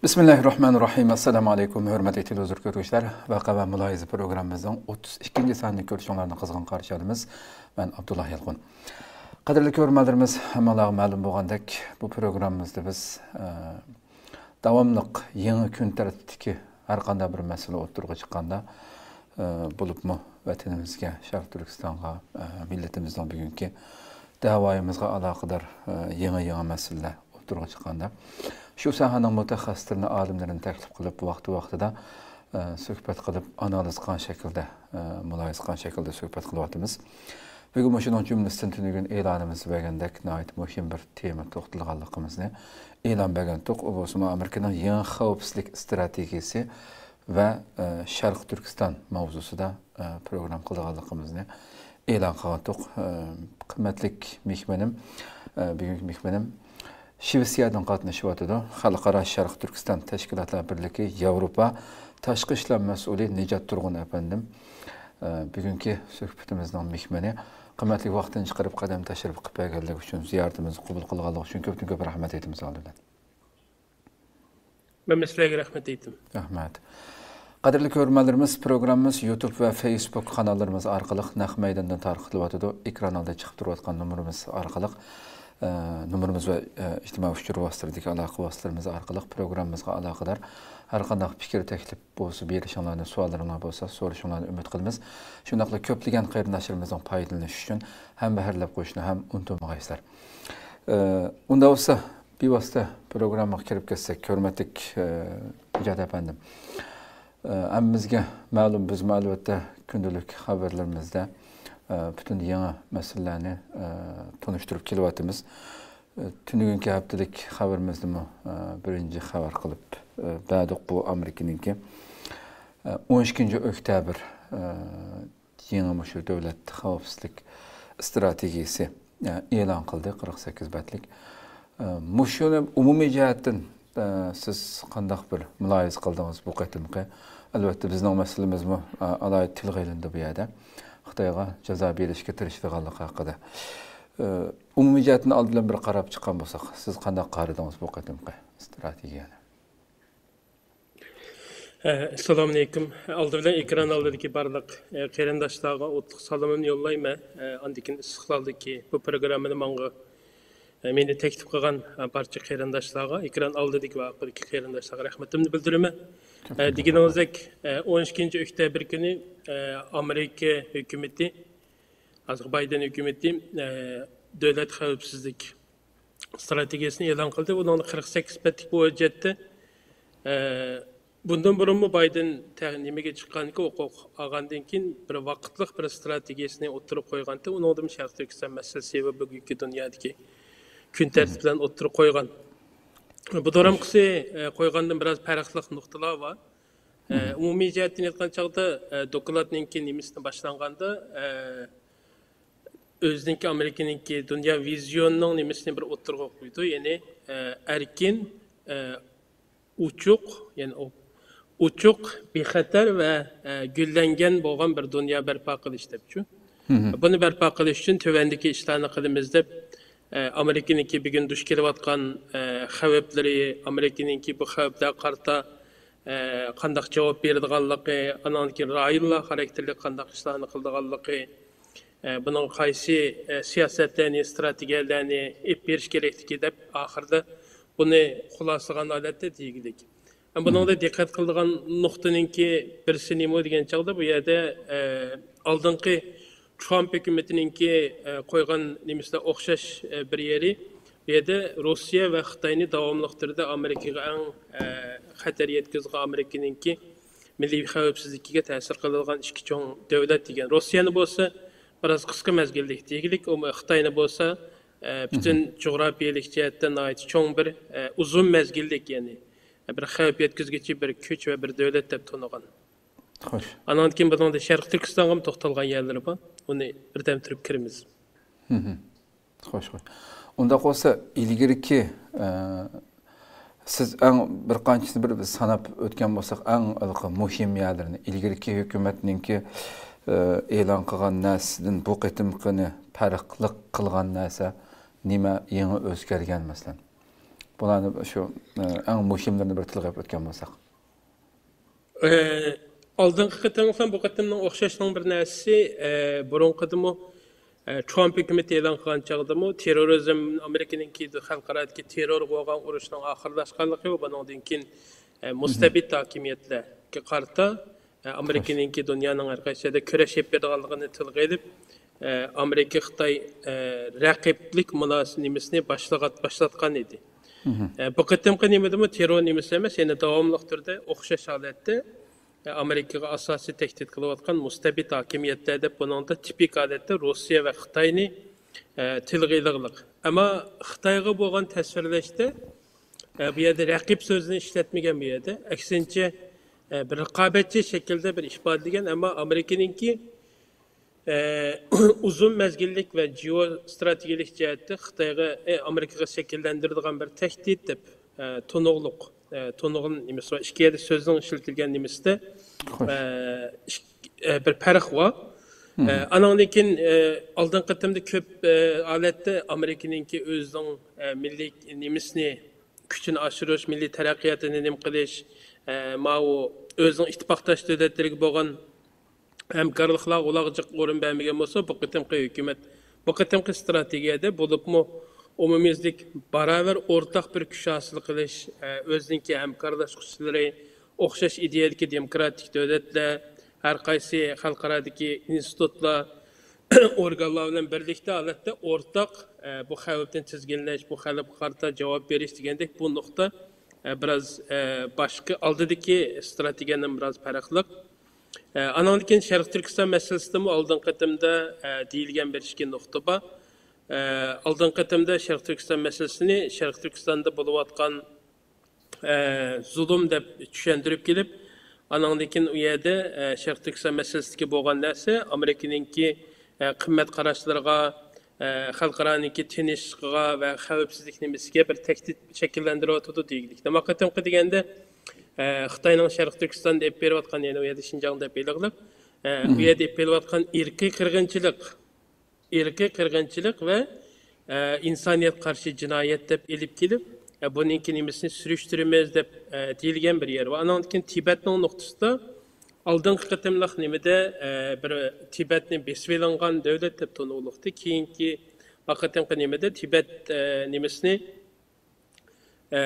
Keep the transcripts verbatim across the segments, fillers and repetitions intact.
بىسمىللاھىررەھمانىررەھىم. ئەسسالامۇ ئەلەيكۇم، ھۆرمەتلىك تېلېۋىزور كۆرگۈچىلەر. ۋەقە ۋە مۇلاھىزە پروگراممىمىزنىڭ ئوتتۇز ئىككىنچى سانىنى كۆرۈشۈڭلارنى قىزغىن قارشى ئالىمىز. مەن ئابدۇللا يالقۇن. قەدىرلىك كۆرۈرمەنلىرىمىز، ھەممىڭلارغا مەلۇم بولغاندەك، بۇ پروگراممىمىزدا بىز، ئە، داۋاملىق يېڭى كۈن تەرتىپتىكى ھەر قانداق بىر مەسىلە ئوتتۇرىغا چىققاندا، ئە، بولۇپمۇ ۋەتىنىمىزگە، شەرقىي تۈركىستانغا، ئە، مىللىتىمىزنىڭ بۈگۈنكى دەۋايىمىزغا ئالاقىدار، ئە، يېڭى، يېڭى مەسىلىلەر ئوتتۇرىغا چىققاندا، شۇ ساھەنىڭ مۇتەخەسسىسلىرىنى، ئالىملىرىنى تەكلىپ قىلىپ، ۋاقتى ۋاقتىدا، ئە، سۆھبەت قىلىپ، ئانالىز قىلغان شەكىلدە، ئە، مۇلاھىزە قىلغان شەكىلدە سۆھبەت قىلىۋاتىمىز. بۈگۈن مۇشۇنىڭ جۈملىسىدىن تۈنۈگۈن ئېلانىمىزدا بەرگەندەك ناھايىتى مۇھىم بىر تېما توختىلىدىغانلىقىمىزنى ئېلان بەرگەنتۇق. ئۇ بولسىمۇ ئامېرىكىنىڭ يېڭى خەۋپسىزلىك ئىستراتېگىيىسى ۋە، ئە، شەرقىي تۈركىستان ماۋزۇسىدا، ئە، پروگرامما قىلىدىغانلىقىمىزنى ئېلان قىلغانتۇق. ئە، قىممەتلىك مېھمىنىم، ئە، بۈگۈنكى مېھمىنىم شىۋېتسىيەدىن قاتنىشىۋاتىدۇ. خەلقئارا شەرقىي تۈركىستان تەشكىلاتلار بىرلىكى ياۋروپا تاشقى ئىشلار مەسئۇلى نىجات تۇرغۇن ئەپەندىم، ئە، بۈگۈنكى سۆھبىتىمىزنىڭ مېھمىنى. قىممەتلىك ۋاقتىنى چىقىرىپ، قەدەم تەشرىپ قىلىپ بەرگەنلىكى ئۈچۈن، زىيارىتىمىزنى قوبۇل قىلغانلىقى ئۈچۈن كۆپتىن كۆپ رەھمەت ئېيتىمىز ئالدى بىلەن. مەنمۇ سىلەرگە رەھمەت ئېيتىم. رەھمەت. قەدىرلىك كۆرۈرمەنلىرىمىز، پروگراممىمىز يۇتۇب ۋە فېيسبۇك قاناللىرىمىز ئارقىلىق نەق مەيداندىن تارقىتىلىۋاتىدۇ. ئېكران ئالدىدا چىقىپ تۇرۇۋاتقان نومۇرىمىز ئارقىلىق، ئە، نومۇرىمىز ۋە، ئە، ئىجتىمائىي ئۇچۇر ۋاسىتىلىرىدىكى ئالاقە ۋاسىتىلىرىمىز ئارقىلىق پروگراممىمىزغا ئالاقىدار ھەر قانداق پىكىر، تەكلىپ بولسا بېرىشىڭلارنى، سوئاللىرىڭلار بولسا سورىشىڭلارنى ئۈمىد قىلىمىز. شۇنداقلا كۆپلىگەن قېرىنداشلىرىمىزنىڭ پايدىلىنىشى ئۈچۈن ھەمبەھىرلەپ قويۇشنى ھەم ئۇنتۇمىغايسىلەر. ئە، ئۇنداق بولسا، بىۋاسىتە پروگراممىغا كىرىپ كەتسەك، ھۆرمەتلىك، ئە، نىجات ئەپەندىم. ئە، ھەممىمىزگە مەلۇم، بىزمۇ ئەلۋەتتە كۈندىلىك خەۋەرلىرىمىزدە، ئە، پۈتۈن يېڭى مەسىلىلەرنى، ئە، تونۇشتۇرۇپ كېلىۋاتىمىز. ئە، تۈنۈگۈنكى ھەپتىلىك خەۋىرىمىزدىمۇ، ئە، بىرىنچى خەۋەر قىلىپ، ئە، بەردۇق. بۇ ئامېرىكىنىڭكى، ئە، ئون ئىككىنچى ئۆكتەبىر، ئە، يېڭى مۇشۇ دۆلەت خەۋپسىزلىك ئىستراتېگىيىسى، ئە، ئېلان قىلدى، قىرىق سەككىز بەتلىك. ئە، مۇشۇنى ئومۇمىي جەھەتتىن، ئە، سىز قانداق بىر مۇلاھىزە قىلدىڭىز بۇ قېتىمقى؟ ئەلۋەتتە، بىزنىڭ مەسىلىمىزمۇ، ئە، ئالاھىدە تىلغا ئېلىندى بۇ يەردە. خىتايغا جازا بېرىشكە تىرىشىدىغانلىقى ھەققىدە. ئە، ئومۇمىي جەھەتتىن ئالدى بىلەن بىر قاراپ چىققان بولساق، سىز قانداق قارىدىڭىز بۇ قېتىمقى ئىستراتېگىيەنى؟ ئەسسالامۇئەلەيكۇم. ئالدى بىلەن ئېكران ئالدىدىكى بارلىق، ئە، قېرىنداشلارغا ئوتلۇق سالىمىمنى يوللايمەن. ئە، ئاندىن كېيىن ئىستىقلالدىكى بۇ پروگراممىنى ماڭا، ئە، مېنى تەكلىپ قىلغان، ئە، بارچە قېرىنداشلارغا، ئېكران ئالدىدىكى ۋە ئارقىدىكى قېرىنداشلارغا رەھمىتىمنى بىلدۈرىمەن. ئە، دېگىنىڭىزدەك، ئە، ئون ئىككىنچى ئۆكتەبىر كۈنى، ئە، ئامېرىكا ھۆكۈمىتى، ھازىرقى بايدېن ھۆكۈمىتى، ئە، دۆلەت خەۋپسىزلىك ئىستراتېگىيەسىنى ئېلان قىلدى. ئۇنىڭدا قىرىق سەككىز بەتلىك بۇ ھۆججەتتە، ئە، بۇندىن بۇرۇنمۇ بايدېن تە-، نېمىگە چىققانكى، ھوقۇق ئالغاندىن كېيىن بىر ۋاقىتلىق بىر ئىستراتېگىيەسىنى ئوتتۇرىغا قويغانتى، ئۇنىڭدىمۇ شەرقىي تۈركىستان مەسىلىسى ۋە بۈگۈنكى دۇنيادىكى كۈن تەرتىپ بىلەن ئوتتۇرىغا قويغان. بۇ دورامقىسى، ئە، قويغاندىن بىراز پەرقلىق نۇقتىلار بار. ئە، ئومۇمىي جەھەتتىن ئېيتقان چاغدا، ئە، دوكلاتنىڭكى نېمىسىنى باشلانغاندا، ئە، ئۆزىنىڭكى ئامېرىكىنىڭكى دۇنيا ۋىزىيونىنىڭ نېمىسىنى بىر ئوتتۇرىغا قويىدۇ. يەنى، ئە، ئەركىن، ئە، ئوچۇق، يەنى ئو-، ئوچۇق، بىخەتەر ۋە، ئە، گۈللەنگەن بولغان بىر دۇنيا بەرپا قىلىش دەپچۇ. بۇنى بەرپا قىلىش ئۈچۈن تۆۋەندىكى ئىشلارنى قىلىمىز دەپ، ئە، ئامېرىكىنىڭكى بۈگۈن دۇچ كېلىۋاتقان، ئە، خەۋپلىرى، ئامېرىكىنىڭكى بۇ خەۋپلەرگە قارىتا، ئە، قانداق جاۋاب بېرىدىغانلىقى، ئانىڭدىن كېيىن رايونلار خاراكتېرلىك قانداق ئىشلارنى قىلىدىغانلىقى، ئە، بۇنىڭ قايسى، ئە، سىياسەتلەرنى، ئىستراتېگىيەلەرنى ئېلىپ بېرىش كېرەكلىكى دەپ ئاخىرىدا بۇنى خۇلاسىلىغان ھالەتتە دېگۈدەك. ئە، بۇنىڭدا دىققەت قىلىدىغان نۇقتىنىڭكى بىرسى نېمە دېگەن چاغدا بۇ يەردە، ئە، ئالدىنقى ترامپ ھۆكۈمىتىنىڭكى، ئە، قويغان نېمىسىدە ئوخشاش، ئە، بىر يېرى، بۇ يەردە روسىيە ۋە خىتاينى داۋاملىق تۈردە ئامېرىكىغا ئەڭ، ئە، خەتەر يەتكۈزىدىغان، ئامېرىكىنىڭكى مىللىي خەۋپسىزلىكىگە تەسىر قىلىدىغان ئىككى چوڭ دۆلەت دېگەن. روسىيەنى بولسا بىراز قىسقا مەزگىللىك دېگۈلىك، ئۇ خىتاينى بولسا، ئە، پۈتۈن جۇغراپىيەلىك جەھەتتە ناھايىتى چوڭ بىر، ئە، ئۇزۇن مەزگىللىك، يەنى بىر خەۋپ يەتكۈزگۈچى بىر كۈچ ۋە بىر دۆلەت دەپ تونۇغان. خوش. ئانان كېيىن بۇنىڭدا شەرقىي تۈركىستانغىمۇ توختالغان يەرلىرى بار. ئۇنى بىردەم تۇرۇپ كىرىمىز. خوش، خوش. ئۇنداق بولسا، ئىلگىرىكى، ئە، سىز ئەڭ بىر قانچىسىنى بىر بىز ساناپ ئۆتكەن بولساق، ئەڭ ھېلىقى مۇھىم يەرلىرىنى، ئىلگىرىكى ھۆكۈمەتنىڭكى، ئە، ئېلان قىلغان نەرسىدىن بۇ قېتىمقىنى پەرقلىق قىلغان نەرسە نېمە، يېڭى ئۆزگەرگەن، مەسىلەن؟ بۇلارنى شۇ، ئە، ئەڭ مۇھىملىرىنى بىر تىلغا ئېلىپ ئۆتكەن بولساق. ئە، ئالدىنقى قېتىملىق بۇ قېتىمنىڭ ئوخشاشلىقىنىڭ بىر نەرسىسى، ئە، بۇرۇنقىدىمۇ، ئە، ترامپ ھۆكۈمىتى ئېلان قىلغان چاغدىمۇ تېررورىزم ئامېرىكىنىڭكى خەلقئارادىكى تېررورغا بولغان ئۇرۇشنىڭ ئاخىرلاشقانلىقى ۋە بۇنىڭدىن كېيىن، ئە، مۇستەبىت ھاكىمىيەتلەرگە قارىتا، ئە، ئامېرىكىنىڭكى دۇنيانىڭ ھەر قايسى يەردە كۈرەش ئېلىپ بېرىدىغانلىقىنى تىلغا ئېلىپ، ئە، ئامېرىكا خىتاي، ئە، رەقىبلىك مۇناسىۋەت نېمىسىنى باشلىغان، باشلاتقان ئىدى. ئە، بۇ قېتىمقى نېمىدىمۇ تېررور نېمىسى ئەمەس، يەنە داۋاملىق تۈردە ئوخشاش ھالەتتە، ئە، ئامېرىكىغا ئاساسىي تەھدىت قىلىۋاتقان مۇستەبىت ھاكىمىيەتلەر دەپ بۇنىڭدا تىپىك ھالەتتە روسىيە ۋە خىتاينى، ئە، تىلغا ئېلىغلىق. ئەمما خىتايغا بولغان تەسۋىرلەشتە، ئە، بۇ يەردە رەقىب سۆزىنى ئىشلەتمىگەن بۇ يەردە. ئەكسىنچە، ئە، بىر رىقابەتچى شەكىلدە بىر ئىپادىلىگەن، ئەمما ئامېرىكىنىڭكى ئە، ئۇزۇن مەزگىللىك ۋە جېئوستراتېگىيەلىك جەھەتتە خىتايغا، ئە، ئامېرىكىغا شەكىللەندۈرىدىغان بىر تەھدىت دەپ، ئە، تونۇغلۇق، ئە، تونۇغلۇق نېمىسى بار. ئىككى يەردە سۆزنىڭ ئىشلىتىلگەن نېمىسىدە، ئە، ئىك-، ئە، بىر پەرق بار. ئە، ئانىڭدىن كېيىن، ئە، ئالدىنقى قېتىمدا كۆپ، ئە، ھالەتتە ئامېرىكىنىڭكى ئۆزىنىڭ، ئە، مىللىي نېمىسىنى، كۈچىنى ئاشۇرۇش، مىللىي تەرەققىياتىنى نېمە قىلىش، ئە، ماۋۇ ئۆزىنىڭ ئىتتىپاقداش دۆلەتلىرىگە بولغان ھەمكارلىقلارغا ئۇلاغ جىق ئورۇن بەرمىگەن بولسا، بۇ قېتىمقى ھۆكۈمەت، بۇ قېتىمقى ئىستراتېگىيەدە بولۇپمۇ ئومۇميۈزلۈك باراۋەر ئورتاق بىر كۈچ ھاسىل قىلىش، ئە، ئۆزىنىڭكى ھەمكارلاشقۇچىلىرى، ئوخشاش ئىدىيەدىكى دېموكراتىك دۆلەتلەر، ھەر قايسى خەلقئارادىكى ئىنستىتۇتلار، ئورگانلار بىلەن بىرلىكتە ھالەتتە ئورتاق، ئە، بۇ خەۋپنى تىزگىنلەش، بۇ خەۋپكە قارىتا جاۋاب بېرىش دېگەندەك بۇ نۇقتا، ئە، بىراز، ئە، باشقا ئالدىدىكى ئىستراتېگىيەدىن بىراز پەرقلىق. ئە، ئانىڭدىن كېيىن شەرقىي تۈركىستان مەسىلىسىدىمۇ ئالدىنقى قېتىمدا، ئە، دېيىلگەن بىر ئىككى نۇقتا بار. ئە، ئالدىنقى قېتىمدا شەرقىي تۈركىستان مەسىلىسىنى شەرقىي تۈركىستاندا بولۇۋاتقان، ئە، زۇلۇم دەپ چۈشەندۈرۈپ كېلىپ، ئانىڭدىن كېيىن ئۇ يەردە، ئە، شەرقىي تۈركىستان مەسىلىسىدىكى بولغان نەرسە ئامېرىكىنىڭكى، ئە، قىممەت قاراشلىرىغا، ئە، خەلقئارانىڭكى تىنچلىقىغا ۋە خەۋپسىزلىك نېمىسىگە بىر تەھدىت شەكىللەندۈرۈۋاتىدۇ دېگۈدەك. نېمە قېتىمقى دېگەندە، ئە، خىتاينىڭ شەرقىي تۈركىستاندا ئېلىپ بېرىۋاتقان، يەنى ئۇ يەردە شىنجاڭ دەپ ئېلىقلىق، ئە، ئۇ يەردە ئېلىپ بېرىۋاتقان ئىرقىي قىرغىنچىلىق، ئىرقىي قىرغىنچىلىق ۋە، ئە، ئىنسانىيەتكە قارشى جىنايەت دەپ ئېلىپ كېلىپ، ئە، بۇنىڭكى نېمىسىنى سۈرۈشتۈرىمىز دەپ، ئە، دېيىلگەن بىر يەر. ۋە ئانىڭدىن كېيىن تىبەتنىڭ نۇقتىسىدا ئالدىنقى قېتىملىق نېمىدە، ئە، بىر تىبەتنى بېسىۋېلىنغان دۆلەت دەپ تونۇلۇقتا. كېيىنكى، بۇ قېتىمقى نېمىدە تىبەت، ئە، نېمىسىنى، ئە،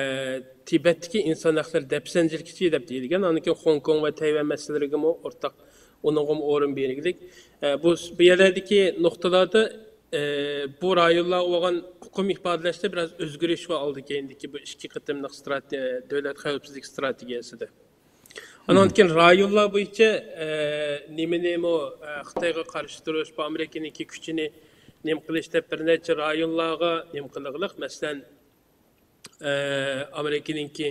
تىبەتتىكى ئىنسان ھەقلىرى دەپسەندىچىلىكى دەپ دېيىلگەن. ئاندىن كېيىن خوڭكوڭ ۋە تەيۋەن مەسىلىلىرىگىمۇ ئورتاق، ئۇنىڭغىمۇ ئورۇن بېرىلگىلىك. ئە، بۇ، بۇ يەرلەردىكى نۇقتىلاردا، ئە، بۇ رايونلارغا بولغان ئۇقۇم ئىپادىلەشتە بىراز ئۆزگىرىش ۋە ئالدى كەينىدىكى بۇ ئىككى قېتىملىق ئىستراتې-، دۆلەت خەۋپسىزلىك ئىستراتېگىيەسىدە. ئانىڭدىن كېيىن رايونلار بويىچە، ئە، نېمىنىمۇ، ئە، خىتايغا قارشى تۇرۇش، بۇ ئامېرىكىنىڭكى كۈچىنى نېمە قىلىش دەپ بىر نەچچە رايونلارغا نېمە قىلىغلىق. مەسىلەن، ئە، ئامېرىكىنىڭكى،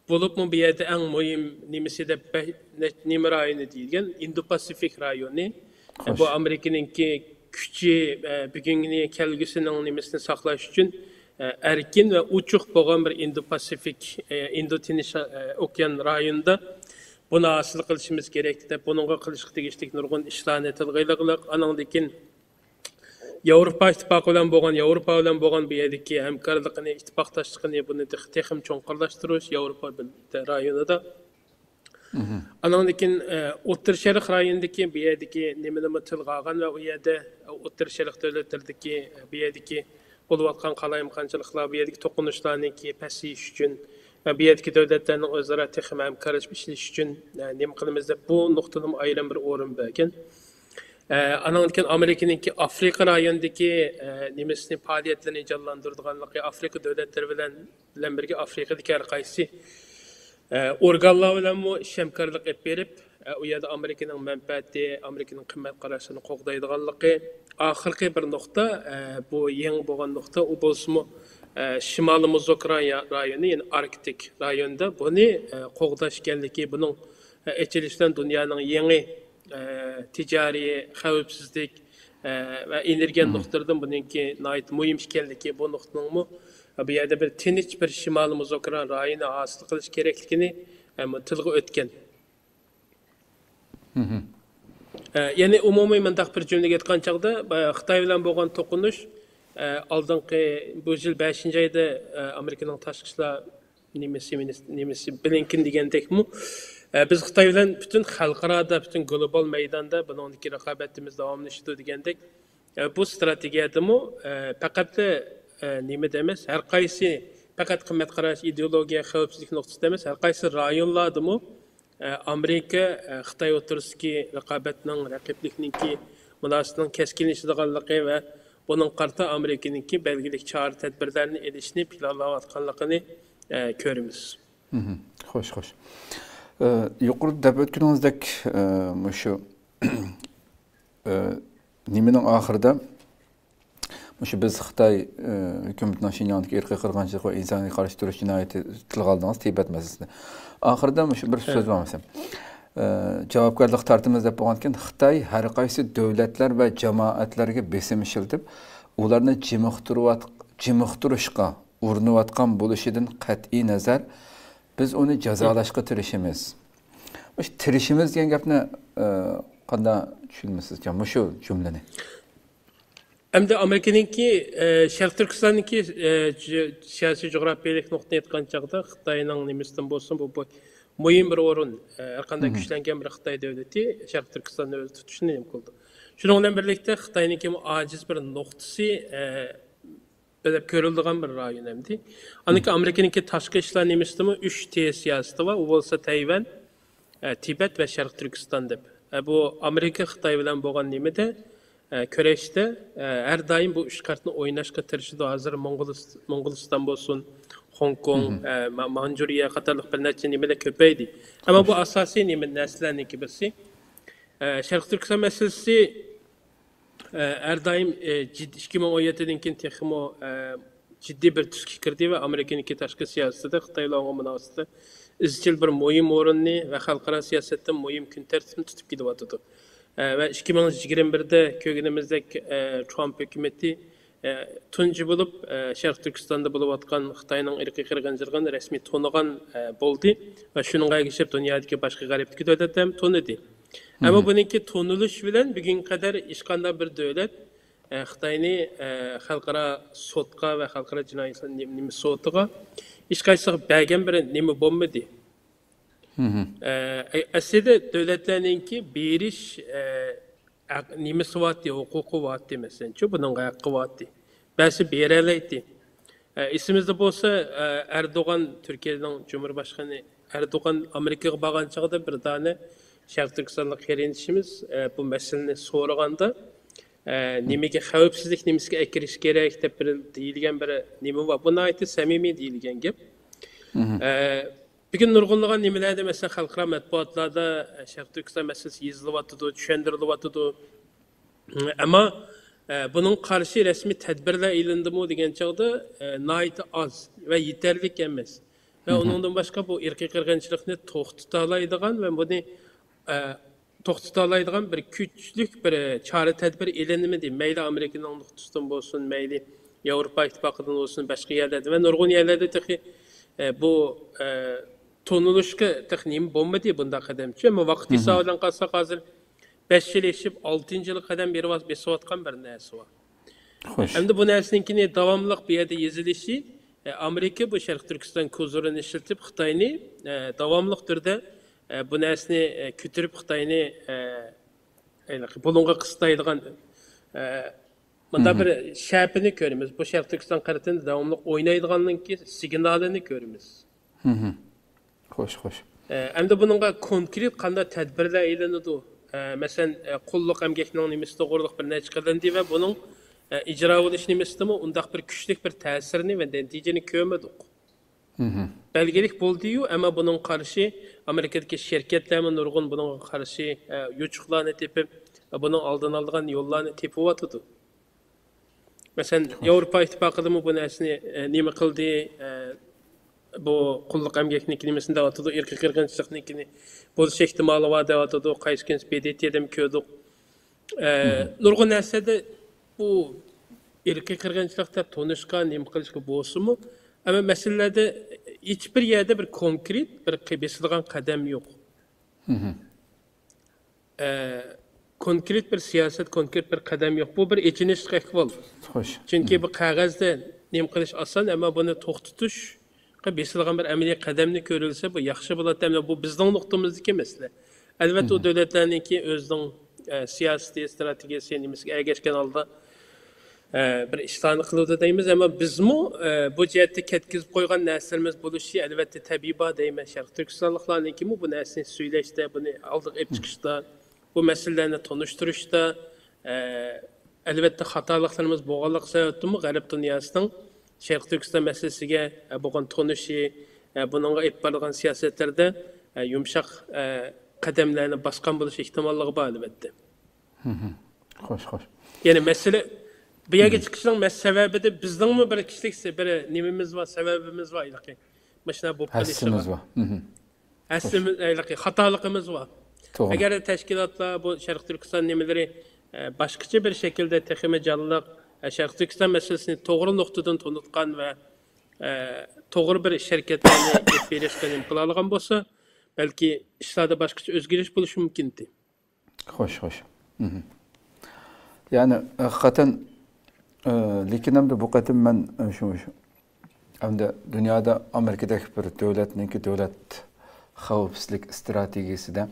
بولۇپمۇ بۇ يەردە ئەڭ مۇھىم نېمىسى دەپ بە-، نە-، نېمە رايونى دېيىلگەن؟ ئىندو پاسىفىك رايونى. ئە، بۇ ئامېرىكىنىڭكى كۈچى، ئە، بۈگۈننى، كەلگۈسىنىڭ نېمىسىنى ساقلاش ئۈچۈن، ئە، ئەركىن ۋە ئوچۇق بولغان بىر ئىندو پاسىفىك، ئە، ئىندو تىنچ، ئە، ئوكيان رايونىدا بۇنى ھاسىل قىلىشىمىز كېرەك دەپ، بۇنىڭغا قىلىشقا تېگىشلىك نۇرغۇن ئىشلارنى تىلغا ئېلىغلىق. ئانىڭدىن كېيىن ياۋروپا ئىتتىپاقى بىلەن بولغان، ياۋروپا بىلەن بولغان بۇ يەردىكى ھەمكارلىقىنى، ئىتتىپاقداشلىقىنى بۇنى تېخ-، تېخىمۇ چوڭقۇرلاشتۇرۇش ياۋروپا بىر-، رايونىدا. ئانىڭدىن كېيىن، ئە، ئوتتۇرا شەرق رايونىدىكى بۇ يەردىكى نېمىنىمۇ تىلغا ئالغان ۋە ئۇ يەردە ئوتتۇرا شەرق دۆلەتلىرىدىكى، بۇ يەردىكى بولۇۋاتقان قالايمىقانچىلىقلار، بۇ يەردىكى توقۇنۇشلارنىڭكى پەسىيىش ئۈچۈن ۋە بۇ يەردىكى دۆلەتلەرنىڭ ئۆزئارا تېخىمۇ ھەمكارلىشىپ ئىشلىشى ئۈچۈن، ئە، نېمە قىلىمىز دەپ بۇ نۇقتىنىمۇ ئايرىم بىر ئورۇن بەرگەن. ئە، ئانىڭدىن كېيىن ئامېرىكىنىڭكى ئافرىقا رايونىدىكى، ئە، نېمىسىنى، پائالىيەتلىرىنى جانلاندۇرىدىغانلىقى، ئافرىقا دۆلەتلىرى بىلەن، بىلەن بىرگە ئافرىقىدىكى ھەر قايسى، ئە، ئورگانلار بىلەنمۇ ئىش ھەمكارلىق ئېلىپ بېرىپ، ئە، ئۇ يەردە ئامېرىكىنىڭ مەنپەئەتى، ئامېرىكىنىڭ قىممەت قاراشلىرىنى قوغدايدىغانلىقى. ئاخىرقى بىر نۇقتا، ئە، بۇ يېڭى بولغان نۇقتا، ئۇ بولسىمۇ، ئە، شىمالىي مۇزاكىرا رايونى، يەنى ئاركتىك رايونىدا بۇنى، ئە، قوغداش ئىكەنلىكى، بۇنىڭ، ئە، ئېچىلىشى بىلەن دۇنيانىڭ يېڭى ئە، تىجارىي، خەۋپسىزلىك، ئە، ۋە ئېنېرگىيە نۇقتىلىرىدىن بۇنىڭكى ناھايىتى مۇھىم ئىكەنلىكى، بۇ نۇقتىنىڭمۇ بۇ يەردە بىر تىنچ بىر شىمالىي مۇزاكىرە رايونى ھاسىل قىلىش كېرەكلىكىنى، ئە، تىلغا ئۆتكەن. ئە، يەنى ئومۇمىي مۇنداق بىر جۈملىگە ئېيتقان چاغدا، ئە، خىتاي بىلەن بولغان توقۇنۇش، ئە، ئالدىنقى بۇ يىل بەشىنچى ئايدا، ئە، ئامېرىكىنىڭ تاشقى ئىشلار نېمىسى، مىنىس-، نېمىسى بلىنكېن دېگەندەكمۇ، ئە، بىز خىتاي بىلەن پۈتۈن خەلقئارادا، پۈتۈن گلوبال مەيداندا بۇنىڭدىكى رىقابىتىمىز داۋاملىشىدۇ دېگەندەك، ئە، بۇ ئىستراتېگىيەدىمۇ، ئە، پەقەتلا، ئە، نېمىدە ئەمەس، ھەر قايسى پەقەت قىممەت قاراش، ئىدېئولوگىيە، خەۋپسىزلىك نۇقتىسىدا ئەمەس، ھەر قايسى رايونلاردىمۇ ئامېرىكا، خىتاي ئوتتۇرىسىدىكى رىقابەتنىڭ، رەقىبلىكنىڭكى مۇناسىۋىتىنىڭ كەسكىنلىشىدىغانلىقى ۋە بۇنىڭغا قارىتا ئامېرىكىنىڭكى بەلگىلىك چارە تەدبىرلەرنى ئېلىشنى پىلانلاۋاتقانلىقىنى، ئە، كۆرىمىز. مهم. خوش، خوش. ئە، يۇقىرىدا دەپ ئۆتكىنىڭىزدەك، ئە، مۇشۇ، ئە، نېمىنىڭ ئاخىرىدا مۇشۇ بىز خىتاي، ئى، ھۆكۈمىتىنىڭ شىنجاڭدىكى ئىرقىي قىرغىنچىلىق ۋە ئىنسانىيەتكە قارشى تۇرۇش جىنايىتى تىلغا ئالدىڭىز، تىبەت مەسىلىسىنى. ئاخىرىدا مۇشۇ بىر سۆز بار مەسىلەن. ئى، جاۋابكارلىققا تارتىمىز دەپ بولغاندىكىن، خىتاي ھەر قايسى دۆلەتلەر ۋە جامائەتلەرگە بېسىم ئىشلىتىپ، ئۇلارنى جىمىقتۇرۇۋات-، جىمىقتۇرۇشقا ئۇرۇنۇۋاتقان بولۇشىدىن قەتئىي نەزەر، بىز ئۇنى جازالاشقا تىرىشىمىز. مۇشۇ تىرىشىمىز دېگەن گەپنى، ئى، قانداق چۈشىنىسىز؟ مۇشۇ جۈملىنى. ئەمدى ئامېرىكىنىڭكى، ئە، شەرقىي تۈركىستاننىڭكى، ئە، جۇ-، سىياسىي جۇغراپىيەلىك نۇقتىنى ئېيتقان چاغدا خىتاينىڭ نېمىسىدىن بولسۇن، بۇ، بۇ مۇھىم بىر ئورۇن، ئە، ھەر قانداق كۈچلەنگەن بىر خىتاي دۆلىتى شەرقىي تۈركىستاننى ئۆزى تۇتۇشنى نېمە قىلىدۇ. شۇنىڭ بىلەن بىرلىكتە خىتاينىڭكى ئاجىز بىر نۇقتىسى، ئە، بىلىپ كۆرۈلىدىغان بىر رايون ئەمدى. ئاندىن كېيىن ئامېرىكىنىڭكى تاشقى ئىشلار نېمىسىدىمۇ ئۈچ تى سىياسىتى بار. ئۇ بولسا تەيۋەن، ئە، تىبەت ۋە شەرقىي تۈركىستان دەپ. ئە، بۇ ئامېرىكا خىتاي بىلەن بولغان نېمىدە، ئە، كۈرەشتە، ئە، ھەر دائىم بۇ ئۈچ كارتىنى ئويناشقا تىرىشىدۇ. ھازىر موڭغۇلىس-، موڭغۇلىستان بولسۇن، خوڭكوڭ، ئە، ما-، مانجۇرىيە قاتارلىق بىر نەچچە نېمىلەر كۆپەيدى. ئەمما بۇ ئاساسىي نېمە، نەرسىلەرنىڭكى بىرسى. ئە، شەرقىي تۈركىستان مەسىلىسى ئە، ھەر دائىم، ئە، جىد-، ئىككى مىڭ ئون يەتتىدىن كېيىن تېخىمۇ، ئە، جىددىي بىر تۈسكە كىردى ۋە ئامېرىكىنىڭكى تاشقى سىياسىتىدە خىتاي بىلەن ئۇنىڭ مۇناسىۋىتى ئىزچىل بىر مۇھىم ئورۇننى ۋە خەلقئارا سىياسەتتە مۇھىم كۈن تەرتىپىنى تۇتۇپ كېلىۋاتىدۇ. ئە، ۋە ئىككى مىڭ يىگىرمە بىردە كۆرگىنىمىزدەك، ئە، ترامپ ھۆكۈمىتى، ئە، تۇنجى بولۇپ، ئە، شەرقىي تۈركىستاندا بولۇۋاتقان خىتاينىڭ ئىرقىي قىرغىنچىلىقىنى رەسمىي تونۇغان، ئە، بولدى ۋە شۇنىڭغا ئەگىشىپ دۇنيادىكى باشقا غەربتىكى دۆلەتلەر ھەم تونۇدى. ئەمما بۇنىڭكى تونۇلۇش بىلەن بۈگۈنگە قەدەر ھېچقانداق بىر دۆلەت، ئە، خىتاينى، ئە، خەلقئارا سوتقا ۋە خەلقئارا جىنايى نېمە، نېمە سوتىغا ھېچقايسىغا بەرگەن بىر نېمە بولمىدى. ئە، ئەسلىدە دۆلەتلەرنىڭكى بېرىش، ئە، ھەق-، نېمىسى بارتى، ھوقۇقى بارتى، مەسىلەنچۇ، بۇنىڭغا ھەققى بارتى. بەرسە بېرەلەيتتى. ئە، ئېسىمىزدە بولسا، ئە، ئەردوغان، تۈركىيەنىڭ جۇمھۇرباشقىنى ئەردوغان ئامېرىكىغا بارغان چاغدا بىر دانە شەرقىي تۈركىستانلىق قېرىندىشىمىز، ئە، بۇ مەسىلىنى سورىغاندا، ئە، نېمىگە، خەۋپسىزلىك نېمىسىگە ئەكىرىش كېرەك دەپ بىر دېيىلگەن بىر نېمە بار. بۇ ناھايىتى سەمىمىي دېيىلگەن گەپ. ئە، بۈگۈن نۇرغۇنلىغان نېمىلەردە، مەسىلەن، خەلقئارا مەتبۇئاتلاردا، ئە، شەرقىي تۈركىستان مەسىلىسى يېزىلىۋاتىدۇ، چۈشەندۈرۈلۈۋاتىدۇ. ئەمما، ئە، بۇنىڭغا قارشى رەسمىي تەدبىرلەر ئېلىندىمۇ دېگەن چاغدا، ئە، ناھايىتى ئاز ۋە يېتەرلىك ئەمەس. ۋە ئۇنىڭدىن باشقا بۇ ئىرقىي قىرغىنچىلىقنى توختىتالايدىغان ۋە بۇنى، ئە، توختىتالايدىغان بىر كۈچلۈك بىر چارە تەدبىر ئېلىنمىدى. مەيلى ئامېرىكىنىڭ نۇقتىسىدىن بولسۇن، مەيلى ياۋروپا ئىتتىپاقىدىن بولسۇن، باشقا يەرلەردە ۋە نۇرغۇن يەرلەردە تېخى، ئە، بۇ، ئە، تونۇلۇشقا تېخى نېمە بولمىدى بۇنداق قەدەمچە. ئەمما ۋاقىت ھېسابى بىلەن قارىساق، ھازىر بەش يىل ئېشىپ، ئالتىنچى يىلغا قەدەم بېرىۋات-، بېسىۋاتقان بىر نەرسە بار. خوش. ئەمدى بۇ نەرسىنىڭكىنى داۋاملىق بۇ يەردە يېزىلىشى، ئە، ئامېرىكا بۇ شەرقىي تۈركىستان كوزۇرىنى ئىشلىتىپ، خىتاينى، ئە، داۋاملىق تۈردە، ئە، بۇ نەرسىنى، ئە، كۆتۈرۈپ، خىتاينى، ئە، ھېلىقى بۇلۇڭغا قىستايدىغان، ئە، مۇنداق بىر شەپىنى كۆرىمىز. بۇ شەرقىي تۈركىستان قىرغىنىنى داۋاملىق ئوينايدىغانلىقىنىڭكى سىگنالىنى كۆرىمىز. خوش، خوش. ئە، ئەمدى بۇنىڭغا كونكرېت قانداق تەدبىرلەر ئېلىنىدۇ؟ ئە، مەسىلەن، ئە، قۇللۇق ئەمگەكنىڭ نېمىسى توغرۇلۇق بىر نەچچە قىلىندى ۋە بۇنىڭ، ئە، ئىجرا بولۇش نېمىسىدىمۇ ئۇنداق بىر كۈچلۈك بىر تەسىرىنى ۋە نەتىجىنى كۆرمىدۇق. بەلگىلىك بولدى-يۇ، ئەمما بۇنىڭغا قارشى ئامېرىكىدىكى شىركەتلەرمۇ نۇرغۇن بۇنىڭغا قارشى، ئە، يوچۇقلارنى تېپىپ، بۇنىڭ ئالدىنى ئالىدىغان يوللارنى تېپىۋاتىدۇ. مەسىلەن، ياۋروپا ئىتتىپاقىدىمۇ بۇ نەرسىنى، ئە، نېمە قىلدى، ئە، بۇ قۇللۇق ئەمگەكنىڭكى نېمىسىنى دەۋاتىدۇ، ئىرقىي قىرغىنچىلىقنىڭكىنى بولۇش ئېھتىمالى بار دەۋاتىدۇ، قايسى كۈنسى بى دى تىدىمۇ كۆردۇق. ئە، نۇرغۇن نەرسىلەردە بۇ ئىرقىي قىرغىنچىلىق دەپ تونۇشقا، نېمە قىلىشقا بولسىمۇ، ئەمما مەسىلىلەردە ھېچبىر يەردە بىر كونكرېت بىر قى-، بېسىلغان قەدەم يوق. ئە، كونكرېت بىر سىياسەت، كونكرېت بىر قەدەم يوق. بۇ بىر ئېچىنىشلىق ئەھۋال. خوش. چۈنكى بۇ قەغەزدە نېمە قىلىش ئاسان، ئەمما بۇنى توختىتىشقا بېسىلغان بىر ئەمەلىي قەدەمنى كۆرۈلسە، بۇ ياخشى بولاتتى. ئەمما بۇ بىزنىڭ نۇقتىمىزدىكى مەسىلە. ئەلۋەتتە، ئۇ دۆلەتلەرنىڭكى ئۆزىنىڭ، ئە، سىياسىتى، ئىستراتېگىيەسى نېمىسىگە ئەگەشكەن ھالدا، ئە، بىر ئىشلارنى قىلىۋاتىدۇ دەيمىز، ئەمما بىزمۇ، ئە، بۇ جەھەتتە كەتكۈزۈپ قويغان نەرسىلىرىمىز بولۇشى ئەلۋەتتە تەبىئىي بار دەيمەن. شەرقىي تۈركىستانلىقلارنىڭكىمۇ بۇ نەرسىنى سۆزلەشتە، بۇنى ئالدىغا ئېلىپ چىقىشتا، بۇ مەسىلىلەرنى تونۇشتۇرۇشتا، ئە، ئەلۋەتتە خاتالىقلىرىمىز بولغانلىقى سەۋەبتىنمۇ غەرب دۇنياسىنىڭ شەرقىي تۈركىستان مەسىلىسىگە، ئە، بولغان تونۇشى، ئە، بۇنىڭغا ئېلىپ بارىدىغان سىياسەتلىرىدە، ئە، يۇمشاق، ئە، قەدەملەرنى باسقان بولۇش ئېھتىماللىقى بار، ئەلۋەتتە. خوش، خوش. يەنى مەسىلە، بۇ يەرگە چىقىشنىڭ مەس-، سەۋەبىدە بىزنىڭمۇ بىر كىشىلىك سە-، بىر نېمىمىز بار، سەۋەبىمىز بار، ھېلىقى مۇشۇنداق بولۇپ قېلىشىغا. ھەسسىمىز بار. ھەسسىمىز، ھېلىقى خاتالىقىمىز بار. توغرا. ئەگەر تەشكىلاتلار بۇ شەرقىي تۈركىستان نېمىلىرى، ئە، باشقىچە بىر شەكىلدە تېخىمۇ جانلىق، ئە، شەرقىي تۈركىستان مەسىلىسىنى توغرا نۇقتىدىن تونۇتقان ۋە، ئە، توغرا بىر ئىش ھەرىكەتلەرنى ئېلىپ بېرىشقا نېمە قىلالىغان بولسا، بەلكى ئىشلاردا باشقىچە ئۆزگىرىش بولۇشى مۇمكىنتى. خوش، خوش. مھم. يەنى، ھەقىقەتەن، ئە، لېكىن ئەمدى بۇ قېتىم مەن، ئە، شۇ، شۇ، ئەمدى دۇنيادا ئامېرىكىدەك بىر دۆلەتنىڭكى دۆلەت خەۋپسىزلىك ئىستراتېگىيىسىدە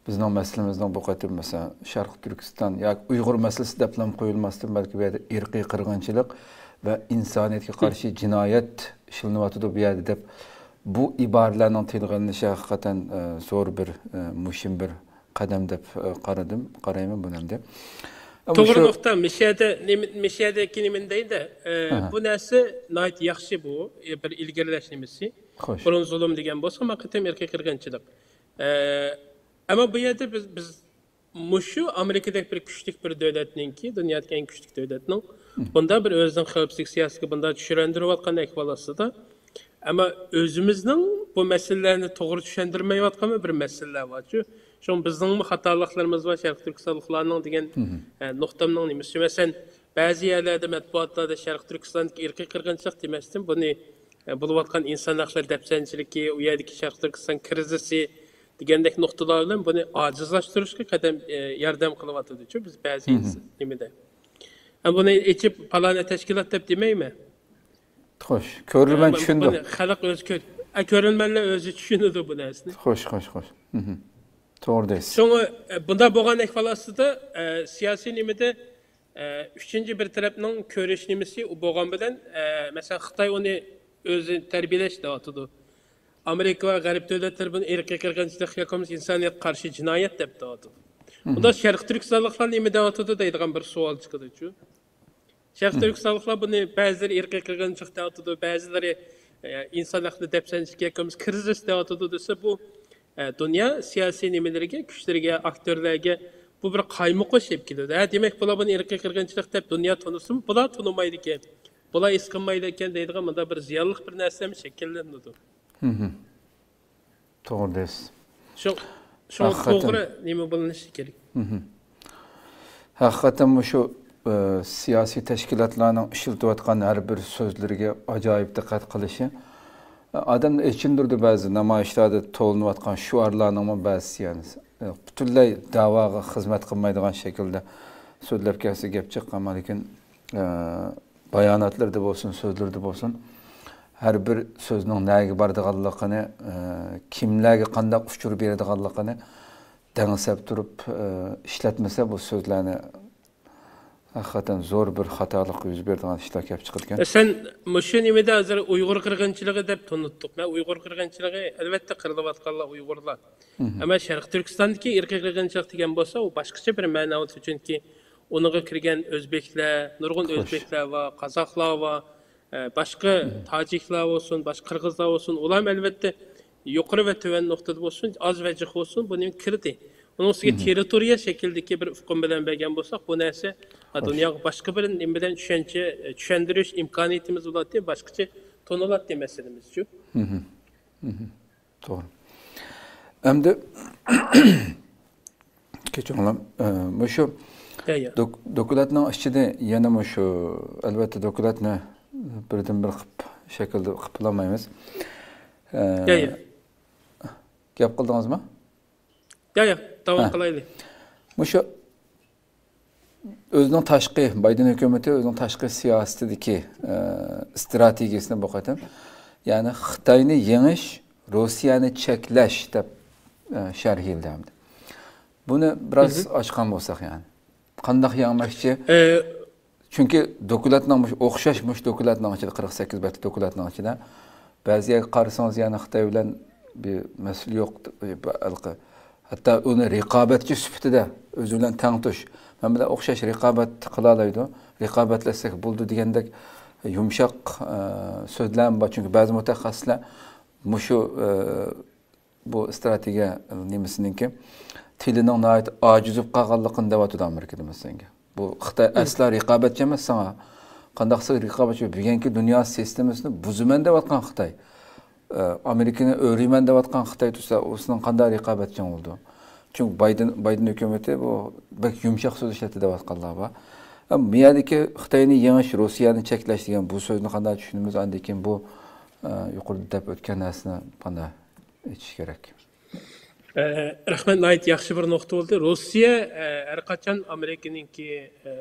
بىزنىڭ مەسىلىمىزنىڭ بۇ قېتىم، مەسىلەن، شەرقىي تۈركىستان ياكى ئۇيغۇر مەسىلىسى دەپلا قويۇلماستىن، بەلكى بۇ يەردە ئىرقىي قىرغىنچىلىق ۋە ئىنسانىيەتكە قارشى جىنايەت ئىشلىنىۋاتىدۇ بۇ يەردە دەپ، بۇ ئىبارىلەرنىڭ تىلغا ئېلىنىشى ھەقىقەتەن، ئە، زور بىر، ئە، مۇھىم بىر قەدەم دەپ، ئە، قارىدىم، قارايمەن بۇنى ئەمدى. ئەمما توغرا شۇ نۇقتا. مىشەدە نېمە، مىشەدىكى نېمىنى دەيدۇ، ئە، ئاھا. بۇ نەرسە ناھايىتى ياخشى بۇ، ئە، بىر ئىلگىرىلەش نېمىسى. خوش. بۇرۇن زۇلۇم دېگەن بولسا، ما قېتىم ئىرقىي قىرغىنچىلىق. ئە، ئەمما بۇ يەردە بىز، بىز مۇشۇ ئامېرىكىدەك بىر كۈچلۈك بىر دۆلەتنىڭكى، دۇنيادىكى ئەڭ كۈچلۈك دۆلەتنىڭ مم. بۇنداق بىر ئۆزىنىڭ خەۋپسىزلىك سىياسىتىگە بۇنداق چۈشەندۈرۈۋاتقان ئەھۋال ئاستىدا، ئەمما ئۆزىمىزنىڭ بۇ مەسىلىلەرنى توغرا چۈشەندۈرمەيۋاتقان بىر مەسىلىلەر بارچۇ. شۇڭا بىزنىڭمۇ خاتالىقلىرىمىز بار، شەرقىي تۈركىستانلىقلارنىڭ دېگەن، مم. ئە، نۇقتامنىڭ نېمىسى. مەسىلەن، بەزى يەرلەردە مەتبۇئاتلاردا شەرقىي تۈركىستاندىكى ئىرقىي قىرغىنچىلىق دېمەستىن، بۇنى، ئە، بولۇۋاتقان ئىنسان ھەقلىرى دەپسەندىچىلىكى، ئۇ يەردىكى شەرقىي تۈركىستان كىرىزىسى، دېگەندەك نۇقتىلار بىلەن بۇنى ئاجىزلاشتۇرۇشقا قەدەم، ئە، ياردەم قىلىۋاتىدۇ-چۇ بىز بەزى مھم. نېمىدە. ھەم بۇنى ئېچىپ پالانە تەشكىلات دەپ دېمەيمەن. خوش، كۆرۈرمەن ئە، چۈشىنىدۇ. بۇنى خەلق ئۆزى كۆر-، ئە، كۆرۈرمەنلەر ئۆزى چۈشىنىدۇ بۇ نەرسىنى. خوش، خوش، خوش. مھم. توغرا دەيسىز. شۇڭا، ئە، بۇنداق بولغان ئەھۋال ئاستىدا، ئە، سىياسىي نېمىدە ئە، ئۈچىنچى بىر تەرەپنىڭ كۆرۈش نېمىسى ئۇ بولغان بىلەن، ئە، مەسىلەن، خىتاي ئۇنى ئۆزى تەربىيەلەش دەۋاتىدۇ. ئامېرىكا ۋە غەرب دۆلەتلىرى بۇنى ئىرقىي قىرغىنچىلىق ياكى بولمىسا ئىنسانىيەتكە قارشى جىنايەت دەپ دەۋاتىدۇ. مھم. بۇندا شەرقىي تۈركىستانلىقلار نېمە دەۋاتىدۇ دەيدىغان بىر سوئال چىقىدۇچۇ. شەرقىي مھم. تۈركىستانلىقلار بۇنى بەزىلىرى ئىرقىي قىرغىنچىلىق دەۋاتىدۇ، بەزىلىرى، ئە، ئىنسان ھەقلىرى دەپسەندىچىلىك ياكى بولمىسا كىرىزىس دەۋاتىدۇ دېسە، بۇ ئە، دۇنيا سىياسىي نېمىلىرىگە، كۈچلىرىگە، ئاكتيورلارگا بۇ بىر قايمۇقۇش ئېلىپ كېلىدۇ. ھە، دېمەك، بۇلار بۇنى ئىرقىي قىرغىنچىلىق دەپ دۇنيا تونۇسىمۇ، بۇلار تونۇمايدىكەن. بۇلار ھېس قىلمايدىكەن دەيدىغان مۇنداق بىر زىيانلىق بىر نەرسە ھەم شەكىللىنىدۇ. مھم. توغرا دەيسىز. شۇ، شۇڭا ھەقىقەتەن. توغرا نېمە بولۇشى كېرەك. مھم. ھەقىقەتەن مۇشۇ، ئە، سىياسىي تەشكىلاتلارنىڭ ئىشلىتىۋاتقان ھەر بىر سۆزلىرىگە ئاجايىپ دىققەت قىلىشى، ئە، ئادەمنى ئېچىندۇرىدۇ بەزى نامايىشلاردا تولۇنۇۋاتقان شوئارلارنىڭمۇ بەزىسى، يەنى، ئە، پۈتۈنلەي دەۋاغا خىزمەت قىلمايدىغان شەكىلدە سۆزلەپ كەلسە گەپ جىق، ئەمما لېكىن، ئە، باياناتلىرىدا بولسۇن، سۆزلىرىدە بولسۇن، ھەر بىر سۆزنىڭ نەگە بارىدىغانلىقىنى، ئە، كىملەرگە قانداق ئۇچۇر بېرىدىغانلىقىنى دەڭسەپ تۇرۇپ، ئە، ئىشلەتمىسە بۇ سۆزلەرنى، ھەقىقەتەن زور بىر خاتالىق يۈز بېرىدىغان ئىشلار كېلىپ چىقىدىكەن. سەن مۇشۇ نېمىدە ھازىر ئۇيغۇر قىرغىنچىلىقى دەپ تونۇتتۇق. مەن ئۇيغۇر قىرغىنچىلىقى ئەلۋەتتە قىرىلىۋاتقانلار ئۇيغۇرلار. مھم. ئەمما شەرقىي تۈركىستاندىكى ئىرقىي قىرغىنچىلىق دېگەن بولسا، ئۇ باشقىچە بىر مەنىۋى، چۈنكى ئۇنىڭغا كىرگەن ئۆزبېكلەر، نۇرغۇن خوش. ئۆزبېكلەر بار، قازاقلار بار، ئە، باشقا مھم. تاجىكلار بولسۇن، باشقا قىرغىزلار بولسۇن، ئۇلارمۇ ئەلۋەتتە يۇقىرى ۋە تۆۋەن نۇقتىدا بولسۇن، ئاز ۋە جىق بولسۇن، بۇنى كىردى. ئۇنىڭ ئۈستىگە مھم. تېررىتورىيە شەكلىدىكى بىر ئۇقۇم بىلەن بەرگەن بولساق، بۇ نەرسە، ھە، خوش. دۇنياغا باشقا بىر نېمە بىلەن چۈشەنچە، چۈشەندۈرۈش ئىمكانىيىتىمىز بولاتتى، باشقىچە تونۇلاتتى مەسىلىمىزچۇ. مھم. مھم. توغرا. ئەمدى كەچۈرۈڭلار، ئە، مۇشۇ يا، يا. دوك-، دوكلاتنىڭ ئىچىدە يەنە مۇشۇ، ئەلۋەتتە، دوكلاتنى بىردىنبىر قىپ، شەكىلدە قىپ بولالمايمىز. ئە، يا، يا. گەپ قىلدىڭىزمۇ؟ يا، يا، داۋام ھە. قىلايلى. مۇشۇ ئۆزىنىڭ تاشقى، بايدېن ھۆكۈمىتى ئۆزىنىڭ تاشقى سىياسىتىدىكى ئىستراتېگىيىسىنى بۇ قېتىم، يەنى خىتاينى يېڭىش، روسىيەنى چەكلەش دەپ شەرھلىدى. بۇنى بىراز ئاچقان بولساق، يەنى قانداق يەڭمەكچى؟ چۈنكى دوكلاتنىڭ مۇشۇ، ئوخشاش مۇشۇ دوكلاتنىڭ ئىچىدە، قىرىق سەككىز بەتلىك دوكلاتنىڭ ئىچىدە، بەزى يەرگە قارىسىڭىز، يەنە خىتاي بىلەن بىر مەسىلە يوق، ھەتتا ئۇنى رىقابەتچى سۈپىتىدە، ئۆزى بىلەن تەڭتۇش، مەن بىلەن ئوخشاش رىقابەت قىلالايدۇ، رىقابەتلەشسەك بولىدۇ دېگەندەك يۇمشاق سۆزلەرمۇ بار. چۈنكى بەزى مۇتەخەسسىسلەر مۇشۇ بۇ ئىستراتېگىيە نېمىسىنىڭكى تىلىنىڭ ناھايىتى ئاجىز بولۇپ قالغانلىقىنى دەۋاتىدۇ ئامېرىكىدا، مەسىلەن. بۇ خىتاي ئەسلا رىقابەتچى ئەمەس ساڭا. قانداقسا رىقابەتچى، بۈگۈنكى دۇنيا سىستېمىسىنى بۇزىمەن دەۋاتقان خىتاي، ئامېرىكىنى ئۆرۈيمەن دەۋاتقان خىتاي تۇرسا، ئۇ سېنىڭ قانداق رىقابەتچىڭ بولىدۇ؟ چۈنكى بايدېن، بايدېن ھۆكۈمىتى بۇ بەك يۇمشاق سۆز ئىشلەتتى دەۋاتقانلار بار. بۇ يەردىكى خىتاينى يېڭىش، روسىيەنى چەكلەش دېگەن بۇ سۆزنى قانداق چۈشىنىمىز؟ ئاندىن كېيىن بۇ، ئە، يۇقىرىدا دەپ ئۆتكەن نەرسىنى قانداق ئېچىش كېرەك؟ ئە، رەھمەت، ناھايىتى ياخشى بىر نۇقتا بولدى. روسىيە، ئە، ھەر قاچان ئامېرىكىنىڭكى، ئە،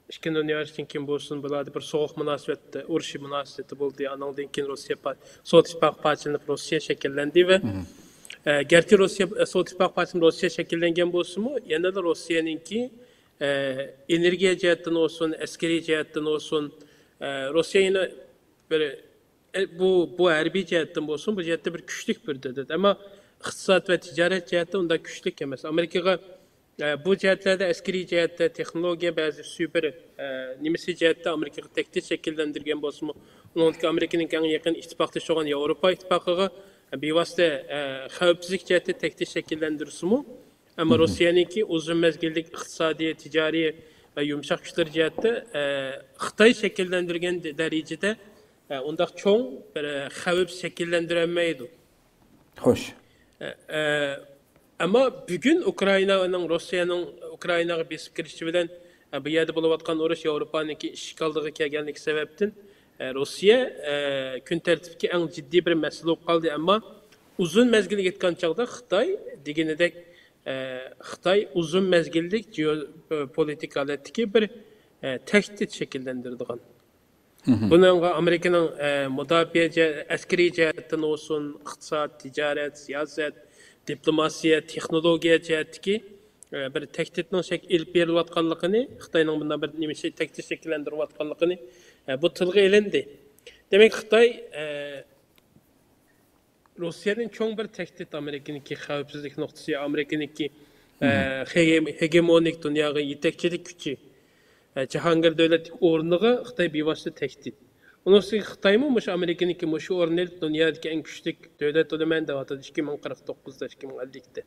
ئىككىنچى دۇنيا ئۇرۇشىدىن كېيىن بولسۇن، بۇلاردا بىر سوغۇق مۇناسىۋەت، ئۇرۇشى مۇناسىۋىتى بولدى. ئانىڭدىن كېيىن روسىيە پا-، سوۋېت ئىتتىپاقى پارچىلىنىپ، روسىيە شەكىللەندى ۋە، ئە، گەرچە روسىيە، سوۋېت ئىتتىپاقى پارچىلىنىپ، روسىيە شەكىللەنگەن بولسىمۇ، يەنىلا روسىيەنىڭكى، ئە، ئېنېرگىيە جەھەتتىن بولسۇن، ئەسكىرىي جەھەتتىن بولسۇن، ئە، روسىيە يەنە بىر ئە، بۇ، بۇ ھەربىي جەھەتتىن بولسۇن، بۇ جەھەتتە بىر كۈچلۈك بىر دۆلەت. ئەمما ئىقتىساد ۋە تىجارەت جەھەتتە ئۇنداق كۈچلۈك ئەمەس. ئامېرىكىغا، ئە، بۇ جەھەتلەردە ئەسكىرىي جەھەتتە، تېخنولوگىيە، بەزى سۇپېر، ئە، نېمىسى جەھەتتە ئامېرىكىغا تەھدىت شەكىللەندۈرگەن بولسىمۇ، ئۇنىڭدىكى ئامېرىكىنىڭ ئەڭ يېقىن ئىتتىپاقدىشى بولغان ياۋروپا ئىتتىپاقىغا، ئە، بىۋاسىتە، ئە، خەۋپسىزلىك جەھەتتە تەھدىت شەكىللەندۈرسىمۇ، ئەمما روسىيەنىڭكى ئۇزۇن مەزگىللىك ئىقتىسادىي، تىجارىي ۋە يۇمشاق كۈچلىرى جەھەتتە، ئە، خىتاي شەكىللەندۈرگەن دە-، دەرىجىدە ئە، ئۇنداق چوڭ بىر، ئە، خەۋپ شەكىللەندۈرەلمەيدۇ. خوش. ئە، ئە، ئەمما بۈگۈن ئۇكرائىنانىڭ، روسىيەنىڭ ئۇكرائىناغا بېسىپ كىرىشى بىلەن، ئە، بۇ يەردە بولۇۋاتقان ئۇرۇش ياۋروپانىڭكى ئىشىك ئالدىغا كەلگەنلىكى سەۋەبتىن، ئە، روسىيە، ئە، كۈن تەرتىپتىكى ئەڭ جىددىي بىر مەسىلە بولۇپ قالدى. ئەمما ئۇزۇن مەزگىلگە يەتكەن چاغدا خىتاي دېگىنىدەك، ئە، خىتاي ئۇزۇن مەزگىللىك جېئوپولىتىك ھالەتتىكى بىر، ئە، تەھدىت شەكىللەندۈرىدىغان. بۇنىڭغا ئامېرىكىنىڭ، ئە، مۇداپىئە جە-، ئەسكىرىي جەھەتتىن بولسۇن، ئىقتىساد، تىجارەت، سىياسەت، دىپلوماتىيە، تېخنولوگىيە جەھەتتىكى، ئە، بىر تەھدىتنىڭ شەك-، ئېلىپ بېرىلىۋاتقانلىقىنى، خىتاينىڭ بۇنداق بىر نېمە شەي-، تەھدىت شەكىللەندۈرۈۋاتقانلىقىنى، ئە، بۇ تىلغا ئېلىندى. دېمەك، خىتاي، ئە، روسىيەدىن چوڭ بىر تەھدىت، ئامېرىكىنىڭكى خەۋپسىزلىك نۇقتىسى، ئامېرىكىنىڭكى، ئە، ھېگېم-، ھېگېمونىك دۇنياغا يېتەكچىلىك كۈچى، ئە، جاھانگىر دۆلەتلىك ئورنىغا خىتاي بىۋاسىتە تەھدىت. ئۇنىڭ ئۈستىگە خىتايمۇ مۇشۇ ئامېرىكىنىڭكى مۇشۇ ئورنىنى ئېلىپ، دۇنيادىكى ئەڭ كۈچلۈك دۆلەت بولىمەن دەۋاتىدۇ، ئىككى مىڭ قىرىق توققۇزدا، ئىككى مىڭ ئەللىكتە.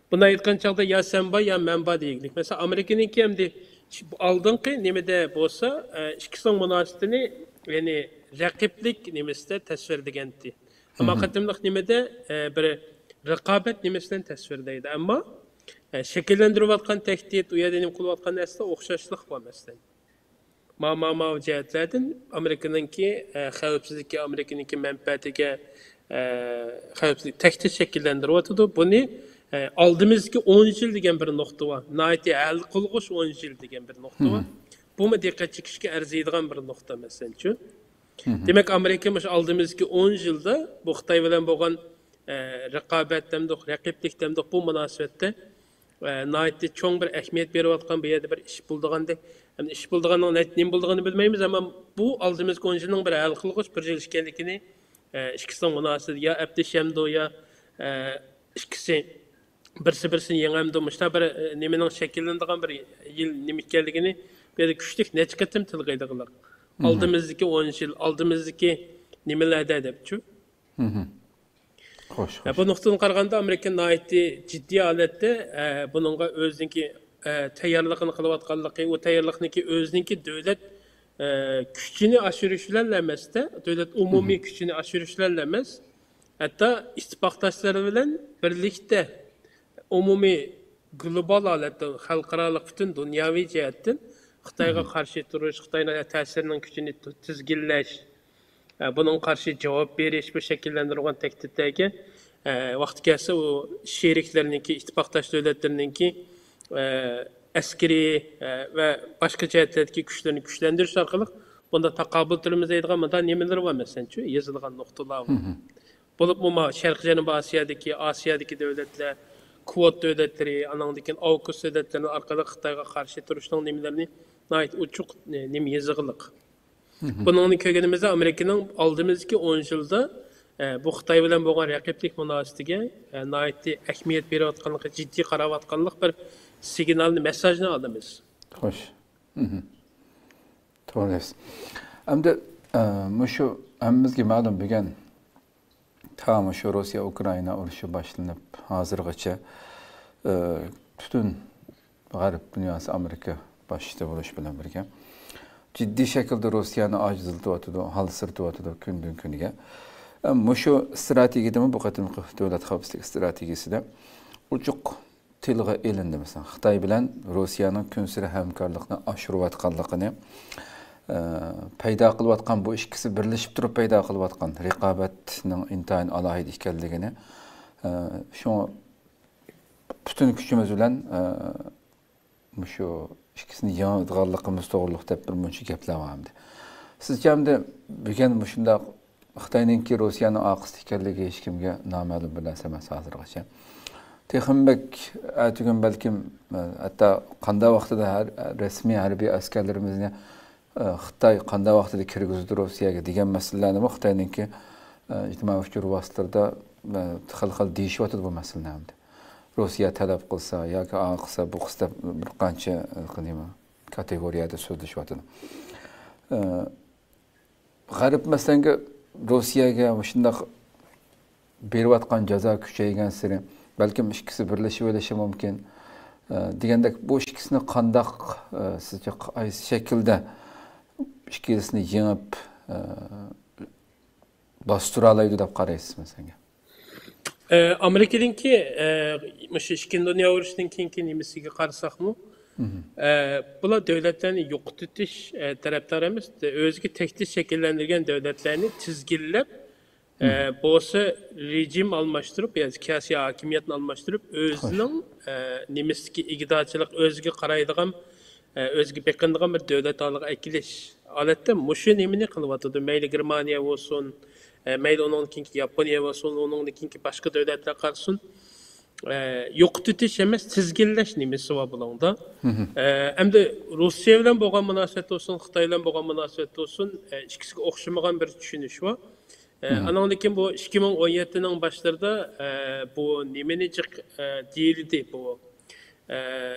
بۇنداق ئېيتقان چاغدا يا سەن بار، يا مەن بار دېگۈدەك. مەسىلەن، ئامېرىكىنىڭكى ئەمدى ئالدىنقى نېمىدە بولسا، ئە، ئىككىسىنىڭ مۇناسىۋىتىنى، يەنى رەقىبلىك نېمىسىدە تەسۋىرلىگەنتى. ئەمما قېتىملىق نېمىدە، ئە، بىر رىقابەت نېمىسى بىلەن تەسۋىرلەيدۇ. ئەمما، ئە، شەكىللەندۈرۈۋاتقان تەھدىت، ئۇ يەردە نېمە قىلىۋاتقان نەرسىدە ئوخشاشلىق بار، مەسىلەن. ما، ما، ما جەھەتلەردىن ئامېرىكىنىڭكى، ئە، خەۋپسىزلىكى، ئامېرىكىنىڭكى مەنپەئەتىگە، ئە، خەۋپسىزلىك تەھدىت شەكىللەندۈرۈۋاتىدۇ. بۇنى، ئە، ئالدىمىزدىكى ئون يىل دېگەن بىر نۇقتا بار. ناھايىتى ھەل قىلغۇچ ئون يىل دېگەن بىر نۇقتا بار. بۇمۇ دىققەت چېكىشكە ئەرزىيدىغان بىر نۇقتا، مەسىلەنچۇ. دېمەك، ئامېرىكا مۇشۇ ئالدىمىزدىكى ئون يىلدا بۇ خىتاي بىلەن بولغان، ئە، رىقابەت دەمدۇق، رەقىبلىك دەمدۇق، بۇ مۇناسىۋەتتە، ئە، ناھايىتى چوڭ بىر ئەھمىيەت بېرىۋاتقان، بۇ يەردە بىر ئىش بولىدىغاندەك. ئەمدى ئىش بولىدىغاننىڭ نە-، نېمە بولىدىغىنىنى بىلمەيمىز، ئەمما بۇ ئالدىمىزدىكى ئون يىلنىڭ بىر ھەل قىلغۇچ بىر يىل ئىكەنلىكىنى، ئە، ئىككىسىنىڭ مۇناسىۋىتى يا ئەپلىشەمدۇ، يا، ئە، ئىككىسى بىرسى بىرسىنى يېڭەمدۇ؟ مۇشۇنداق بىر، ئە، نېمىنىڭ شەكىللىنىدىغان بىر يىل نېمە ئىكەنلىكىنى بۇ يەردە كۈچلۈك نەچچە قېتىم تىلغا ئېلىغلىق. ئالدىمىزدىكى ئون يىل، ئالدىمىزدىكى نېمىلەردە دەپچۇ. خوش، ئە، خوش. بۇ نۇقتىدىن قارىغاندا، ئامېرىكا ناھايىتى جىددىي ھالەتتە، ئە، بۇنىڭغا ئۆزىنىڭكى، ئە، تەييارلىقىنى قىلىۋاتقانلىقى، ئۇ تەييارلىقنىڭكى ئۆزىنىڭكى دۆلەت، ئە، كۈچىنى ئاشۇرۇش بىلەنلا ئەمەستە، دۆلەت ئومۇمىي كۈچىنى ئاشۇرۇش بىلەنلا ئەمەس، ھەتتا ئىتتىپاقداشلىرى بىلەن بىرلىكتە ئومۇمىي گلوبال ھالەتتە، خەلقئارالىق پۈتۈن دۇنياۋى جەھەتتىن خىتايغا قارشى تۇرۇش، خىتاينىڭ تەسىرىنىڭ كۈچىنى تۇ-، تىزگىنلەش، ئە، بۇنىڭغا قارشى جاۋاب بېرىش، بۇ شەكىللەندۈرۈلگەن تەھدىتلەرگە، ئە، ۋاقتى كەلسە، ئۇ شېرىكلىرىنىڭكى، ئىتتىپاقداش دۆلەتلىرىنىڭكى، ئە، ئەسكىرىي، ئە، ۋە باشقا جەھەتلەردىكى كۈچلىرىنى كۈچلەندۈرۈش ئارقىلىق بۇندا تاقابىل تۇرىمىز دەيدىغان مۇنداق نېمىلىرى بار، مەسىلەن، شۇ يېزىلغان نۇقتىلار بار. بولۇپمۇ ما شەرقىي جەنۇبىي ئاسىيادىكى، ئاسىيادىكى دۆلەتلەر، كۋوت دۆلەتلىرى، ئانىڭدىن كېيىن ئاۋكۇس دۆلەتلىرى ئارقىلىق خىتايغا قارشى تۇرۇشنىڭ نېمىلىرىنى ناھايىتى ئوچۇق، نېمە يېزىقلىق. بۇنىڭنى كۆرگىنىمىزدە، ئامېرىكىنىڭ ئالدىمىزدىكى ئون يىلدا، ئە، بۇ خىتاي بىلەن بولغان رەقىبلىك مۇناسىۋىتىگە، ئە، ناھايىتى ئەھمىيەت بېرىۋاتقانلىقى، جىددىي قاراۋاتقانلىق بىر سىگنالنى، مېسساژنى ئالىمىز. خوش. مهم. توغرا دەيسىز. ئەمدى، ئە، مۇشۇ ھەممىمىزگە مەلۇم بۈگۈن تا مۇشۇ روسىيە-ئۇكرائىنا ئۇرۇشى باشلىنىپ ھازىرغىچە، ئە، پۈتۈن غەرب دۇنياسى ئامېرىكا باشچىسى بولۇش بىلەن بىرگە جىددىي شەكىلدە روسىيەنى ئاجىزلىتىۋاتىدۇ، ھالسىرىتىۋاتىدۇ كۈندىن كۈنگە. ئە، مۇشۇ ئىستراتېگىيەدىمۇ، بۇ قېتىمقى دۆلەت خەۋپسىزلىك ئىستراتېگىيەسىدە ئوچۇق تىلغا ئېلىندى. مەسىلەن، خىتاي بىلەن روسىيەنىڭ كۈنسېرى ھەمكارلىقنى ئاشۇرۇۋاتقانلىقىنى، ئە، پەيدا قىلىۋاتقان، بۇ ئىككىسى بىرلىشىپ تۇرۇپ پەيدا قىلىۋاتقان رىقابەتنىڭ ئىنتايىن ئالاھىدە ئىكەنلىكىنى، ئە، شۇڭا پۈتۈن كۈچىمىز بىلەن، ئە، مۇشۇ ئىككىسىنى يېڭىدىغانلىقىمىز توغرۇلۇق دەپ بىر مۇنچە گەپلەر بار ئەمدى. سىزچە ئەمدى بۈگۈن مۇشۇنداق خىتاينىڭكى روسىيەنىڭ ئارقىسىدا ئىكەنلىكى ھېچكىمگە نامەلۇم بىر نەرسە ئەمەس ھازىرغىچە. تېخىمۇ بەك ئەتىگۈن بەلكىم، ھەتتا قانداق ۋاقتىدا ھەر، رەسمىي ھەربىي ئەسكەرلىرىمىزنى، خىتاي قانداق ۋاقتىدا كىرگۈزىدۇ روسىيەگە دېگەن مەسىلىلەرنىمۇ خىتاينىڭكى، ئىجتىمائىي ئۇچۇر ۋاسىتىلىرىدا، خېلى خىل دېيىشىۋاتىدۇ بۇ مەسىلىنى ئەمدى. روسىيە تەلەپ قىلسا ياكى ئا قىلسا، بۇ قىلسا دەپ بىر قانچە، نېمە، كاتېگورىيەدە سۆزلىشىۋاتىدۇ. ئە، غەرب، مەسىلەن، روسىيەگە مۇشۇنداق بېرىۋاتقان جازا كۈچەيگەنسېرى، بەلكىم ئىككىسى بىرلىشىۋېلىشى مۇمكىن. ئە، دېگەندەك، بۇ ئىككىسىنى قانداق، ئە، سىزچە قايسى شەكىلدە ئىككىلىسىنى يېڭىپ، ئە، باستۇرالايدۇ دەپ قارايسىز، مەسىلەن؟ ئە، ئامېرىكىنىڭكى، ئە، مۇشۇ ئىككىنچى دۇنيا ئۇرۇشىنىڭ كېيىنكى نېمىسىگە قارىساقمۇ، ئە، بۇلار دۆلەتلەرنى يوقىتىۋېتىش، ئە، تەرەپدار ئەمەس، ئۆزىگە تەھدىت شەكىللەندۈرگەن دۆلەتلەرنى تىزگىنلەپ، ئە، بولسا رېجىم ئالماشتۇرۇپ، يا سىياسىي ھاكىمىيەتنى ئالماشتۇرۇپ، ئۆزىنىڭ، ئە، نېمىسىدىكى ئىگىدارچىلىق، ئۆزىگە قارايدىغان، ئە، ئۆزىگە بېقىنىدىغان بىر دۆلەت ھالىغا ئەكېلىش. ھالەتتە مۇشۇ نېمىنى قىلىۋاتىدۇ. مەيلى گېرمانىيە بولسۇن، ئە، مەيلى ئۇنىڭدىن كېيىنكى ياپونىيە بولسۇن، ئۇنىڭدىن كېيىنكى باشقا دۆلەتلەر قارىسۇن. ئە، يوقىتىۋېتىش ئەمەس، تىزگىنلەش نېمىسى بار بۇلاردا. ئە، ئەمدى روسىيە بىلەن بولغان مۇناسىۋەت بولسۇن، خىتاي بىلەن بولغان مۇناسىۋەت بولسۇن، ئە، ئىككىسىگە ئوخشىمىغان بىر چۈشىنىش بار. ئە، ئانىڭدىن كېيىن بۇ ئىككى مىڭ ئون يەتتىنىڭ باشلىرىدا، ئە، بۇ نېمىنى جىق، ئە، دېيىلدى بۇ، ئە،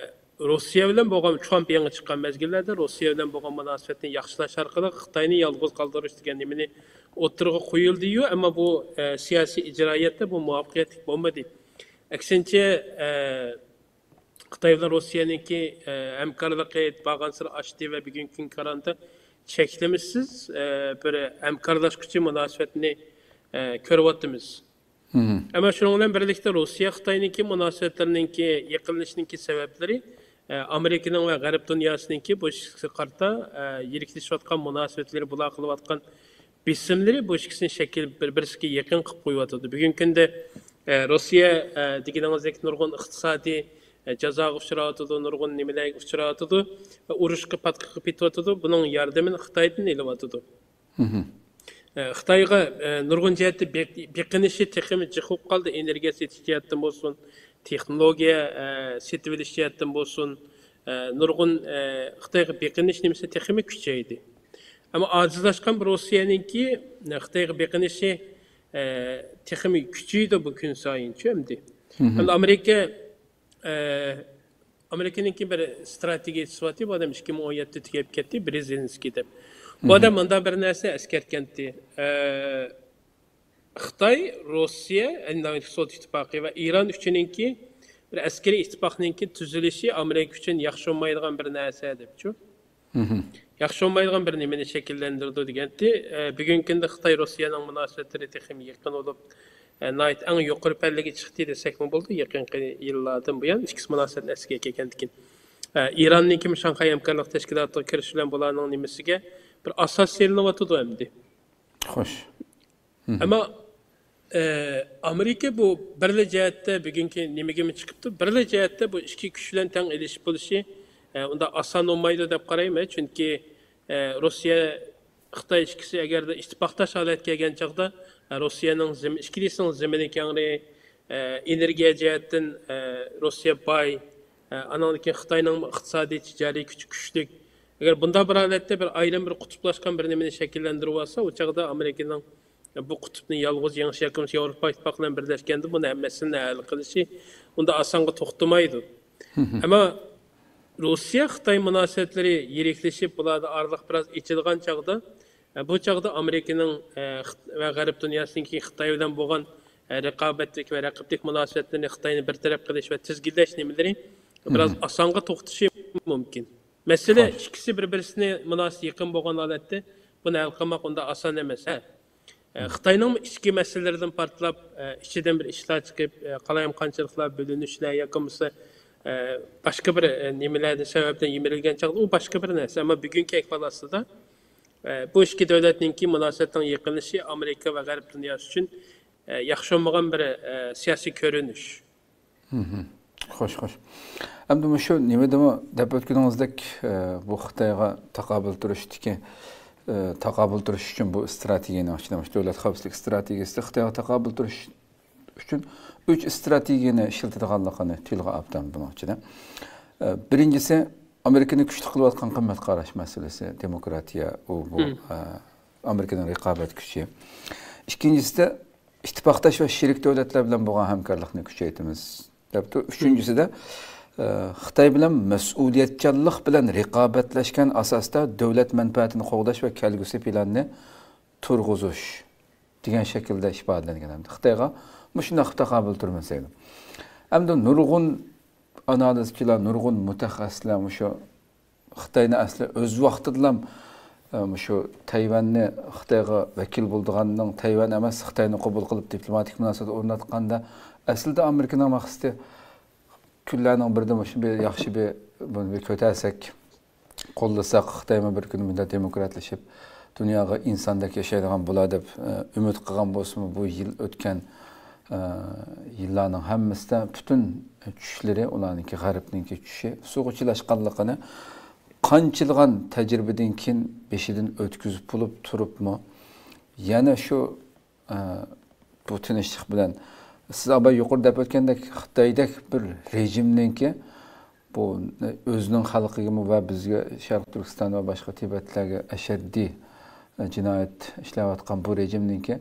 روسىيە بىلەن بولغان، ترامپ يېڭى چىققان مەزگىللەردە روسىيە بىلەن بولغان مۇناسىۋەتنى ياخشىلاش ئارقىلىق خىتاينى يالغۇز قالدۇرۇش دېگەن نېمىنى ئوتتۇرىغا قويۇلدىيۇ، ئەمما بۇ، ئە، سىياسىي ئىجرائىيەتتە بۇ مۇۋەپپەقىيەتلىك بولمىدى. ئەكسىنچە، ئە، خىتاي بىلەن روسىيەنىڭكى، ئە، ھەمكارلىقى بارغانسېرى ئاشتى ۋە بۈگۈنكى كۈنگە قارىغاندا چەكلىمىسىز، ئە، بىر ھەمكارلاشقۇچى مۇناسىۋەتنى، ئە، كۆرۈۋاتىمىز. ئەمما شۇنىڭ بىلەن بىرلىكتە روسىيە خىتاينىڭكى مۇناسىۋەتلىرىنىڭكى يېقىنلىشىشنىڭكى سەۋەبلىرى، ئە، ئامېرىكىنىڭ ۋە غەرب دۇنياسىنىڭكى بۇ ئىككىسىگە قارىتا، ئە، يىرىكلىشىۋاتقان مۇناسىۋەتلىرى، بۇلار قىلىۋاتقان بېسىملىرى بۇ ئىككىسىنى شەكىل بىر-، بىرسىگە يېقىن قىلىپ قويۇۋاتىدۇ. بۈگۈنكى كۈندە، ئە، روسىيە، ئە، دېگىنىڭىزدەك نۇرغۇن ئىقتىسادىي، ئە، جازاغا ئۇچراۋاتىدۇ، نۇرغۇن نېمىلەرگە ئۇچراۋاتىدۇ، ئۇرۇشقا پاتقىققا پېتىۋاتىدۇ، بۇنىڭ ياردىمىنى خىتايدىن ئېلىۋاتىدۇ. ئە، خىتايغا، ئە، نۇرغۇن جەھەتتە بېق-، بېقىنىشى تېخىمۇ جىق بولۇپ قالدى. ئېنېرگىيە سېتىش جەھەتتىن بولسۇن، تېخنولوگىيە، ئە، سېتىۋېلىش جەھەتتىن بولسۇن، ئە، نۇرغۇن، ئە، خىتايغا بېقىنىش نېمىسى تېخىمۇ كۈچەيدى. ئەمما ئاجىزلاشقان بىر روسىيەنىڭكى، ئە، خىتايغا بېقىنىشى، ئە، تېخىمۇ كۈچىيىدۇ بۇ كۈن سايىنچۇ ئەمدى. ئەمدى ئامېرىكا، ئە، ئامېرىكىنىڭكى بىر ئىستراتېگىيىچىسى بارتى، بۇ ئادەم ئىككى مىڭ ئون يەتتە تۈگەپ كەتتى، برېزىنسكىي دەپ. بۇ ئادەم مۇنداق بىر نەرسە ئەسكەرتكەنتى. ئە، خىتاي، روسىيە، ئەمدى سوۋېت ئىتتىپاقى ۋە ئىران ئۈچۈنكى بىر ئەسكىرىي ئىتتىپاقنىڭكى تۈزۈلۈشى ئامېرىكا ئۈچۈن ياخشى بولمايدىغان بىر نەرسە دەپچۇ. ياخشى بولمايدىغان بىر نېمىنى شەكىللەندۈرىدۇ دېگەنتى. ئە، بۈگۈنكى كۈندە خىتاي روسىيەنىڭ مۇناسىۋەتلىرى تېخىمۇ يېقىن بولۇپ، ئە، ناھايىتى ئەڭ يۇقىرى پەللىگە چىقتى دېسەكمۇ بولىدۇ. يېقىنقى يىللاردىن بۇيان ئىككىسى مۇناسىۋەتنى ئەسلىگە كەلگەندىكىن. ئە، ئىراننىڭكى شاڭخەي ھەمكارلىق تەشكىلاتىغا كىرىش بىلەن بۇلارنىڭ نېمىسىگە بىر ئاساس سېلىنىۋاتىدۇ ئەمدى. خوش. ئەمما، ئە، ئامېرىكا بۇ بىرلا جەھەتتە بۈگۈنكى نېمىگىمۇ چىقىپتۇ، بىرلا جەھەتتە بۇ ئىككى كۈچ بىلەن تەڭ ئېلىشىپ بولۇشى، ئۇنداق ئاسان بولمايدۇ دەپ قارايمەن. چۈنكى، ئە، روسىيە، خىتاي ئىككىسى ئەگەردە ئىتتىپاقداش ھالەتكە كەلگەن چاغدا، ئە، روسىيەنىڭ زېمىن-، ئىككىلىسىنىڭ زېمىنى كەڭرى، ئە، ئېنېرگىيە جەھەتتىن، ئە، روسىيە باي، ئە، ئانىڭدىن كېيىن خىتاينىڭ ئىقتىسادىي، تىجارىي كۈچى كۈچلۈك. ئەگەر بۇنداق بىر ھالەتتە بىر ئايرىم بىر قۇتۇپلاشقان بىر نېمىنى شەكىللەندۈرۈۋالسا، ئۇ چاغدا ئامېرىكىنىڭ بۇ قۇتۇپنى يالغۇز يېڭىشى ياكى بولمىسا ياۋروپا ئىتتىپاقى بىلەن بىرلەشكەندە بۇنى ھەممىسىنى ھەل قىلىشى ئۇنداق ئاسانغا توختىمايدۇ. ئەمما روسىيە خىتاي مۇناسىۋەتلىرى يىرىكلىشىپ، بۇلاردا ئارىلىق بىراز ئېچىلغان چاغدا، ئە، بۇ چاغدا ئامېرىكىنىڭ، ئە، خىت-، ۋە غەرب دۇنياسىنىڭكى خىتاي بىلەن بولغان، ئە، رىقابەتلىك ۋە رەقىبلىك مۇناسىۋەتلىرىنى خىتاينى بىر تەرەپ قىلىش ۋە تىزگىنلەش نېمىلىرى بىراز ئاسانغا توختىشى مۇمكىن. مەسىلە، ئىككىسى بىر-بىرسىنى مۇناسىۋەت يېقىن بولغان ھالەتتە بۇنى ھەل قىلماق ئۇنداق ئاسان ئەمەس، ھە. ئە، خىتاينىڭ ئىچكى مەسىلىلىرىدىن پارتلاپ، ئە، ئىچىدىن بىر ئىشلار چىقىپ، ئە، قالايمىقانچىلىقلار، بۆلۈنۈشلەر ياكى بولمىسا، ئە، باشقا بىر، ئە، نېمىلەردىن سەۋەبتىن يىمىرىلگەن چاغدا ئۇ باشقا بىر نەرسە. ئەمما بۈگۈنكى ئەھۋال ئاستىدا، ئە، بۇ ئىككى دۆلەتنىڭكى مۇناسىۋەتنىڭ يېقىنلىشىشى ئامېرىكا ۋە غەرب دۇنياسى ئۈچۈن، ئە، ياخشى بولمىغان بىر، ئە، سىياسىي كۆرۈنۈش. خوش، خوش. ئەمدى مۇشۇ نېمىدىمۇ دەپ ئۆتكىنىڭىزدەك، ئە، بۇ خىتايغا تاقابىل تۇرۇشتىكى، ئە، تاقابىل تۇرۇش ئۈچۈن بۇ ئىستراتېگىيەنىڭ ئىچىدە، مۇشۇ دۆلەت خەۋپسىزلىك ئىستراتېگىيەسىدە خىتايغا تاقابىل تۇرۇش ئۈچۈن ئۈچ ئىستراتېگىيەنى ئىشلىتىدىغانلىقىنى تىلغا ئاپتىم بۇنىڭ ئىچىدە. ئە، بىرىنچىسى، ئامېرىكىنى كۈچلۈك قىلىۋاتقان قىممەت قاراش مەسىلىسى، دېموكراتىيە، ئۇ بۇ، ئە، ئامېرىكىنىڭ رىقابەت كۈچى. ئىككىنچىسى، ئىتتىپاقداش ۋە شېرىك دۆلەتلەر بىلەن بولغان ھەمكارلىقنى كۈچەيتىمىز، دەپتۇ. ئۈچىنچىسىدە، ئە، خىتاي بىلەن مەسئۇلىيەتچانلىق بىلەن رىقابەتلەشكەن ئاساستا دۆلەت مەنپەئەتىنى قوغداش ۋە كەلگۈسى پىلانىنى تۇرغۇزۇش دېگەن شەكىلدە ئىپادىلەنگەن. ئەمدى خىتايغا مۇشۇنداق تاقابىل تۇرىمىز دەيدۇ. ئەمدى نۇرغۇن ئانالىزچىلار، نۇرغۇن مۇتەخەسسىسلەر مۇشۇ خىتاينى ئەسلى ئۆز ۋاقتىدىلا، ئە، مۇشۇ تەيۋەننى خىتايغا ۋەكىل بولىدىغاننىڭ تەيۋەن ئەمەس، خىتاينى قوبۇل قىلىپ دىپلوماتىك مۇناسىۋەت ئورناتقاندا، ئەسلىدە ئامېرىكىنىڭ مەقسىتى كۈنلەرنىڭ بىرىدە مۇشۇ بىر ياخشى بىر، بۇنى بىر كۆتەرسەك، قوللىساق، خىتايمۇ بىر كۈنى مۇنداق دېموكراتلىشىپ، دۇنياغا ئىنساندەك ياشايدىغان بولار دەپ، ئە، ئۈمىد قىلغان بولسىمۇ، بۇ يىل ئۆتكەن، ئە، يىللارنىڭ ھەممىسىدە پۈتۈن چۈشلىرى، ئۇلارنىڭكى، غەربنىڭكى چۈشى سۇغا چىلاشقانلىقىنى قانچىلىغان تەجرىبىدىن كېيىن بېشىدىن ئۆتكۈزۈپ بولۇپ تۇرۇپمۇ، يەنە شۇ، ئە، بۇ تىنچلىق بىلەن، سىز ئاباي يۇقىرىدا دەپ ئۆتكەندەك، خىتايدەك بىر رېجىمنىڭكى بۇ ئۆزىنىڭ خەلقىگىمۇ ۋە بىزگە، شەرقىي تۈركىستان ۋە باشقا تىبەتلەرگە ئەشەددىي، ئە، جىنايەت ئىشلەۋاتقان بۇ رېجىمنىڭكى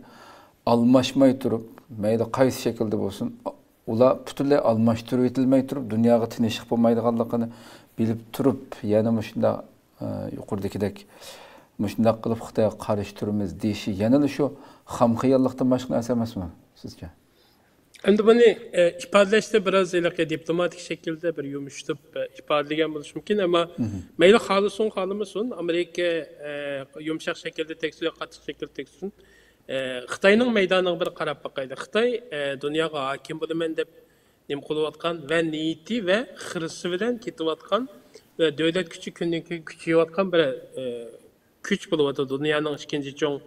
ئالماشماي تۇرۇپ، مەيلى قايسى شەكىلدە بولسۇن، ئۇلار پۈتۈنلەي ئالماشتۇرۇۋېتىلمەي تۇرۇپ، دۇنياغا تىنچلىق بولمايدىغانلىقىنى بىلىپ تۇرۇپ، يەنە مۇشۇنداق، ئە، يۇقىرىدىكىدەك مۇشۇنداق قىلىپ خىتايغا قارشى تۇرىمىز دېيىشى يەنىلا شۇ خام خىياللىقتىن باشقا نەرسە ئەمەسمۇ سىزچە؟ ئەمدى بۇنى، ئە، ئىپادىلەشتە بىراز ھېلىقى دىپلوماتىك شەكىلدە بىر يۇمشىتىپ، ئە، ئىپادىلىگەن بولۇشى مۇمكىن، ئەمما مەيلى خالىسۇن، خالىمىسۇن، ئامېرىكا، ئە، يۇمشاق شەكىلدە تەكشۈرسۇن يا قاتتىق شەكىلدە تەكشۈرسۇن، ئە، خىتاينىڭ مەيدانىغا بىر قاراپ باقايلى. خىتاي، ئە، دۇنياغا ھاكىم بولىمەن دەپ نېمە قىلىۋاتقان ۋە نىيىتى ۋە خىرىسى بىلەن كېتىۋاتقان ۋە دۆلەت كۈچى كۈندىن كۈنگە كۈچىيىۋاتقان بىر، ئە، كۈچ بولۇۋاتىدۇ. دۇنيانىڭ ئىككىنچى چوڭ،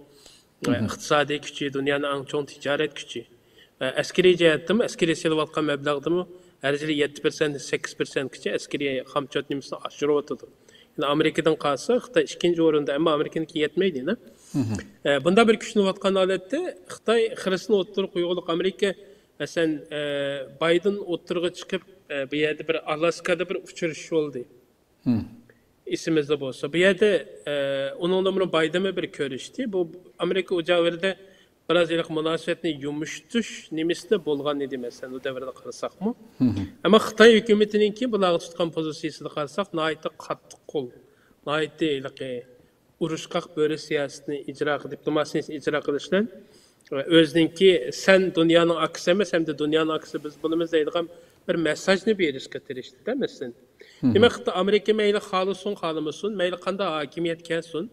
ئە، ئىقتىسادىي كۈچى، دۇنيانىڭ ئەڭ چوڭ تىجارەت كۈچى. ئە، ئەسكىرىي جەھەتتىمۇ، ئەسكىرىي سېلىۋاتقان مەبلەغدىمۇ ھەر يىلى يەتتە پىرسەنت، سەككىز پىرسەنتكىچە ئەسكىرىي خامچوت نېمىسىنى ئاشۇرۇۋاتىدۇ. يەنى ئامېرىكىدىن قالسا، خىتاي ئىككىنچى ئورۇندا، ئەمما ئامېرىكىنىڭكى يەتمەيدۇ يەنە. ئە، بۇنداق بىر كۈچلىنىۋاتقان ھالەتتە خىتاي خىرىسىنى ئوتتۇرىغا قويغۇلۇق. ئامېرىكا، مەسىلەن، ئە، بايدېن ئوتتۇرىغا چىقىپ، ئە، بۇ يەردە بىر ئالاسكادا بىر ئۇچرىشىش بولدى. ئېسىمىزدە بولسا، بۇ يەردە، ئە، ئۇنىڭ بىلەن بايدېنمۇ بىر كۆرۈشتى. بۇ ئامېرىكا ئۇ جاۋىرىدە بىراز ھېلىقى مۇناسىۋەتنى يۇمشىتىش نېمىسىدە بولغان ئىدى، مەسىلەن، ئۇ دەۋردە قارىساقمۇ. ئەمما خىتاي ھۆكۈمىتىنىڭكى بۇلارغا تۇتقان پوزىتسىيىسىدا قارىساق، ناھايىتى قاتتىق قول، ناھايىتى ھېلىقى ئۇرۇشقاق بۆرە سىياسىتىنى ئىجرا، دىپلوماتىيىسىنى ئىجرا قىلىش بىلەن، ئۆزىنىڭكى «سەن دۇنيانىڭ ئاكىسى ئەمەس، ئەمدى دۇنيانىڭ ئاكىسى بىز بولىمىز» دەيدىغان بىر مېساجنى بېرىشكە تىرىشتىدە، مەسىلەن. دېمەك، خىتاي، ئامېرىكا مەيلى خالىسۇن، خالىمىسۇن، مەيلى قانداق ھاكىمىيەت كەلسۇن،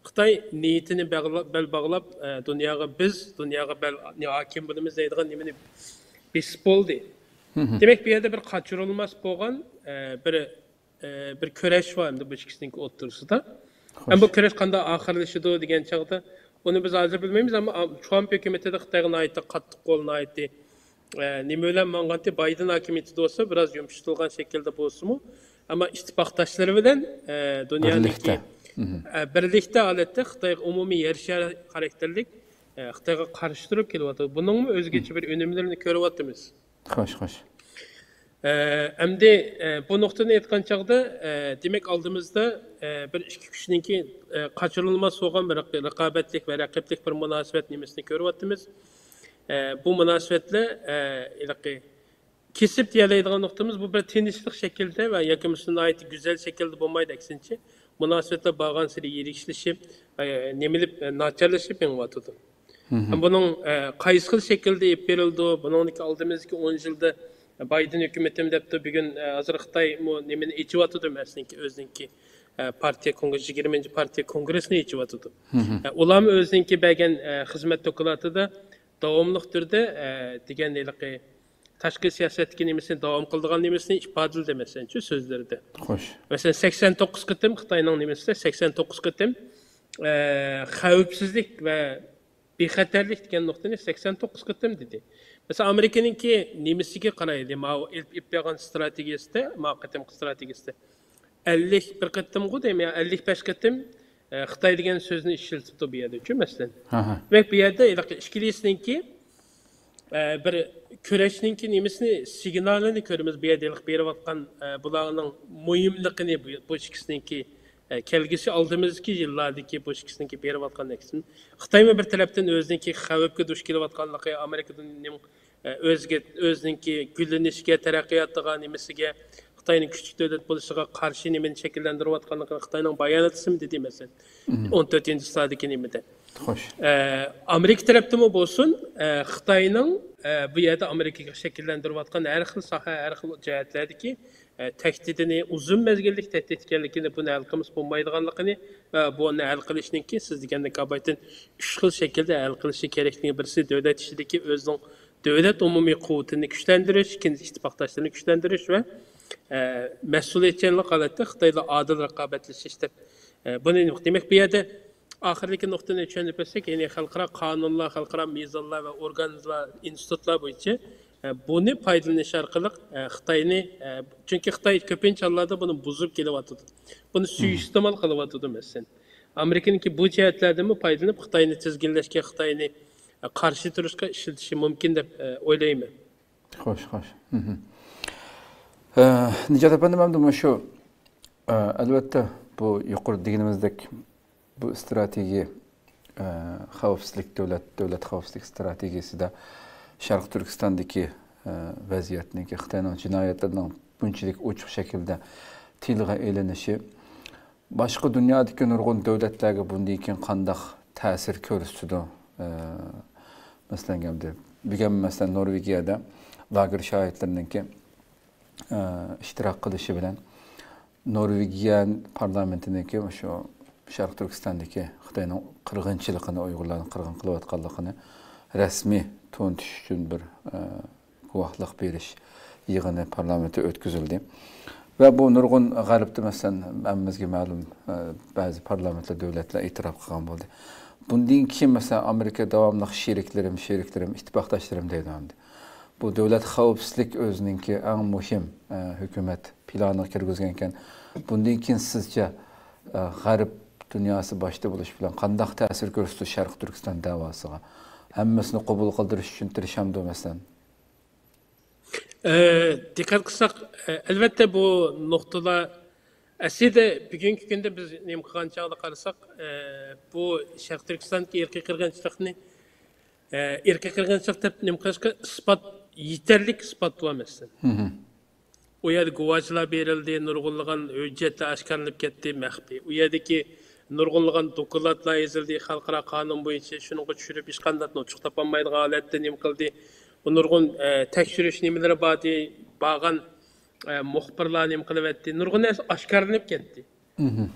خىتاي نىيىتىنى بەغلا-، بەل باغلاپ، ئە، دۇنياغا بىز، دۇنياغا بەل، ھاكىم بولىمىز دەيدىغان نېمىنى بېسىپ بولدى. دېمەك، بۇ يەردە بىر قاچۇرۇلماس بولغان، ئە، بىر، ئە، بىر كۈرەش بار ئەمدى بۇ ئىككىسىنىڭكى ئوتتۇرىسىدا. ھەم بۇ كۈرەش قانداق ئاخىرلىشىدۇ دېگەن چاغدا، ئۇنى بىز ھازىر بىلمەيمىز، ئەمما ترامپ ھۆكۈمىتىدە خىتايغا ناھايىتى قاتتىق قول، ناھايىتى، ئە، نېمە بىلەن ماڭغانتى، بايدېن ھاكىمىيىتىدە بولسا بىراز يۇمشىتىلغان شەكىلدە بولسىمۇ، ئەمما ئىتتىپاقداشلىرى بىلەن، ئە، دۇنيانىڭكى، بىرلىكتە. مھم. ئە، بىرلىكتە ھالەتتە خىتايغا ئومۇمىي يەر شارى خاراكتېرلىك، ئە، خىتايغا قارشى تۇرۇپ كېلىۋاتىدۇ. بۇنىڭمۇ ئۆزگىچە بىر ئۈنۈملىرىنى كۆرۈۋاتىمىز. خوش، خوش. ئە، ئەمدى، ئە، بۇ نۇقتىنى ئېيتقان چاغدا، ئە، دېمەك، ئالدىمىزدا، ئە، بىر ئىككى كۈچنىڭكى، ئە، قاچۇرۇلماس بولغان بىر رىق-، رىقابەتلىك ۋە رەقىبلىك بىر مۇناسىۋەت نېمىسىنى كۆرۈۋاتىمىز. ئە، بۇ مۇناسىۋەتلەر، ئە، ھېلىقى كېسىپ دېيەلەيدىغان نۇقتىمىز بۇ بىر تىنچلىق شەكلىدە ۋە ياكى بولمىسا ناھايىتى گۈزەل شەكىلدە بولمايدۇ، ئەكسىنچە، مۇناسىۋەتلەر بارغانسېرى يىرىكلىشىپ، ئە، نېمىلىپ، ئە، ناچارلىشىپ مېڭىۋاتىدۇ. مھم. ھەم بۇنىڭ، ئە، قايسى خىل شەكىلدە ئېلىپ بېرىلىدۇ؟ بۇنىڭدىكى ئالدىمىزدىكى ئون يىلدا بايدېن ھۆكۈمىتىمۇ دەپتۇ، بۈگۈن، ئە، ھازىر خىتايمۇ نېمىنى ئېچىۋاتىدۇ، مەسىلەنكى، ئۆزىنىڭكى، ئە، پارتىيە كونگرېسى، يىگىرمىنچى پارتىيە كونگرېسىنى ئېچىۋاتىدۇ. مھم. ئە، ئۇلارمۇ ئۆزىنىڭكى بەرگەن، ئە، خىزمەت دوكلاتىدا داۋاملىق تۈردە، ئە، دېگەن ھېلىقى تاشقى سىياسەتتىكى نېمىسىنى داۋام قىلىدىغان نېمىسىنى ئىپادىلىدى، مەسىلەنچۇ، سۆزلىرىدە. خوش. مەسىلەن، سەكسەن توققۇز قېتىم خىتاينىڭ نېمىسىدە، سەكسەن توققۇز قېتىم، ئە، خەۋپسىزلىك ۋە بىخەتەرلىك دېگەن نۇقتىنى سەكسەن توققۇز قېتىم دېدى. مەسىلەن، ئامېرىكىنىڭكى نېمىسىگە قارايلى، ماۋۇ ئېلىپ، ئېلىپ بارغان ئىستراتېگىيىسىدە، ماۋۇ قېتىمقى ئىستراتېگىيىسىدە ئەللىك بىر قېتىمغۇ دەيمەن، يا ئەللىك بەش قېتىم، ئە، خىتاي دېگەن سۆزنى ئىشلىتىپتۇ بۇ يەردىچۇ، مەسىلەن. ھە، ھە. دېمەك، بۇ يەردە ھېلىقى ئىككىلىسىنىڭكى، ئە، بىر كۈرەشنىڭكى نېمىسىنى، سىگنالىنى كۆرىمىز. بۇ يەردە ھېلىقى بېرىۋاتقان، ئە، بۇلارنىڭ مۇھىملىقىنى، بۇ، بۇ ئىككىسىنىڭكى، ئە، كەلگۈسى ئالدىمىزدىكى يىللاردىكى بۇ ئىككىسىنىڭكى بېرىۋاتقان ئەكسىنى. خىتايمۇ بىر تەرەپتىن ئۆزىنىڭكى خەۋپكە دۇچ كېلىۋاتقانلىقى، ئامېرىكىدىن نېمە ئۆزىگە، ئۆزىنىڭكى گۈللىنىشىگە، تەرەققىياتىغا، نېمىسىگە، خىتاينىڭ كۈچلۈك دۆلەت بولۇشىغا قارشى نېمىنى شەكىللەندۈرۈۋاتقانلىقىنى خىتاينىڭ باياناتىسىمۇ دېدى، مەسىلەن. مم. ئون تۆتىنچى سانىدىكى نېمىدە. خوش. ئە، ئامېرىكا تەرەپتىمۇ بولسۇن، ئە، خىتاينىڭ، ئە، بۇ يەردە ئامېرىكىغا شەكىللەندۈرۈۋاتقان ھەر خىل ساھە، ھەر خىل جەھەتلەردىكى، ئە، تەھدىتىنى، ئۇزۇن مەزگىللىك تەھدىت ئىكەنلىكىنى، بۇنى ھەل قىلمىسا بولمايدىغانلىقىنى ۋە بۇنى ھەل قىلىشنىڭكى سىز دېگەندەك ئاۋايتىن ئۈچ خىل شەكىلدە ھەل قىلىشى كېرەكلىكىنى، بىرسى دۆلەت ئىچىدىكى ئۆزىنىڭ دۆلەت ئومۇمىي قۇۋۋىتىنى كۈچلەندۈرۈش، ئىككىنچى ئىتتىپاقداشلىرىنى كۈچلەندۈرۈش ۋە، ئە، مەسئۇلىيەتچانلىق ھالەتتە خىتاي بىلەن ئادىل رىقابەتلىشىش دەپ، ئە، بۇنى دېمەك، بۇ يەردە ئاخىرىدىكى نۇقتىنى چۈشەندۈرۈپ ئۆتسەك، يەنى خەلقئارا قانۇنلار، خەلقئارا مىزانلار ۋە ئورگانلار، ئىنستىتۇتلار بويىچە، ئە، بۇنى پايدىلىنىش ئارقىلىق، ئە، خىتاينى، ئە، چۈنكى خىتاي كۆپىنچە ھاللاردا بۇنى بۇزۇپ كېلىۋاتىدۇ. بۇنى سۇيىئىستېمال قىلىۋاتىدۇ، مەسىلەن. ئامېرىكىنىڭكى بۇ جەھەتلەردىنمۇ پايدىلىنىپ، خىتاينى تىزگىنلەشكە، خىتاينى قارشى تۇرۇشقا ئىشلىتىشى مۇمكىن دەپ، ئە، ئويلايمەن. خوش، خوش. مھم. ئە، نىجات ئەپەندىم، ئەمدى مۇشۇ، ئە، ئەلۋەتتە، بۇ يۇقىرىدا دېگىنىمىزدەك، بۇ ئىستراتېگىيە، ئە، خەۋپسىزلىك، دۆلەت، دۆلەت خەۋپسىزلىك ئىستراتېگىيىسىدە شەرقىي تۈركىستاندىكى، ئە، ۋەزىيەتنىڭكى، خىتاينىڭ جىنايەتلىرىنىڭ بۇنچىلىك ئوچۇق شەكىلدە تىلغا ئېلىنىشى، باشقا دۇنيادىكى نۇرغۇن دۆلەتلەرگە بۇندىن كېيىن قانداق تەسىر كۆرسىتىدۇ؟ ئە، مەسىلەن، ئەمدى بۈگۈن، مەسىلەن، نورۋېگىيەدە لاگېر شاھىتلىرىنىڭكى، ئە، ئىشتىراك قىلىشى بىلەن نورۋېگىيە پارلامېنتىنىڭكى شۇ شەرقىي تۈركىستاندىكى خىتاينىڭ قىرغىنچىلىقىنى، ئۇيغۇرلارنى قىرغىن قىلىۋاتقانلىقىنى رەسمىي تونۇتۇش ئۈچۈن بىر، ئە، گۇۋاھلىق بېرىش يىغىنى پارلامېنتتا ئۆتكۈزۈلدى. ۋە بۇ نۇرغۇن غەربتە، مەسىلەن، ھەممىمىزگە مەلۇم، ئە، بەزى پارلامېنتلار، دۆلەتلەر ئېتىراپ قىلغان بولدى. بۇندىن كېيىن، مەسىلەن، ئامېرىكا داۋاملىق شېرىكلىرىم، شېرىكلىرىم، ئىتتىپاقداشلىرىم دەيدۇ ئەمدى. بۇ دۆلەت خەۋپسىزلىك ئۆزىنىڭكى ئەڭ مۇھىم، ئە، ھۆكۈمەت پىلانىغا كىرگۈزگەنكەن. بۇندىن كېيىن سىزچە، ئە، غەرب دۇنياسى باشتا بولۇش بىلەن قانداق تەسىر كۆرسىتىدۇ شەرقىي تۈركىستان دەۋاسىغا؟ ھەممىسىنى قوبۇل قىلدۇرۇش ئۈچۈن تىرىشامدۇ، مەسىلەن؟ ئە، دىققەت قىلساق، ئە، ئەلۋەتتە، بۇ نۇقتىلار ئەسلىدە بۈگۈنكى كۈندە بىز نېمە قىلغان چاغدا قارىساق، ئە، بۇ شەرقىي تۈركىستاندىكى ئىرقىي قىرغىنچىلىقنى، ئە، ئىرقىي قىرغىنچىلىق دەپ نېمە قىلىشقا ئىسپات، يېتەرلىك ئىسپات بار، مەسىلەن. مھم. ئۇ يەردە گۇۋاھچىلار بېرىلدى، نۇرغۇنلىغان ھۆججەتلەر ئاشكارىلىنىپ كەتتى، مەخپىي. ئۇ يەردىكى نۇرغۇنلىغان دوكلاتلار يېزىلدى، خەلقئارا قانۇن بويىچە شۇنىڭغا چۈشۈرۈپ، ھېچقانداق ئوچۇق تاپالمايدىغان ھالەتتە نېمە قىلدى. بۇ نۇرغۇن، ئە، تەكشۈرۈش نېمىلىرى باردى، بارغان، ئە، مۇخبىرلار نېمە قىلىۋەتتى، نۇرغۇن نەرسە ئاشكارىلىنىپ كەتتى. مھم.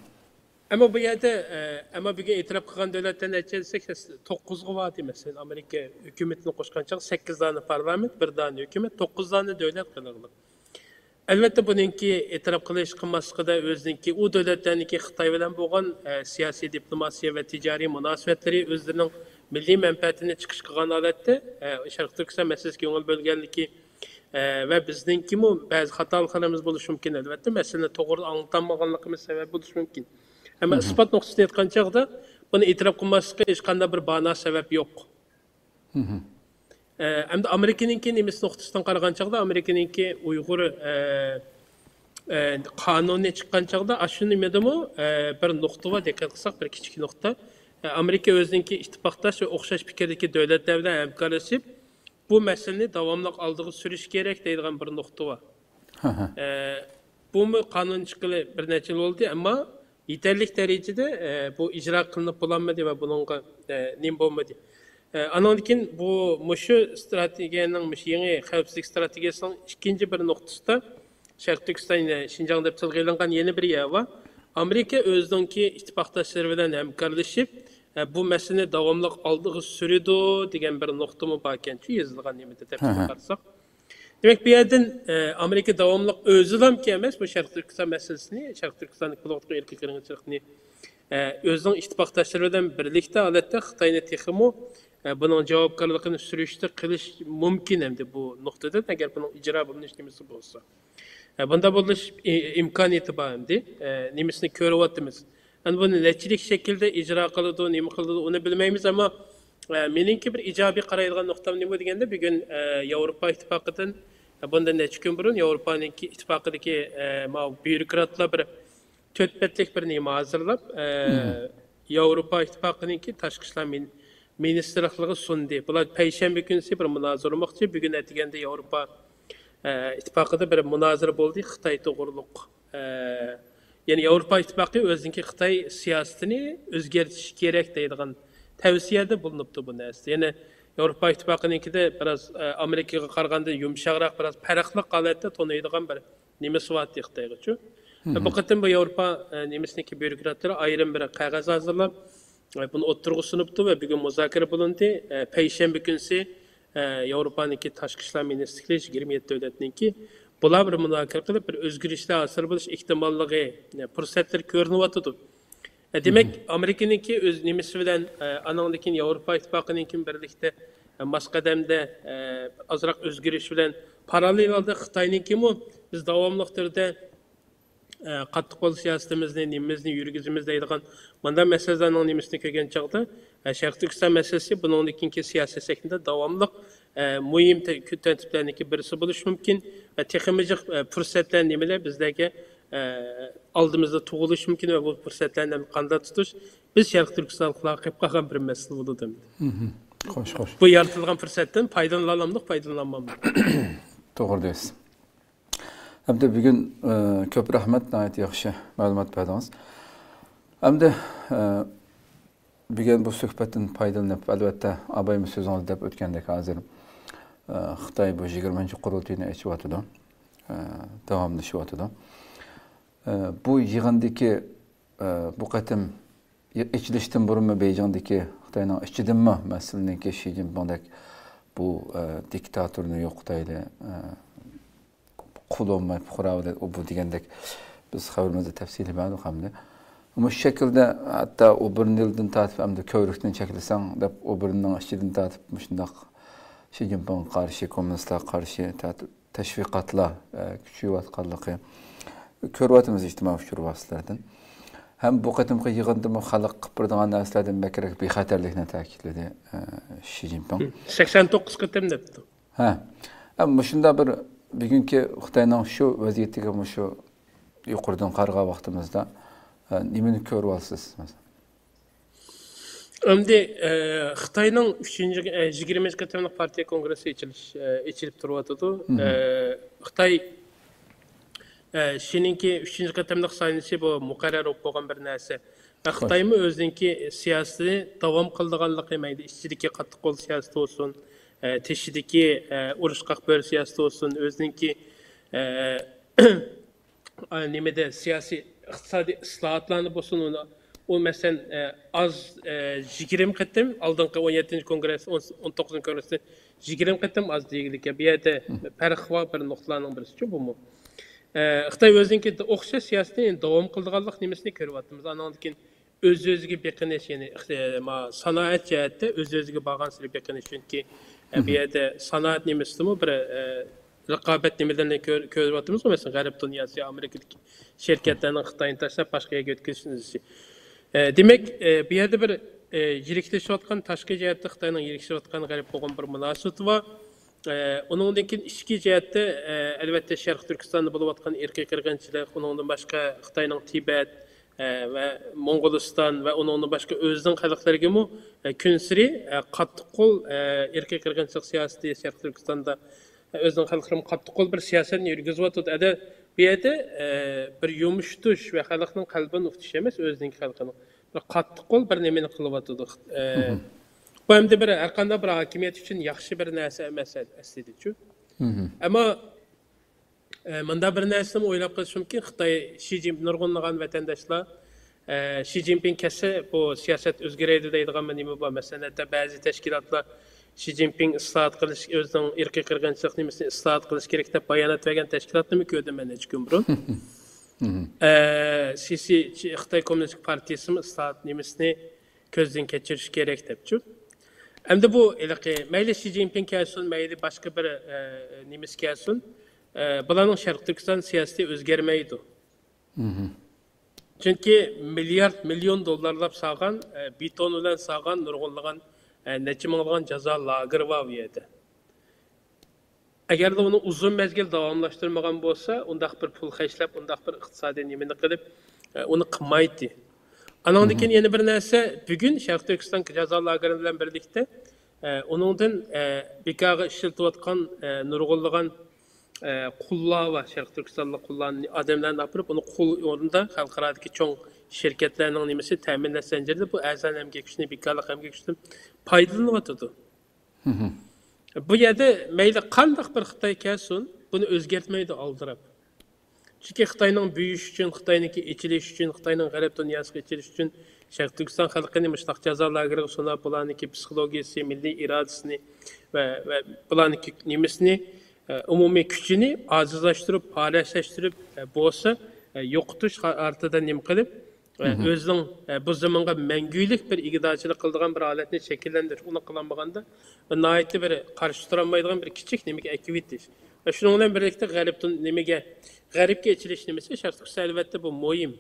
ئەمما بۇ يەردە، ئە، ئەمما بۈگۈن ئېتىراپ قىلغان دۆلەتلەر نەچچە دېسەك، توققۇزغا باردى، مەسىلەن، ئامېرىكا ھۆكۈمىتىنى قوشقان چاغ سەككىز دانە پارلامېنت، بىر دانە ھۆكۈمەت، توققۇز دانە دۆلەت قىلىغلىق. ئەلۋەتتە، بۇنىڭكى ئېتىراپ قىلىش قىلماسلىقىدا ئۆزىنىڭكى ئۇ دۆلەتلەرنىڭكى خىتاي بىلەن بولغان، ئە، سىياسىي دىپلوماتىيە ۋە تىجارىي مۇناسىۋەتلىرى، ئۆزلىرىنىڭ مىللىي مەنپەئەتىنى چىقىش قىلغان ھالەتتە، ئە، شەرقىي تۈركىستان مەسىلىسىگە كۆڭۈل بۆلگەنلىكى، ئە، ۋە بىزنىڭكىمۇ بەزى خاتالىقلىرىمىز بولۇشى مۇمكىن، ئەلۋەتتە، مەسىلىنى توغرا ئاڭلىتالمىغانلىقىمىز سەۋەب بولۇشى مۇمكىن. ئەمما ئىسپات نۇقتىسىنى ئېيتقان چاغدا، بۇنى ئېتىراپ قىلماسلىققا ھېچقانداق بىر بانا سەۋەب يوق. ئە، ئەمدى ئامېرىكىنىڭكى نېمىسى نۇقتىسىدىن قارىغان چاغدا، ئامېرىكىنىڭكى ئۇيغۇر، ئە، ئە، قانۇنى چىققان چاغدا، ئاشۇ نېمىدىمۇ، ئە، بىر نۇقتا بار، دىققەت قىلساق، بىر كىچىك نۇقتا. ئە، ئامېرىكا ئۆزىنىڭكى ئىتتىپاقداش ۋە ئوخشاش پىكىردىكى دۆلەتلەر بىلەن ھەمكارلىشىپ، بۇ مەسىلىنى داۋاملىق ئالدىغا سۈرۈش كېرەك دەيدىغان بىر نۇقتا بار. ئە، بۇمۇ قانۇن چىققىلى بىر نەچچە يىل بولدى، ئەمما يېتەرلىك دەرىجىدە، ئە، بۇ ئىجرا قىلىنىپ بولالمىدى ۋە بۇنىڭغا، ئە، نېمە بولمىدى. ئە، ئانىڭدىن كېيىن بۇ، مۇشۇ ئىستراتېگىيەنىڭ، مۇشۇ يېڭى خەۋپسىزلىك ئىستراتېگىيەسىنىڭ ئىككىنچى بىر نۇقتىسىدا شەرقىي تۈركىستان، ئە، شىنجاڭ دەپ تىلغا ئېلىنغان يەنە بىر يەر بار. ئامېرىكا ئۆزىنىڭكى ئىتتىپاقداشلىرى بىلەن ھەمكارلىشىپ، ئە، بۇ مەسىلىنى داۋاملىق ئالدىغا سۈرىدۇ دېگەن بىر نۇقتىمۇ باركەنچۇ، يېزىلغان نېمىدە، تەپسىلگە قارىساق. دېمەك، بۇ يەردىن، ئە، ئامېرىكا داۋاملىق ئۆزىلامكى ئەمەس، بۇ شەرقىي تۈركىستان مەسىلىسىنى، شەرقىي تۈركىستاندىكى بولۇۋاتقان ئىرقىي قىرغىنچىلىقنى، ئە، ئۆزىنىڭ ئىتتىپاقداشلىرى بىلەن بىرلىكتە ھالەتتە خىتاينى تېخىمۇ، ئە، بۇنىڭ جاۋابكارلىقىنى سۈرۈشتە قىلىش مۇمكىن ئەمدى بۇ نۇقتىدىن، ئەگەر بۇنىڭ ئىجرا بولۇنۇش نېمىسى بولسا. ئە، بۇنداق بولۇش ئى-، ئىمكانىيىتى بار ئەمدى. ئە، نېمىسىنى كۆرۈۋاتىمىز. ئەمدى بۇنى نەچچىلىك شەكىلدە ئىجرا قىلىدۇ، نېمە قىلىدۇ، ئۇنى بىلمەيمىز، ئەمما، ئە، مېنىڭكى بىر ئىجابىي قارايدىغان نۇقتام نېمە دېگەندە، بۈگۈن، ئە، ياۋروپا ئىتتىپاقىدىن، ئە، بۇندىن نەچچە كۈن بۇرۇن ياۋروپانىڭكى ئىتتىپاقىدىكى، ئە، ماۋۇ بيۇروكراتلار بىر تۆت بەتلىك بىر نېمە ھازىرلاپ، ئە، ياۋروپا ئىتتىپاقىنىڭكى تاشقى ئىشلار مىن-، مىنىستىرلىقىغا سۇندى. بۇلار پەيشەنبە كۈنىسى بىر مۇنازىرە بولماقچى. بۈگۈن ئەتىگەندە ياۋروپا، ئە، ئىتتىپاقىدا بىر مۇنازىرە بولدى خىتاي توغرۇلۇق. ئە، يەنى ياۋروپا ئىتتىپاقى ئۆزىنىڭكى خىتاي سىياسىتىنى ئۆزگەرتىشى كېرەك دەيدىغان تەۋسىيەدە بولۇنۇپتۇ بۇ نەرسە. يەنى ياۋروپا ئىتتىپاقىنىڭكىدە بىراز، ئە، ئامېرىكىغا قارىغاندا يۇمشاقراق، بىراز پەرقلىق ھالەتتە تونۇيدىغان بىر نېمىسى بارتى خىتايغىچۇ. بۇ قېتىم بۇ ياۋروپا، ئە، نېمىسىنىڭكى بيۇروكراتلىرى ئايرىم بىر قەغەز ھازىرلاپ، ئە، بۇنى ئوتتۇرىغا سۇنۇپتۇ ۋە بۈگۈن مۇزاكىرە بولۇندى. ئە، پەيشەنبە كۈنىسى، ئە، ياۋروپانىڭكى تاشقى ئىشلار مىنىستىرلىرى يىگىرمە يەتتە دۆلەتنىڭكى بۇلار بىر مۇزاكىرە قىلىپ، بىر ئۆزگىرىشلەر ھاسىل بولۇش ئېھتىماللىقى، ئە، پۇرسەتلىرى كۆرۈنۈۋاتىدۇ. ئە، دېمەك، ئامېرىكىنىڭكى ئۆز نېمىسى بىلەن، ئە، ئانىڭدىن كېيىن ياۋروپا ئىتتىپاقىنىڭكى بىرلىكتە، ئە، ماس قەدەمدە، ئە، ئازراق ئۆزگىرىش بىلەن پاراللېل ھالدا خىتاينىڭكىمۇ بىز داۋاملىق تۈردە، ئە، قاتتىق قول سىياسىتىمىزنى، نېمىمىزنى يۈرگۈزىمىز دەيدىغان مۇنداق مەسىلىلەرنىڭ نېمىسىنى كۆرگەن چاغدا، ئە، شەرقىي تۈركىستان مەسىلىسى بۇنىڭدىن كېيىنكى سىياسىي سەھنىدە داۋاملىق، ئە، مۇھىم تە-، كۈن تەرتىپلەرنىڭكى بىرسى بولۇشى مۇمكىن ۋە تېخىمۇ جىق، ئە، پۇرسەتلەر نېمىلەر بىزلەرگە، ئە، ئالدىمىزدا تۇغۇلۇشى مۇمكىن ۋە بۇ پۇرسەتلەرنى قانداق تۇتۇش بىز شەرقىي تۈركىستانلىقلارغا قېلىپ قالغان بىر مەسىلە بولىدۇ ئەمدى. خوش، خوش. بۇ يارىتىلغان پۇرسەتتىن پايدىلىنالامدۇق، پايدىلىنالمامدۇق؟ توغرا دەيسىز. ئەمدى بۈگۈن، ئە، كۆپ رەھمەت، ناھايىتى ياخشى مەلۇمات بەردىڭىز. ئەمدى، ئە، بۈگۈن بۇ سۆھبەتتىن پايدىلىنىپ، ئەلۋەتتە، ئابايمۇ سۆزىڭىزدە دەپ ئۆتكەندەك، ھازىر، ئە، خىتاي بۇ يىگىرمىنچى قۇرۇلتىيىنى ئېچىۋاتىدۇ، ئە، داۋاملىشىۋاتىدۇ. ئە، بۇ يىغىندىكى، ئە، بۇ قېتىم ئېچىلىشتىن بۇرۇنمۇ بېيجىڭدىكى خىتاينىڭ ئىچىدىنمۇ، مەسىلەنكى، شى جىنپىڭدەك بۇ، ئە، دىكتاتورنى يوقىتايلى، ئە، قۇل بولماي پۇقرا بىلەن ئۇ بۇ دېگەندەك بىز خەۋىرىمىزدە تەپسىلىي بەردۇق ئەمدى. مۇشۇ شەكىلدە ھەتتا ئۇ بۇرنېلدىن تارتىپ ئەمدى كۆۋرۈكتىن چەكلىسەڭ دەپ، ئۇ بۇرنىنىڭ ئىچىدىن تارتىپ مۇشۇنداق شى جىنپىڭغا قارشى، كوممۇنىستلارغا قارشى تارتىپ تەشۋىقاتلار، ئە، كۈچىيىۋاتقانلىقى كۆرۈۋاتىمىز ئىجتىمائىي ئۇچۇر ۋاسىتىلىرىدىن. ھەم بۇ قېتىمقى يىغىندىمۇ خەلق قىلىپ بېرىدىغان نەرسىلەردىن بەكرەك بىخەتەرلىكنى تەكىتلىدى، ئە، شى جىنپىڭ. سەكسەن توققۇز قېتىم دەپتۇ. ھە. ھەم مۇشۇنداق بىر بۈگۈنكى خىتاينىڭ شۇ ۋەزىيىتىگە مۇشۇ يۇقىرىدىن قارىغان ۋاقتىمىزدا، ئە، نېمىنى كۆرۈۋالىسىز، مەسىلەن؟ ئەمدى، ئە، خىتاينىڭ ئۈچىنچى، ئە، يىگىرمىنچى قېتىملىق پارتىيە كونگرېسى ئېچىلىش، ئە، ئېچىلىپ تۇرۇۋاتىدۇ. ئە، خىتاي، ئە، شىنىڭكى ئۈچىنچى قېتىملىق سايلىنىشى بۇ مۇقەررەر بولۇپ قالغان بىر نەرسە. ئە، خىتايمۇ ئۆزىنىڭكى سىياسىتىنى داۋام قىلىدىغانلىقى، مەيلى ئىچىدىكى قاتتىق قول سىياسىتى بولسۇن، ئە، تېشىدىكى، ئە، ئۇرۇش قاق بۆرە سىياسىتى بولسۇن، ئۆزىنىڭكى، ئە، ئا، نېمىدە سىياسىي، ئىقتىسادىي ئىسلاھاتلارنى بولسۇن، ئۇنى، ئۇ مەسىلەن، ئە، ئاز، ئە، يىگىرمە قېتىم، ئالدىنقى ئون يەتتىنچى كونگرېس، ئون، ئون توققۇزىنچى كونگرېسنى يىگىرمە قېتىم ئاز دېگىلىككەن. بۇ يەردە پەرق بار، بىر نۇقتىلارنىڭ بىرسىچۇ بۇمۇ. ئە، خىتاي ئۆزىنىڭكى ئوخشاش سىياسىتىنى داۋام قىلىدىغانلىق نېمىسىنى كۆرۈۋاتىمىز. ئانىڭدىن كېيىن ئۆز-ئۆزىگە بېقىنىش، يەنى ئىقتى-، ما، سانائەت جەھەتتە ئۆز-ئۆزىگە بارغانسېرى بېقىنىش. چۈنكى، ئە، بۇ يەردە سانائەت نېمىسىدىمۇ بىر، ئە، رىقابەت نېمىلىرىنى كۆر-، كۆرۈۋاتىمىزغۇ، مەسىلەن، غەرب دۇنياسى، ئامېرىكىدىكى شىركەتلەرنىڭ خىتاينى تاشلاپ، باشقا يەرگە ئۆتكۈزۈشىنى ئىزدىشى. ئە، دېمەك، ئە، بۇ يەردە بىر، ئە، يىرىكلىشىۋاتقان، تاشقى جەھەتتە خىتاينىڭ يىرىكلىشىۋاتقان غەربكە بولغان بىر مۇناسىۋىتى بار. ئە، ئۇنىڭدىن كېيىن ئىچكى جەھەتتە، ئە، ئەلۋەتتە، شەرقىي تۈركىستاندا بولۇۋاتقان ئىرقىي قىرغىنچىلىق، ئۇنىڭدىن باشقا خىتاينىڭ تىبەت، ئە، ۋە موڭغۇلىستان ۋە ئۇنىڭدىن باشقا ئۆزىنىڭ خەلقلىرىگىمۇ، ئە، كۈنسېرى، ئە، قاتتىق قول، ئە، ئىرقىي قىرغىنچىلىق سىياسىتى شەرقىي تۈركىستاندا، ئە، ئۆزىنىڭ خەلقلىرىمۇ قاتتىق قول بىر سىياسەتنى يۈرگۈزۈۋاتىدۇ. ئەدە، بۇ يەردە، ئە، بىر يۇمشىتىش ۋە خەلقنىڭ قەلبىنى ئۇتۇش ئەمەس، ئۆزىنىڭكى خەلقىنىڭ بىر قاتتىق قول بىر نېمىنى قىلىۋاتىدۇ. ئە، بۇ ئەمدى بىر ھەرقانداق بىر ھاكىمىيەت ئۈچۈن ياخشى بىر نەرسە ئەمەس ئەسلىدىچۇ. ئەمما ئە، مۇنداق بىر نەرسىنىمۇ ئويلاپ قېلىش مۇمكىن، خىتاي شى جىن-، نۇرغۇنلىغان ۋەتەنداشلار، ئە، شى جىنپىڭ كەتسە، بۇ سىياسەت ئۆزگىرەيدۇ دەيدىغان بىر نېمە بار. مەسىلەن، ھەتتا بەزى تەشكىلاتلار شى جىنپىڭ ئىسلاھات قىلىش، ئۆزىنىڭ ئىرقىي قىرغىنچىلىق نېمىسىنى ئىسلاھات قىلىش كېرەك دەپ بايانات بەرگەن تەشكىلاتنىمۇ كۆردۈم مەن نەچچە كۈن بۇرۇن. ئە، سى سى، خىتاي كوممۇنىستىك پارتىيىسىمۇ ئىسلاھات نېمىسىنى كۆزدىن كەچۈرۈش كېرەك دەپچۇ. ئەمدى بۇ ھېلىقى مەيلى شى جىنپىڭ كەلسۇن، مەيلى باشقا بىر، ئە، نېمىسى كەلسۇن، ئە، بۇلارنىڭ شەرقىي تۈركىستان سىياسىتى ئۆزگەرمەيدۇ. چۈنكى مىليارد، مىليون دوللارلاپ سالغان، ئە، بېتون بىلەن سالغان نۇرغۇنلىغان، ئە، نەچچە مىڭلىغان جازا لاگېرى بار بۇ يەردە. ئەگەردە ئۇنى ئۇزۇن مەزگىل داۋاملاشتۇرمىغان بولسا، ئۇنداق بىر پۇل خەجلەپ، ئۇنداق بىر ئىقتىسادىي نېمىنى قىلىپ، ئە، ئۇنى قىلمايتتى. ئانىڭدىن كېيىن يەنە بىر نەرسە، بۈگۈن شەرقىي تۈركىستان جازا لاگېرى بىلەن بىرلىكتە، ئە، ئۇنىڭدىن، ئە، بىكارغا ئىشلىتىۋاتقان، ئە، نۇرغۇنلىغان، ئە، قۇللار بار، شەرقىي تۈركىستانلىق قۇللارنى، ئادەملەرنى ئاپىرىپ، ئۇنى قۇل ئورنىدا خەلقئارادىكى چوڭ شىركەتلەرنىڭ نېمىسى تەمىنلەش زەنجىرىدە بۇ ئەرزان ئەمگەك كۈچىنى، بىكارلىق ئەمگەك كۈچىدىن پايدىلىنىۋاتىدۇ. بۇ يەردە مەيلى قانداق بىر خىتاي كەلسۇن، بۇنى ئۆزگەرتمەيدۇ ئالدىراپ. چۈنكى خىتاينىڭ بۈيۈشى ئۈچۈن، خىتاينىڭكى ئېچىلىشى ئۈچۈن، خىتاينىڭ غەرب دۇنياسىغا ئېچىلىشى ئۈچۈن شەرقىي تۈركىستان خەلقىنى مۇشۇنداق جازا لاگېرىغا سولاپ، بۇلارنىڭكى پسىخولوگىيىسى، مىللىي ئىرادىسىنى ۋە، ۋە بۇلارنىڭكى نېمىسىنى، ئە، ئومۇمىي كۈچىنى ئاجىزلاشتۇرۇپ، پارەكلەشتۈرۈپ، ئە، بولسا، ئە، يوقىتىش خا-، ئارتىدا نېمە قىلىپ، ئۆزىنىڭ بۇ زېمىنغا مەڭگۈلۈك بىر ئىگىدارچىلىق قىلىدىغان بىر ھالەتنى شەكىللەندۈرۈش، ئۇنى قىلالمىغاندا، ناھايىتى بىر قارشى تۇرالمايدىغان بىر كىچىك نېمىگە ئەكىۋېتىش. ۋە شۇنىڭ بىلەن بىرلىكتە غەرب، نېمىگە، غەربكە ئېچىلىش نېمىسى شەرقىي تۈركىستان ئەلۋەتتە بۇ مۇھىم.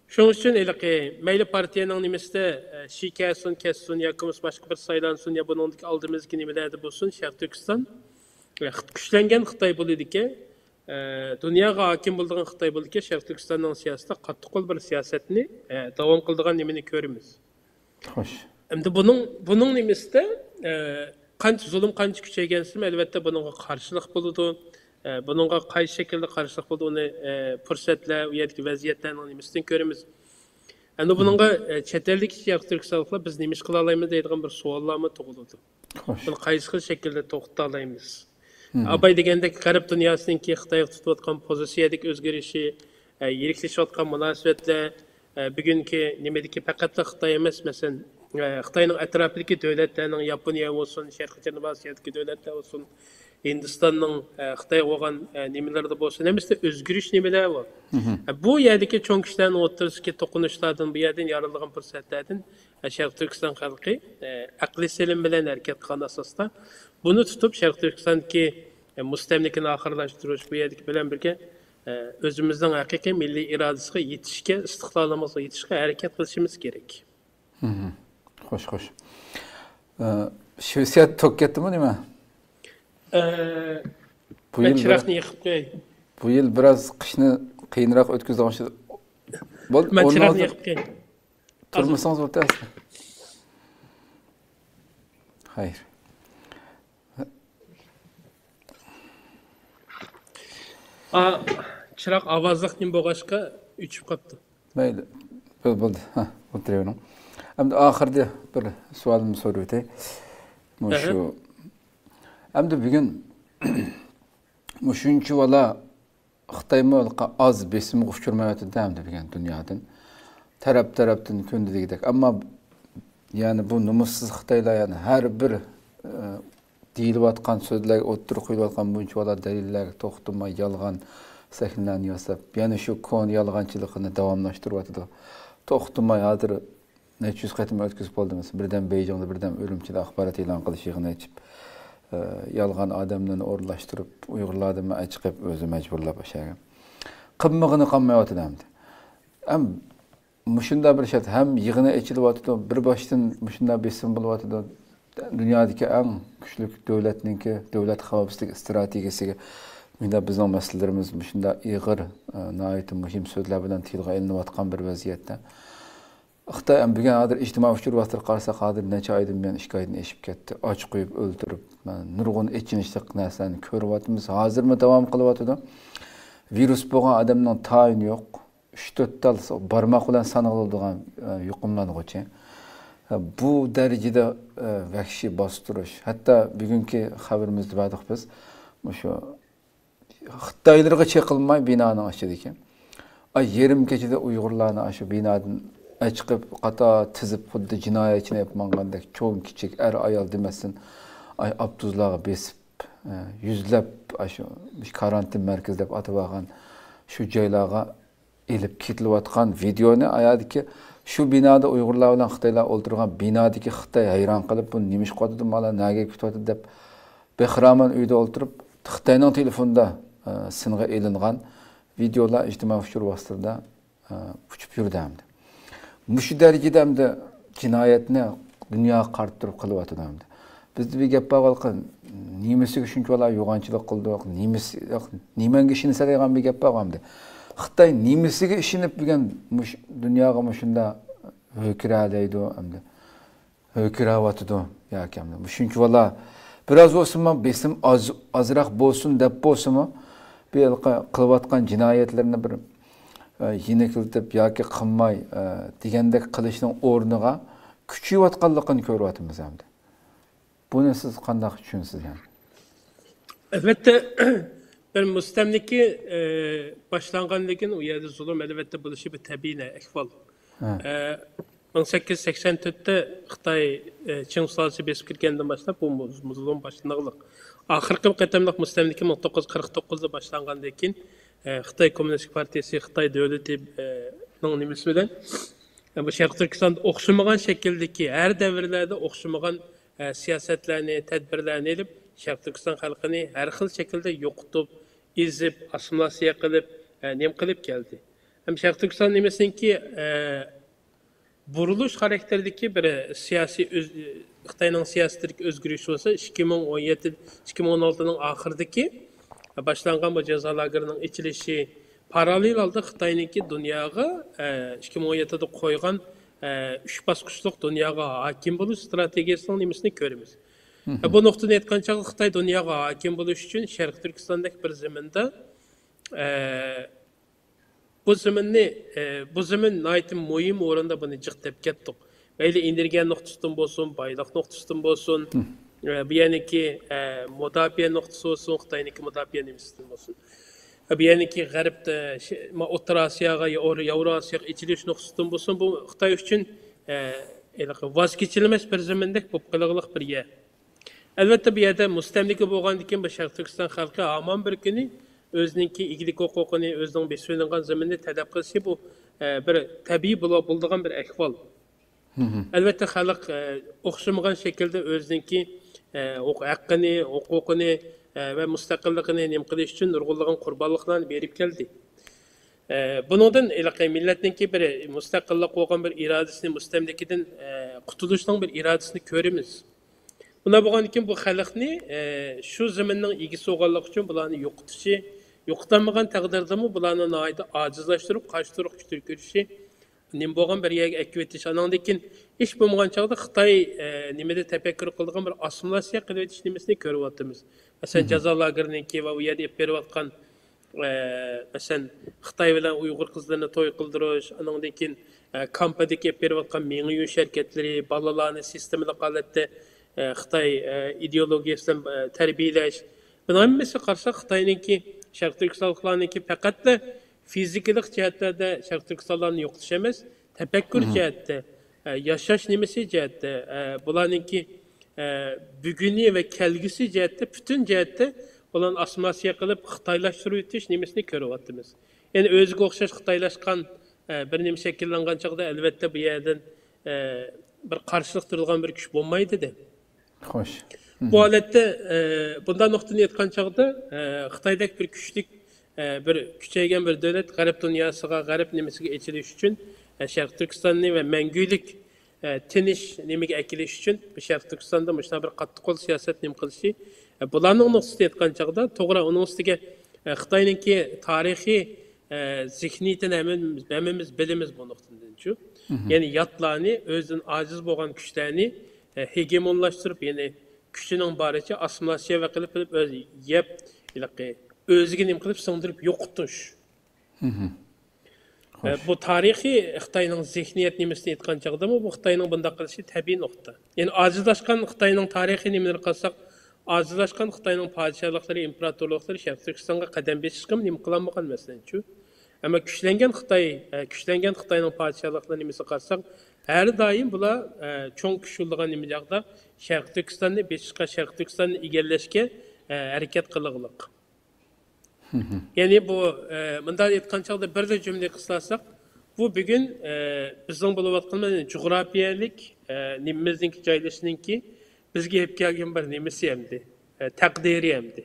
شۇنىڭ ئۈچۈن ھېلىقى مەيلى پارتىيەنىڭ نېمىسىدە، ئە، شى كەلسۇن، كەتسۇن ياكى بولمىسا باشقا بىر سايلانسۇن يا بۇنىڭدىكى ئالدىمىزدىكى نېمىلەردە بولسۇن، شەرقىي تۈركىستان، ئە، كۈچلەنگەن خىتاي بولىدىكەن، ئە، دۇنياغا ھاكىم بولىدىغان خىتاي بولىدىكەن، شەرقىي تۈركىستاننىڭ سىياسىتىدا قاتتىق قول بىر سىياسەتنى، ئە، داۋام قىلىدىغان نېمىنى كۆرىمىز. خوش. ئەمدى بۇنىڭ، بۇنىڭ نېمىسىدە، ئە، قانچە زۇلۇم قانچە كۈچەيگەنسېرى، ئەلۋەتتە، بۇنىڭغا قارشىلىق بولىدۇ. ئە، بۇنىڭغا قايسى شەكىلدە قارشىلىق بولىدۇ، ئۇنى، ئە، پۇرسەتلەر، ئۇ يەردىكى ۋەزىيەتلەرنىڭ نېمىسىدىن كۆرىمىز. ئەمدى بۇنىڭغا، ئە، چەت ئەلدىكى شەرقىي تۈركىستانلىقلار بىز نېمە ئىش قىلالايمىز دەيدىغان بىر سوئاللارمۇ تۇغۇلىدۇ. خوش. بۇنى قايسى خىل شەكىلدە توختىتالايمىز؟ ئاباي دېگەندەك، غەرب دۇنياسىنىڭكى خىتايغا تۇتۇۋاتقان پوزىتسىيەدىكى ئۆزگىرىشى، ئە، يىرىكلىشىۋاتقان مۇناسىۋەتلەر، ئە، بۈگۈنكى نېمىدىكى پەقەتلا خىتاي ئەمەس، مەسىلەن، ئە، خىتاينىڭ ئەتراپىدىكى دۆلەتلەرنىڭ، ياپونىيە بولسۇن، شەرقىي جەنۇبىي ئاسىيادىكى دۆلەتلەر بولسۇن، ھىندىستاننىڭ، ئە، خىتايغا بولغان، ئە، نېمىلىرىدە بولسۇن، ھەممىسىدە ئۆزگىرىش نېمىلەر بار. ئە، بۇ يەردىكى چوڭ كىشىلەرنىڭ ئوتتۇرىسىدىكى توقۇنۇشلاردىن، بۇ يەردىن يارىلىغان پۇرسەتلەردىن، ئە، شەرقىي تۈركىستان خەلقى، ئە، ئەقلىي سېلىم بىلەن ھەرىكەت قىلغان ئاساستا، بۇنى تۇتۇپ، شەرقىي تۈركىستاندىكى، ئە، مۇستەملىكىنى ئاخىرلاشتۇرۇش، بۇ يەردىكى بىلەن بىرگە، ئە، ئۆزىمىزنىڭ ھەقىقىي مىللىي ئىرادىسىغا يېتىشكە، ئىستىقلالىمىزغا يېتىشكە ھەرىكەت قىلىشىمىز كېرەك. خوش، خوش. ئە، شىۋېتسىيە توك كەتتىمۇ نېمە؟ ئە، بۇ مەن يىل بىر-، چىراغنى يېقىپ قوياي. بۇ يىل بىراز قىشنى قىيىنراق ئۆتكۈزدى ئوخشىدى. بولدى، مەن ئورنىڭىزدا چىراغنى يېقىپ قوياي. تۇرمىسىڭىز بولدى ئەسلى. خەير. ئا، چىراغ ئاۋازلىق نېمە بولغاچقا ئۆچۈپ قاپتۇ. مەيلى. بول-، بولدى. ھە، ئولتۇرۇۋېرىڭ. ئەمدى ئاخىرىدا بىر سوئالىمنى سورىۋېتەي. مۇشۇ. ئەھە. ئەمدى بۈگۈن مۇشۇنچە بالا خىتايمۇ ئاز بېسىمغا ئۇچرىمايۋاتىدۇ ئەمدى بۈگۈن دۇنيادىن. تەرەپ-تەرەپتىن كۈندە دېگۈدەك. ئەمما يەنى بۇ نومۇسسىز خىتايلار يەنى ھەر بىر، ئە، دېيىلىۋاتقان سۆزلەرگە ئوتتۇرىغا قويۇلۇۋاتقان بۇنچە بالا دەلىللەرگە توختىماي يالغان سەھنىلەرنى ياساپ، يەنە شۇ كونا يالغانچىلىقىنى داۋاملاشتۇرۇۋاتىدۇ. توختىماي ھازىر نەچچە يۈز قېتىم ئۆتكۈزۈپ بولدى، مەسىلەن، بىردەم بېيجىڭدا، بىردەم ئۈرۈمچىدە ئاخبارات ئېلان قىلىش يىغىنى ئېچىپ، يالغان ئادەملەرنى ئورۇنلاشتۇرۇپ، ئۇيغۇرلاردىن ئەچىقىپ، ئۆزى مەجبۇرلاپ ئاشۇ يەرگە. قىلمىغىنى قالمايۋاتىدۇ ئەمدى. ھەم مۇشۇنداق بىر شەرت، ھەم يىغىنى ئېچىلىۋاتىدۇ، بىر باشتىن مۇشۇنداق بېسىم بولۇۋاتىدۇ. دۇنيادىكى ئەڭ كۈچلۈك دۆلەتنىڭكى دۆلەت خەۋپسىزلىك ئىستراتېگىيەسىگە مۇشۇنداق بىزنىڭ مەسىلىلىرىمىز مۇشۇنداق ئېغىر، ئە، ناھايىتى مۇھىم سۆزلەر بىلەن تىلغا ئېلىنىۋاتقان بىر ۋەزىيەتتە. خىتاي ئەمدى بۈگۈن ھازىر ئىجتىمائىي ئۇچۇر ۋاسىتىلىرىگە قارىساق، ھازىر نەچچە ئايدىن بۇيان، ئىككى ئايدىن ئېشىپ كەتتى. ئاچ قويۇپ ئۆلتۈرۈپ، نۇرغۇن ئېچىنىشلىق نەرسىلەرنى كۆرۈۋاتىمىز. ھازىرمۇ داۋام قىلىۋاتىدۇ. ۋىرۇس بولغان ئادەمنىڭ تايىنى يوق. ئۈچ تۆت تال بارماق بىلەن سانىلىدىغان، ئە، يۇقۇملانغۇچى. ئە، بۇ دەرىجىدە، ئە، ۋەھشىي باستۇرۇش. ھەتتا بۈگۈنكى خەۋىرىمىزدە بەردۇق بىز. مۇشۇ خىتايلىرىغا چېقىلماي بىنانىڭ ئىچىدىكى. ئاي، يېرىم كېچىدە ئۇيغۇرلارنى ئاشۇ بىنادىن ئەچىقىپ، قاتار تىزىپ، خۇددى جىنايەتچىنى ئېلىپ ماڭغاندەك، چوڭ كىچىك، ئەر ئايال دېمەستىن، ئاي، ئاپتوبۇسلارغا بېسىپ، ئە، يۈزلەپ ئاشۇ كارانتىن مەركىزى دەپ ئاتىۋالغان شۇ جايلارغا ئېلىپ كېتىلىۋاتقان ۋىدېئونى، ئايادىكى شۇ بىنادا ئۇيغۇرلار بىلەن خىتايلار ئولتۇرغان بىنادىكى خىتاي ھەيران قېلىپ، بۇ نېمە ئىش قىلىۋاتىدۇ، مانا نەگە كېتىۋاتىدۇ دەپ، بىخىرامان ئۆيدە ئولتۇرۇپ، خىتاينىڭ تېلېفونىدا، ئە، سىنغا ئېلىنغان ۋىدېئولار ئىجتىمائىي ئۇچۇر ۋاسىتىلىرىدا، ئە، ئۇچۇپ يۈردى ئەمدى. مۇشۇ دەرىجىدە ئەمدى جىنايەتنى دۇنياغا قارىتىپ تۇرۇپ قىلىۋاتىدۇ ئەمدى. بىزدە بىر گەپ بار، نېمىسىگە شۇنچىۋالا يوغانچىلىق قىلدۇق، نېمىسى، نېمەڭگە ئىشىنىسەن دەيدىغان بىر گەپ بار ئەمدى. خىتاي نېمىسىگە ئىشىنىپ بۈگۈن مۇش-، دۇنياغا مۇشۇنداق ھۆركىرەلەيدۇ ئەمدى. ھۆركىرەۋاتىدۇ ياكى ئەمدى. شۇنچىۋالا بىراز بولسىمۇ بېسىم ئاز، ئازراق بولسۇن دەپ بولسىمۇ، بۇ ھېلىقى قىلىۋاتقان جىنايەتلىرىنى بىر، ئە، يېنىكلىتىپ ياكى قىلماي، ئە، دېگەندەك قىلىشنىڭ ئورنىغا كۈچىيىۋاتقانلىقىنى كۆرۈۋاتىمىز ئەمدى. بۇنى سىز قانداق چۈشىنىسىز يەنى؟ ئەلۋەتتە، بىر مۇستەملىكە، ئە، باشلانغاندىن كېيىن ئۇ يەردە زۇلۇم، ئەلۋەتتە، بولۇشى بىر تەبىئىي ئەھۋال. ھە. ئە، مىڭ سەككىز يۈز سەكسەن تۆتتە خىتاي، ئە، چىڭ سۇلالىسى بېسىپ كىرگەندىن باشلاپ بۇ مۇ-، زۇلۇم باشلىنىغلىق. ئاخىرقى قېتىملىق مۇستەملىكە مىڭ توققۇز يۈز قىرىق توققۇزدا باشلانغاندىن كېيىن، ئە، خىتاي كوممۇنىستىك پارتىيىسى، خىتاي دۆلىتى، ئە، نىڭ نېمىسى بىلەن، ئە، بۇ شەرقىي تۈركىستاندا ئوخشىمىغان شەكىلدىكى، ھەر دەۋرلەردە ئوخشىمىغان، ئە، سىياسەتلەرنى، تەدبىرلەرنى ئېلىپ، شەرقىي تۈركىستان خەلقىنى ھەر خىل شەكىلدە يوقىتىپ، ئېزىپ، ئاسسىمىلياتسىيە قىلىپ، ئە، نېمە قىلىپ كەلدى. ھەم شەرقىي تۈركىستان نېمىسىنىڭكى، ئە، بۇرۇلۇش خاراكتېرىدىكى بىر سىياسىي ئۆز-، خىتاينىڭ سىياسىتىدىكى ئۆزگىرىش بولسا، ئىككى مىڭ ئون يەتتە، ئىككى مىڭ ئون ئالتىنىڭ ئاخىرىدىكى باشلانغان بۇ جازا لاگېرىنىڭ ئېچىلىشى، پاراللېل ھالدا خىتاينىڭكى دۇنياغا، ئە، ئىككى مىڭ ئون يەتتىدە قويغان، ئە، ئۈچ باسقۇچلۇق دۇنياغا ھاكىم بولۇش ئىستراتېگىيەسىنىڭ نېمىسىنى كۆرىمىز. ئە، بۇ نۇقتىدىن ئېيتقان چاغدا خىتاي دۇنياغا ھاكىم بولۇش ئۈچۈن شەرقىي تۈركىستاندەك بىر زېمىندا، ئە، بۇ زېمىننى، ئە، بۇ زېمىن ناھايىتى مۇھىم ئورۇندا، بۇنى جىق دەپ كەتتۇق. مەيلى ئېنېرگىيە نۇقتىسىدىن بولسۇن، بايلىق نۇقتىسىدىن بولسۇن، ئە، بۇ يەرنىڭكى، ئە، مۇداپىئە نۇقتىسى بولسۇن، خىتاينىڭكى مۇداپىئە نېمىسىدىن بولسۇن. ئە، بۇ يەرنىڭكى غەرب، ئە، شى-، ما-، ئوتتۇرا ئاسىياغا، يا-، ياۋرو ئاسىياغا ئېچىلىش نۇقتىسىدىن بولسۇن، بۇ خىتاي ئۈچۈن، ئە، ھېلىقى ۋاز كېچىلمەس بىر زېمىندەك بولۇپ قېلىغلىق بىر يەر. ئەلۋەتتە، بۇ يەردە مۇستەملىكە بولغاندىن كېيىن، بۇ شەرقىي تۈركىستان خەلقى ھامان بىر كۈنى ئۆزىنىڭكى ئىگىلىك ھوقۇقىنى، ئۆزىنىڭ بېسىۋېلىنغان زېمىنىنى تەلەپ قىلىشى، بۇ، ئە، بىر تەبىئىي بولا-، بولىدىغان بىر ئەھۋال. ئەلۋەتتە، خەلق، ئە، ئوخشىمىغان شەكىلدە ئۆزىنىڭكى، ئە، ھوق-، ھەققىنى، ھوقۇقىنى، ئە، ۋە مۇستەقىللىقىنى نېمە قىلىش ئۈچۈن نۇرغۇنلىغان قۇربانلىقلارنى بېرىپ كەلدى. ئە، بۇنىڭدىن ھېلىقى مىللەتنىڭكى بىر مۇستەقىللىق بولغان بىر ئىرادىسىنى، مۇستەملىكىدىن، ئە، قۇتۇلۇشنىڭ بىر ئىرادىسىنى كۆرىمىز. بۇنداق بولغاندىكىن بۇ خەلقنى، ئە، شۇ زېمىننىڭ ئىگىسى بولغانلىقى ئۈچۈن بۇلارنى يوقىتىشى، يوقىتالمىغان تەقدىردىمۇ بۇلارنى ناھايىتى ئاجىزلاشتۇرۇپ، قارشى تۇرۇشقا كۈچ كۆرسىتىشى، نېمە بولغان بىر يەرگە ئەكىۋېتىش، ئاناندىن كېيىن ھېچ بولمىغان چاغدا خىتاي، ئە، نېمىدە تەپەككۇر قىلىدىغان بىر ئاسسىمىلياتسىيە قىلىۋېتىش نېمىسىنى كۆرۈۋاتىمىز. مەسىلەن، جازا لاگېرىنىڭكى ۋە ئۇ يەردە ئېلىپ بېرىۋاتقان، ئە، مەسىلەن، خىتاي بىلەن ئۇيغۇر قىزلىرىنى توي قىلدۇرۇش، ئانىڭدىن كېيىن، ئە، كامپىدىكى ئېلىپ بېرىۋاتقان مېڭە يۇيۇش ھەرىكەتلىرى، بالىلارنى سىستېمىلىق ھالەتتە، ئە، خىتاي، ئە، ئىدېئولوگىيەسى بىلەن، ئە، تەربىيەلەش. بۇنىڭ ھەممىسى قارىساق، خىتاينىڭكى شەرقىي تۈركىستانلىقلارنىڭكى پەقەتلا فىزىكىلىق جەھەتلەردە شەرقىي تۈركىستانلارنى يوقىتىش ئەمەس، تەپەككۇر جەھەتتە، ئە، ياشاش نېمىسى جەھەتتە، ئە، بۇلارنىڭكى، ئە، بۈگۈنى ۋە كەلگۈسى جەھەتتە، پۈتۈن جەھەتتە بۇلارنى ئاسسىمىلياتسىيە قىلىپ، خىتايلاشتۇرۇۋېتىش نېمىسىنى كۆرۈۋاتىمىز. يەنى ئۆزىگە ئوخشاش خىتايلاشقان، ئە، بىر نېمە شەكىللەنگەن چاغدا، ئەلۋەتتە، بۇ يەردىن، ئە، بىر قارشىلىق تۇرىدىغان بىر كۈچ بولمايدۇ دە. خوش. بۇ ھالەتتە، ئە، بۇنداق نۇقتىدىن ئېيتقان چاغدا، ئە، خىتايدەك بىر كۈچلۈك، ئە، بىر كۈچەيگەن بىر دۆلەت غەرب دۇنياسىغا، غەرب نېمىسىگە ئېچىلىش ئۈچۈن، ئە، شەرقىي تۈركىستاننى ۋە مەڭگۈلۈك، ئە، تىنچ نېمىگە ئەكېلىش ئۈچۈن بۇ شەرقىي تۈركىستاندا مۇشۇنداق بىر قاتتىق قول سىياسەت نېمە قىلىشى، ئە، بۇلارنىڭ نۇقتىسىدىن ئېيتقان چاغدا، توغرا، ئۇنىڭ ئۈستىگە، ئە، خىتاينىڭكى تارىخىي، ئە، زېھنىيىتىنى ھەممىمىز، ھەممىمىز بىلىمىز بۇ نۇقتىدىنچۇ. يەنى ياتلارنى، ئۆزىدىن ئاجىز بولغان كۈچلەرنى، ئە، ھېگېمونلاشتۇرۇپ، يەنى كۈچىنىڭ بارىچە ئاسسىمىلياتسىيە قىلىپ، قىلىپ ئۆز يەپ، ھېلىقى ئۆزىگە نېمە قىلىپ سىڭدۈرۈپ يوقىتىش. ئە، بۇ تارىخىي خىتاينىڭ زېھنىيەت نېمىسىنى ئېيتقان چاغدىمۇ، بۇ خىتاينىڭ بۇنداق قىلىشى تەبىئىي نۇقتا. يەنى ئاجىزلاشقان خىتاينىڭ تارىخىي نېمىلىرى قارىساق، ئاجىزلاشقان خىتاينىڭ پادىشاھلىقلىرى، ئىمپېراتورلۇقلىرى شەرقىي تۈركىستانغا قەدەم بېسىشقىمۇ نېمە قىلالمىغان، مەسىلەن، شۇ. ئەمما كۈچلەنگەن خىتاي، ئە، كۈچلەنگەن خىتاينىڭ پادىشاھلىقلىرى نېمىسىگە قارىساق، ھەر دائىم بۇلار، ئە، چوڭ كۈچ يوللىغان نېمە چاغدا شەرقىي تۈركىستاننى بېسىشقا، شەرقىي تۈركىستاننى ئىگىلەشكە، ئە، ھەرىكەت قىلغۇلۇق. يەنى بۇ، ئە، مۇنداق ئېيتقان چاغدا بىرلا جۈملە قىلساق، بۇ بۈگۈن، ئە، بىزنىڭ بولۇۋاتقان جۇغراپىيەلىك، ئە، نېمىمىزنىڭكى جايلىشىشىنىڭكى بىزگە ئېلىپ كەلگەن بىر نېمىسى ئەمدى، ئە، تەقدىرى ئەمدى.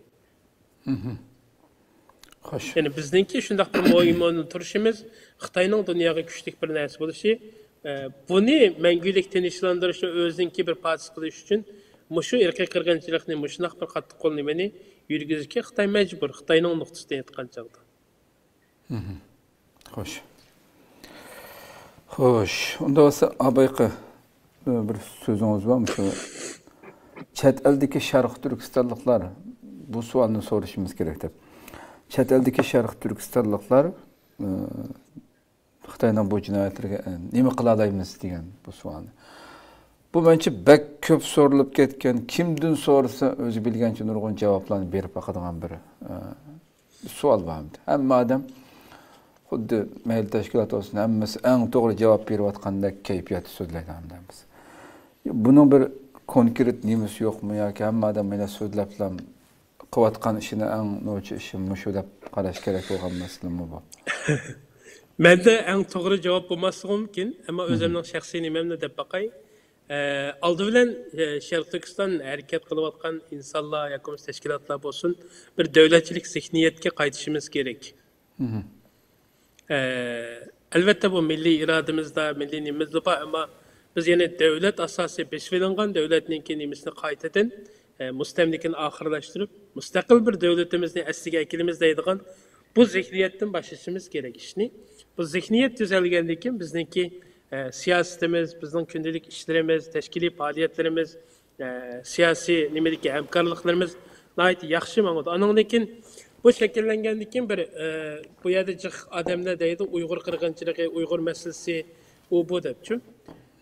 خوش. يەنى بىزنىڭكى شۇنداق بىر مۇھىم ئورۇندا تۇرۇشىمىز، خىتاينىڭ دۇنياغا كۈچلۈك بىر نەرسە بولۇشى، ئە، بۇنى مەڭگۈلۈك تىنچلاندۇرۇش ۋە ئۆزىنىڭكى بىر پاكىز قىلىش ئۈچۈن مۇشۇ ئىرقىي قىرغىنچىلىقنى، مۇشۇنداق بىر قاتتىق قول نېمىنى يۈرگۈزۈشكە خىتاي مەجبۇر، خىتاينىڭ نۇقتىسىدىن ئېيتقان چاغدا. خوش. خوش. ئۇندا بولسا، ئابايقى، بىر سۆزىڭىز بار، مۇشۇ چەت ئەلدىكى شەرقىي تۈركىستانلىقلار، بۇ سوئالنى سورىشىمىز كېرەك دەپ. چەت ئەلدىكى شەرقىي تۈركىستانلىقلار، ئى، خىتاينىڭ بۇ جىنايەتلىرىگە، ئى، نېمە قىلالايمىز دېگەن بۇ سوئالنى. بۇ، مەنچە، بەك كۆپ سورىلىپ كەتكەن، كىمدىن سورىسا، ئۆزى بىلگەنچە نۇرغۇن جاۋابلارنى بېرىپ باقىدىغان بىر، ئى، سوئال بار ئەمدى. ھەممە ئادەم خۇددى مەيلى تەشكىلات بولسۇن، ھەممىسى ئەڭ توغرا جاۋاب بېرىۋاتقاندەك كەيپىياتتا سۆزلەيدۇ ھەمدە ھەممىسى. بۇنىڭ بىر كونكرېت نېمىسى يوقمۇ ياكى ھەممە ئادەم مانا سۆزلەپلا قىلىۋاتقان ئىشىنى ئەڭ نوچى ئىشى مۇشۇ دەپ قاراش كېرەك بولغان مەسىلىمۇ بۇ؟ مەندە ئەڭ توغرا جاۋاب بولماسلىقى مۇمكىن، ئەمما ئۆزۈمنىڭ شەخسىي نېمەمنى دەپ باقاي. ئە، ئالدى بىلەن، ئە، شەرقىي تۈركىستان ھەرىكەت قىلىۋاتقان ئىنسانلار ياكى بولمىسا تەشكىلاتلار بولسۇن، بىر دۆلەتچىلىك زېھنىيەتكە قايتىشىمىز كېرەك. ئە، ئەلۋەتتە، بۇ مىللىي ئىرادىمىزدە، مىللىي نېمىمىزدە بار، ئەمما بىز يەنە دۆلەت ئاساسى بېسىۋېلىنغان دۆلەتنىڭكى نېمىسىنى قايتىدىن، ئە، مۇستەملىكىنى ئاخىرلاشتۇرۇپ، مۇستەقىل بىر دۆلىتىمىزنى ئەسلىگە ئەكېلىمىز دەيدىغان بۇ زېھنىيەتتىن باشلىشىمىز كېرەك ئىشنى. بۇ زېھنىيەت تۈزەلگەندىن كېيىن بىزنىڭكى، ئە، سىياسىتىمىز، بىزنىڭ كۈندىلىك ئىشلىرىمىز، تەشكىلىي پائالىيەتلىرىمىز، ئە، سىياسىي نېمىدىكى ھەمكارلىقلىرىمىز ناھايىتى ياخشى ماڭىدۇ. ئانىڭدىن كېيىن بۇ شەكىللەنگەندىن كېيىن بىر، ئە، بۇ يەردە جىق ئادەملەر دەيدۇ، ئۇيغۇر قىرغىنچىلىقى، ئۇيغۇر مەسىلىسى، ئۇ بۇ دەپچۇ.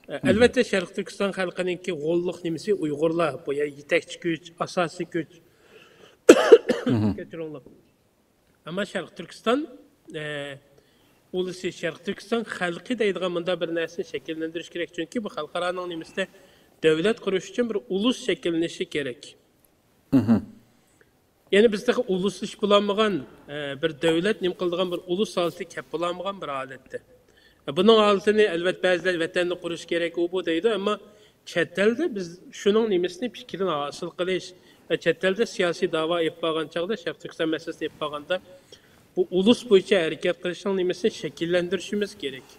ئە، ئەلۋەتتە، شەرقىي تۈركىستان خەلقىنىڭكى غوللۇق نېمىسى ئۇيغۇرلار، بۇ يەر يېتەكچى كۈچ، ئاساسىي كۈچ. كەچۈرۈڭلار. ئەمما شەرقىي تۈركىستان، ئە، ئۇلۇسى، شەرقىي تۈركىستان خەلقى دەيدىغان مۇنداق بىر نەرسىنى شەكىللەندۈرۈش كېرەك. چۈنكى بۇ خەلقئارانىڭ نېمىسىدە دۆلەت قۇرۇش ئۈچۈن بىر ئۇلۇس شەكىللىنىشى كېرەك. يەنى بىز تېخى ئۇلۇسلىشىپ بولالمىغان، ئە، بىر دۆلەت نېمە قىلىدىغان بىر ئۇلۇس ھالىتىگە كەپ بولالمىغان بىر ھالەتتە. بۇنىڭ ھالىتىنى ئەلۋەتتە بەزىلەر ۋەتەننى قۇرۇش كېرەك، ئۇ بۇ دەيدۇ، ئەمما چەت ئەلدە بىز شۇنىڭ نېمىسىنى، پىكرىنى ھاسىل قىلىش، ۋە چەت ئەلدە سىياسىي داۋا ئېلىپ بارغان چاغدا، شەرقىي تۈركىستان مەسىلىسىنى ئېلىپ بارغاندا، بۇ ئۇلۇس بويىچە ھەرىكەت قىلىشنىڭ نېمىسىنى شەكىللەندۈرۈشىمىز كېرەك.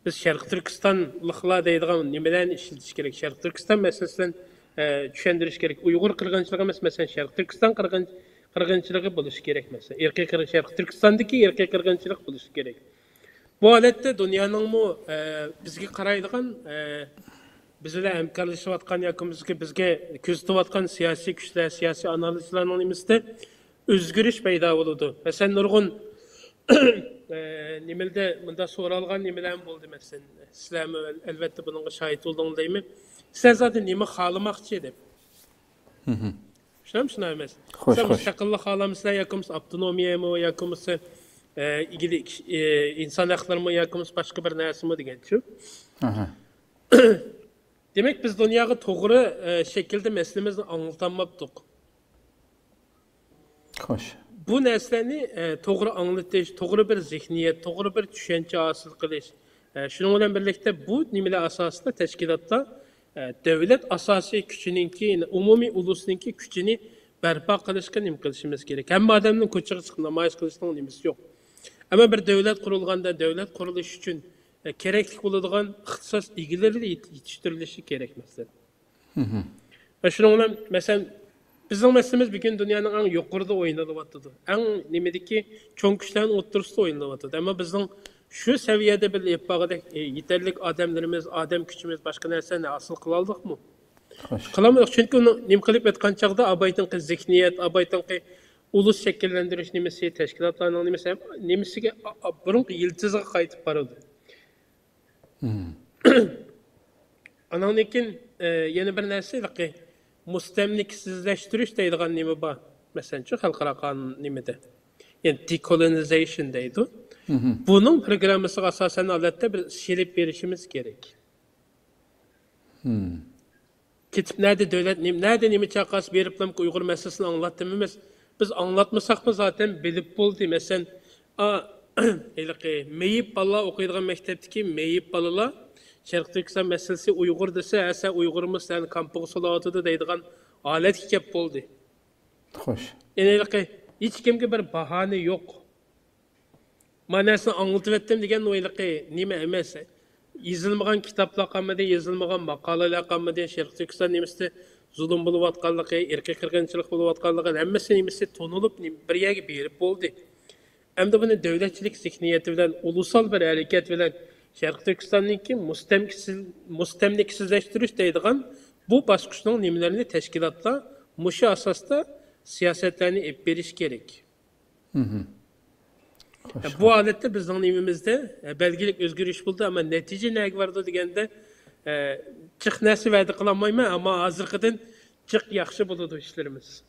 بىز شەرقىي تۈركىستانلىقلار دەيدىغان نېمىلەرنى ئىشلىتىش كېرەك؟ شەرقىي تۈركىستان مەسىلىسىدىن، ئە، چۈشەندۈرۈش كېرەك. ئۇيغۇر قىرغىنچىلىقى ئەمەس، مەسىلەن، شەرقىي تۈركىستان قىرغىن-، قىرغىنچىلىقى بولۇشى كېرەك، مەسىلەن. ئىرقىي قىر-، شەرقىي تۈركىستاندىكى ئىرقىي قىرغىنچىلىق بولۇشى كېرەك. بۇ ھالەتتە دۇنيانىڭمۇ، ئە، بىزگە قارايدىغان، ئە، بىز بىلەن ھەمكارلىشىۋاتقان ياكى بىزگە، بىزگە كۆزىتىۋاتقان سىياسىي كۈچلەر، سىياسىي ئانالىزچىلارنىڭ نېمىسىدە ئۆزگىرىش پەيدا بولىدۇ. مەسىلەن، نۇرغۇن، ئە، نېمىلدە مۇنداق سورالغان نېمىلەرمۇ بولدى، مەسىلەن، سىلەرمۇ ئەل-، ئەلۋەتتە بۇنىڭغا شاھىت بولدۇڭلار دەيمەن. سىلەر زادى نېمە خالىماقچى دەپ. شۇنداقمۇ، شۇنداق ئەمەس؟ خوش، سىلەر خوش. مۇستەقىللىق خالامسىلەر ياكى بولمىسا ئاپتونومىيەمۇ ياكى بولمىسا، ئە، ئىگىلىك، ئە، ئىنسان ھەقلىرىمۇ ياكى بولمىسا باشقا بىر نەرسىمۇ دېگەنچۇ. دېمەك، بىز دۇنياغا توغرا، ئە، شەكىلدە مەسىلىمىزنى ئاڭلىتالماپتۇق. خوش. بۇ نەرسىلەرنى، ئە، توغرا ئاڭلىتىش، توغرا بىر زېھنىيەت، توغرا بىر چۈشەنچە ھاسىل قىلىش، ئە، شۇنىڭ بىلەن بىرلىكتە بۇ نېمىلەر ئاساسىدا تەشكىلاتلار ئە، دۆلەت ئاساسىي كۈچىنىڭكى، يەنى ئومۇمىي ئۇلۇسنىڭكى كۈچىنى بەرپا قىلىشقا نېمە قىلىشىمىز كېرەك؟ ھەممە ئادەمنىڭ كوچىغا چىقىپ نامايىش قىلىشنىڭ نېمىسى يوق. ئەمما بىر دۆلەت قۇرۇلغاندا، دۆلەت قۇرۇلۇشى ئۈچۈن، ئە، كېرەكلىك بولىدىغان ئىختىساس ئىگىلىرى يېت-، يېتىشتۈرۈلۈشى كېرەك، مەسىلەن. ۋە شۇنىڭ بىلەن، مەسىلەن، بىزنىڭ مەسىلىمىز بۈگۈن دۇنيانىڭ ئەڭ يۇقىرىدا ئوينىلىۋاتىدۇ. ئەڭ نېمىدىكى چوڭ كۈچلەرنىڭ ئوتتۇرىسىدا ئوينىلىۋاتىدۇ. ئەمما بىزنىڭ شۇ سەۋىيەدە بىللە ئېلىپ بارغۇدەك، ئە، يېتەرلىك ئادەملىرىمىز، ئادەم كۈچىمىز، باشقا نەرسىلەرنى ھاسىل قىلالدۇقمۇ؟ خوش. قىلالمىدۇق. چۈنكى ئۇنى نېمە قىلىپ ئېيتقان چاغدا ئابايتىنقى زېھنىيەت، ئابايتىنقى ئۇلۇس شەكىللەندۈرۈش نېمىسى، تەشكىلاتلارنىڭ نېمىسى، نېمىسىگە، ئا-، ئا-، بۇرۇنقى يىلتىزىغا قايتىپ بارىدۇ. ئاناندىن كېيىن، ئە، يەنە بىر نەرسە، ھېلىقى مۇستەملىكىسىزلەشتۈرۈش دەيدىغان نېمە بار. مەسىلەنچۇ، خەلقئارا قانۇن نېمىدە؟ يەنى decolonization دەيدۇ. بۇنىڭ پروگراممىسىغا ئاساسەن ھالەتتە بىر سېلىپ بېرىشىمىز كېرەك. كېتىپ نەدە دۆلەت، نېمە، نەدە نېمە چاقاس بېرىپلا ئۇيغۇر مەسىلىسىنى ئاڭلاتتىم ئەمەس. بىز ئاڭلاتمىساقمۇ زاتەن بىلىپ بولدى. مەسىلەن، ئا، ھېلىقى مېيىپ بالىلار ئوقۇيدىغان مەكتەپتىكى مېيىپ بالىلار شەرقىي تۈركىستان مەسىلىسى ئۇيغۇر دېسە، ھە، سەن ئۇيغۇرمۇ، سەن كامپىغا سولاۋاتىدۇ دەيدىغان ھالەتكە كەپ بولدى. خوش. يەنى ھېلىقى ھېچكىمگە بىر باھانە يوق. مانا نەرسىنى ئاڭلىتىۋەتتىم دېگەن ئۇ ھېلىقى نېمە ئەمەس. يېزىلمىغان كىتابلار قالمىدى، يېزىلمىغان ماقالىلەر قالمىدى. شەرقىي تۈركىستان نېمىسىدە زۇلۇم بولۇۋاتقانلىقى، ئىرقىي قىرغىنچىلىق بولۇۋاتقانلىقى، ھەممىسى نېمىسى تونۇلۇپ، نېمە، بىر يەرگە بېرىپ بولدى. ئەمدى بۇنى دۆلەتچىلىك زېھنىيىتى بىلەن، ئۇلۇسال بىر ھەرىكەت بىلەن شەرقىي تۈركىستاننىڭكى مۇستەملىكىسىز-، مۇستەملىكىسىزلەشتۈرۈش دەيدىغان بۇ باسقۇچنىڭ نېمىلىرىنى تەشكىلاتلار مۇشۇ ئاساستا سىياسەتلەرنى ئېلىپ بېرىشى كېرەك. خوش، بۇ ھالەتتە بىزنىڭ نېمىمىزدە، ئە، بەلگىلىك ئۆزگىرىش بولدى، ئەمما نەتىجە نەگە بارىدۇ دېگەندە، ئە، جىق نەرسە ۋەدە قىلالمايمەن، ئەمما ھازىرقىدىن جىق ياخشى بولىدۇ ئىشلىرىمىز.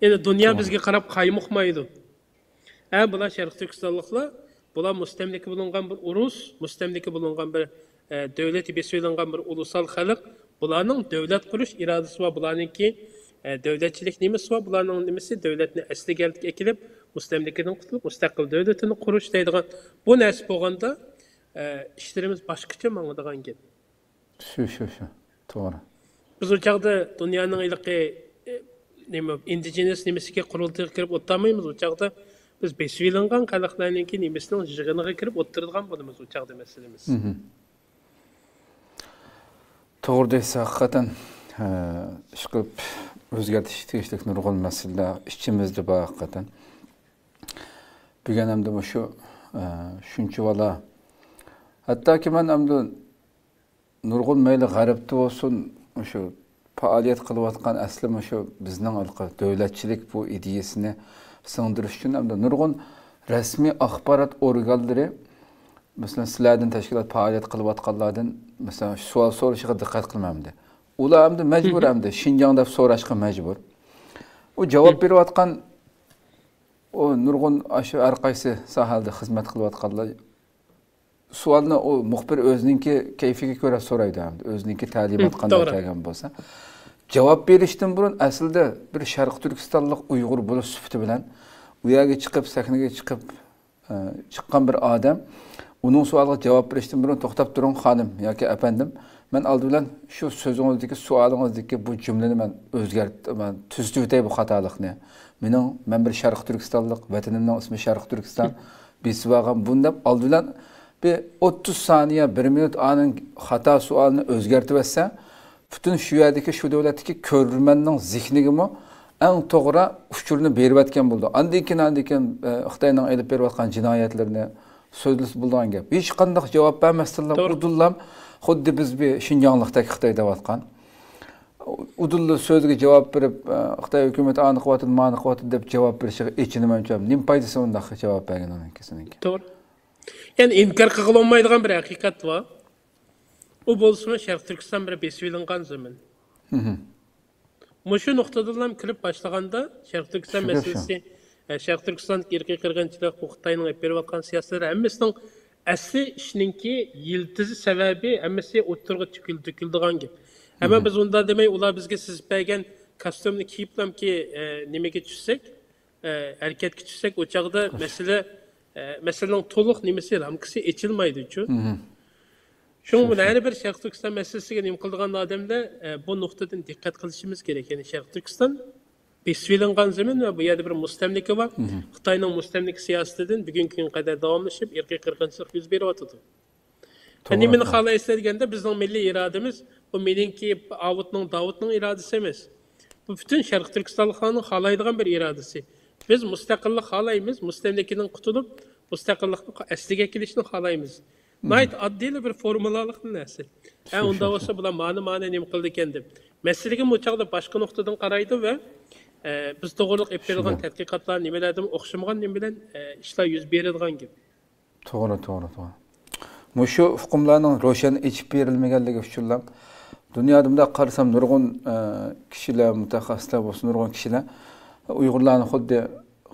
يەنى دۇنيا توغرا. بىزگە قاراپ قايمۇقمايدۇ. ھە، بۇلار شەرقىي تۈركىستانلىقلار، بۇلار مۇستەملىكە بولۇنغان بىر ئۇرۇس، مۇستەملىكە بولۇنغان بىر، ئە، دۆلەت بېسىۋېلىنغان بىر ئۇلۇسال خەلق. بۇلارنىڭ دۆلەت قۇرۇش ئىرادىسى بار، بۇلارنىڭكى، ئە، دۆلەتچىلىك نېمىسى بار، بۇلارنىڭ نېمىسى دۆلەتنى ئەسلىگەنلىككە ئەكېلىپ، مۇستەملىكىدىن قۇتۇلۇپ، مۇستەقىل دۆلىتىنى قۇرۇش دەيدىغان بۇ نەرسە بولغاندا، ئە، ئىشلىرىمىز باشقىچە ماڭىدىغان گەپ. شۇ، شۇ، شۇ. توغرا. بىز ئۇ چاغدا دۇنيانىڭ ھېلىقى، ئە، نېمە، ئىندىجېنەس نېمىسىگە، قۇرۇلتىيىغا كىرىپ ئولتۇرالمايمىز. ئۇ چاغدا بىز بېسىۋېلىنغان خەلقلەرنىڭكى نېمىسىنىڭ يىغىنىغا كىرىپ ئولتۇرىدىغان بولىمىز ئۇ چاغدا مەسىلىمىز. توغرا دەيسىز، ھەقىقەتەن، ئە، ئىشقىلىپ ئۆزگەرتىشكە تېگىشلىك نۇرغۇن مەسىلىلەر ئىچىمىزدە بار ھەقىقەتەن. بۈگۈن ئەمدى مۇشۇ، ئە، شۇنچىۋالا، ھەتتاكى مەن ئەمدى نۇرغۇن مەيلى غەربتە بولسۇن، مۇشۇ پائالىيەت قىلىۋاتقان ئەسلى مۇشۇ بىزنىڭ ھېلىقى دۆلەتچىلىك بۇ ئىدىيەسىنى سىڭدۈرۈش ئۈچۈن ئەمدى نۇرغۇن رەسمىي ئاخبارات ئورگانلىرى، مەسىلەن، سىلەردىن تەشكىلات پائالىيەت قىلىۋاتقانلاردىن، مەسىلەن، شۇ سوئال سورىشىغا دىققەت قىلىمەن ئەمدى. ئۇلار ئەمدى مەجبۇر ئەمدى شىنجاڭ دەپ سوراشقا مەجبۇر. ئۇ جاۋاب بېرىۋاتقان، ئۇ نۇرغۇن ئاشۇ ھەر قايسى ساھەدە خىزمەت قىلىۋاتقانلار سوئالنى ئۇ مۇخبىر ئۆزىنىڭكى كەيپىگە كۆرە سورايدۇ ھەم ئۆزىنىڭكى تەلىمات قانداق كەلگەن بولسا. جاۋاب بېرىشتىن بۇرۇن ئەسلىدە بىر شەرقىي تۈركىستانلىق ئۇيغۇر بولۇش سۈپىتى بىلەن ئۇ يەرگە چىقىپ، سەھنىگە چىقىپ، ئە، چىققان بىر ئادەم ئۇنىڭ سوئالىغا جاۋاب بېرىشتىن بۇرۇن، توختاپ تۇرۇڭ خانىم ياكى ئەپەندىم، مەن ئالدى بىلەن شۇ سۆزىڭىزدىكى، سوئالىڭىزدىكى بۇ جۈملىنى مەن ئۆزگەرت-، مەن تۈزىتىۋېتەي بۇ خاتالىقنى. مېنىڭ، مەن بىر شەرقىي تۈركىستانلىق، ۋەتىنىمنىڭ ئىسمى شەرقىي تۈركىستان، بېسىۋالغان بۇنى دەپ ئالدى بىلەن بىر ئوتتۇز سانىيە، بىر مىنۇت ئانىڭ خاتا سوئالنى ئۆزگەرتىۋەتسە، پۈتۈن شۇ يەردىكى، شۇ دۆلەتتىكى كۆرۈرمەننىڭ زېھنىگىمۇ ئەڭ توغرا ئۇچۇرنى بېرىۋەتكەن بولىدۇ. ئاندىن كېيىن، ئاندىن كېيىن، ئە، خىتاينىڭ ئېلىپ بېرىۋاتقان جىنايەتلىرىنى سۆزلىسە بولىدىغان گەپ. ھېچقانداق جاۋاب بەرمەستىنلا ئۇدۇللام خۇددى بىز بىر شىنجاڭلىقتەك خىتاي دەۋاتقان. ئۇدۇللا سۆزىگە جاۋاب بېرىپ، ئە، خىتاي ھۆكۈمىتى ئانى قىلىۋاتىدۇ، مانى قىلىۋاتىدۇ دەپ جاۋاب بېرىشىگە ئېچىنىمەن. نېمە پايدىسى ئۇنداق جاۋاب بەرگىنىڭكىسىنىڭكى؟ توغرا. يەنى ئىنكار قىلغىلى بولمايدىغان بىر ھەقىقەت بار. ئۇ بولسىمۇ شەرقىي تۈركىستان بىر بېسىۋېلىنغان زېمىن. مۇشۇ نۇقتىدىنلا كىرىپ باشلىغاندا، شەرقىي تۈركىستان مەسىلىسى، ئە، شەرقىي تۈركىستاندىكى ئىرقىي قىرغىنچىلىق، بۇ خىتاينىڭ ئېلىپ بېرىۋاتقان سىياسەتلىرى ھەممىسىنىڭ ئەسلى ئىشنىڭكى يىلتىزى سەۋەبى ھەممىسى ئوتتۇرىغا تۆكۈل-، تۆكۈلىدىغان گەپ. ئەمما بىز ئۇنداق دېمەي، ئۇلار بىزگە سىزىپ بەرگەن كاستيۇمنى كىيىپلامكى، ئە، نېمىگە چۈشسەك، ئە، ھەرىكەتكە چۈشسەك، ئۇ چاغدا مەسىلە، ئە، مەسىلىنىڭ تولۇق نېمىسى، رامكىسى ئېچىلمايدۇچۇ. شۇڭا بۇ ھەر بىر شەرقىي تۈركىستان مەسىلىسىگە نېمە قىلىدىغان ئادەملەر، ئە، بۇ نۇقتىدىن دىققەت قىلىشىمىز كېرەك. يەنى شەرقىي تۈركىستان بېسىۋېلىنغان زېمىن ۋە بۇ يەردە بىر مۇستەملىكە بار. خىتاينىڭ مۇستەملىكە سىياسىتىدىن بۈگۈنكى كۈنگە قەدەر داۋاملىشىپ، ئىرقىي قىرغىنچىلىق يۈز بېرىۋاتىدۇ. نېمىنى خالايسىلەر دېگەندە، بىزنىڭ مىللىي ئىرادىمىز، بۇ مېنىڭكى، ئاۋۇتنىڭ، داۋۇتنىڭ ئىرادىسى ئەمەس. بۇ پۈتۈن شەرقىي تۈركىستانلىقلارنىڭ خالايدىغان بىر ئىرادىسى. بىز مۇستەقىللىق خالايمىز، مۇستەملىكىدىن قۇتۇلۇپ، مۇستەقىللىقنى ئەسلىگە كېلىشنى خالايمىز. ناھايىتى ئاددىيلا بىر فورمۇلالىق نەرسە. ھە، ئۇنداق بولسا بۇلار مانا، مانا نېمە قىلىدىكەن دەپ. مەسىلىگە بۇ چاغدا باشقا نۇقتىدىن قارايدۇ ۋە، ئە، بىز توغرىلىق ئېلىپ بېرىدىغان تەتقىقاتلار نېمىلەردىن ئوخشىمىغان نېمە بىلەن، ئە، ئىشلار يۈز بېرىدىغان گەپ. توغرا، توغرا، توغرا. مۇشۇ ئۇقۇملارنىڭ روشەن ئېچىپ بېرىلمىگەنلىكى ئۈچۈنلا دۇنيادا مۇنداق قارىسام نۇرغۇن، ئە، كىشىلەر، مۇتەخەسسىسلەر بولسۇن، نۇرغۇن كىشىلەر ئۇيغۇرلارنى خۇددى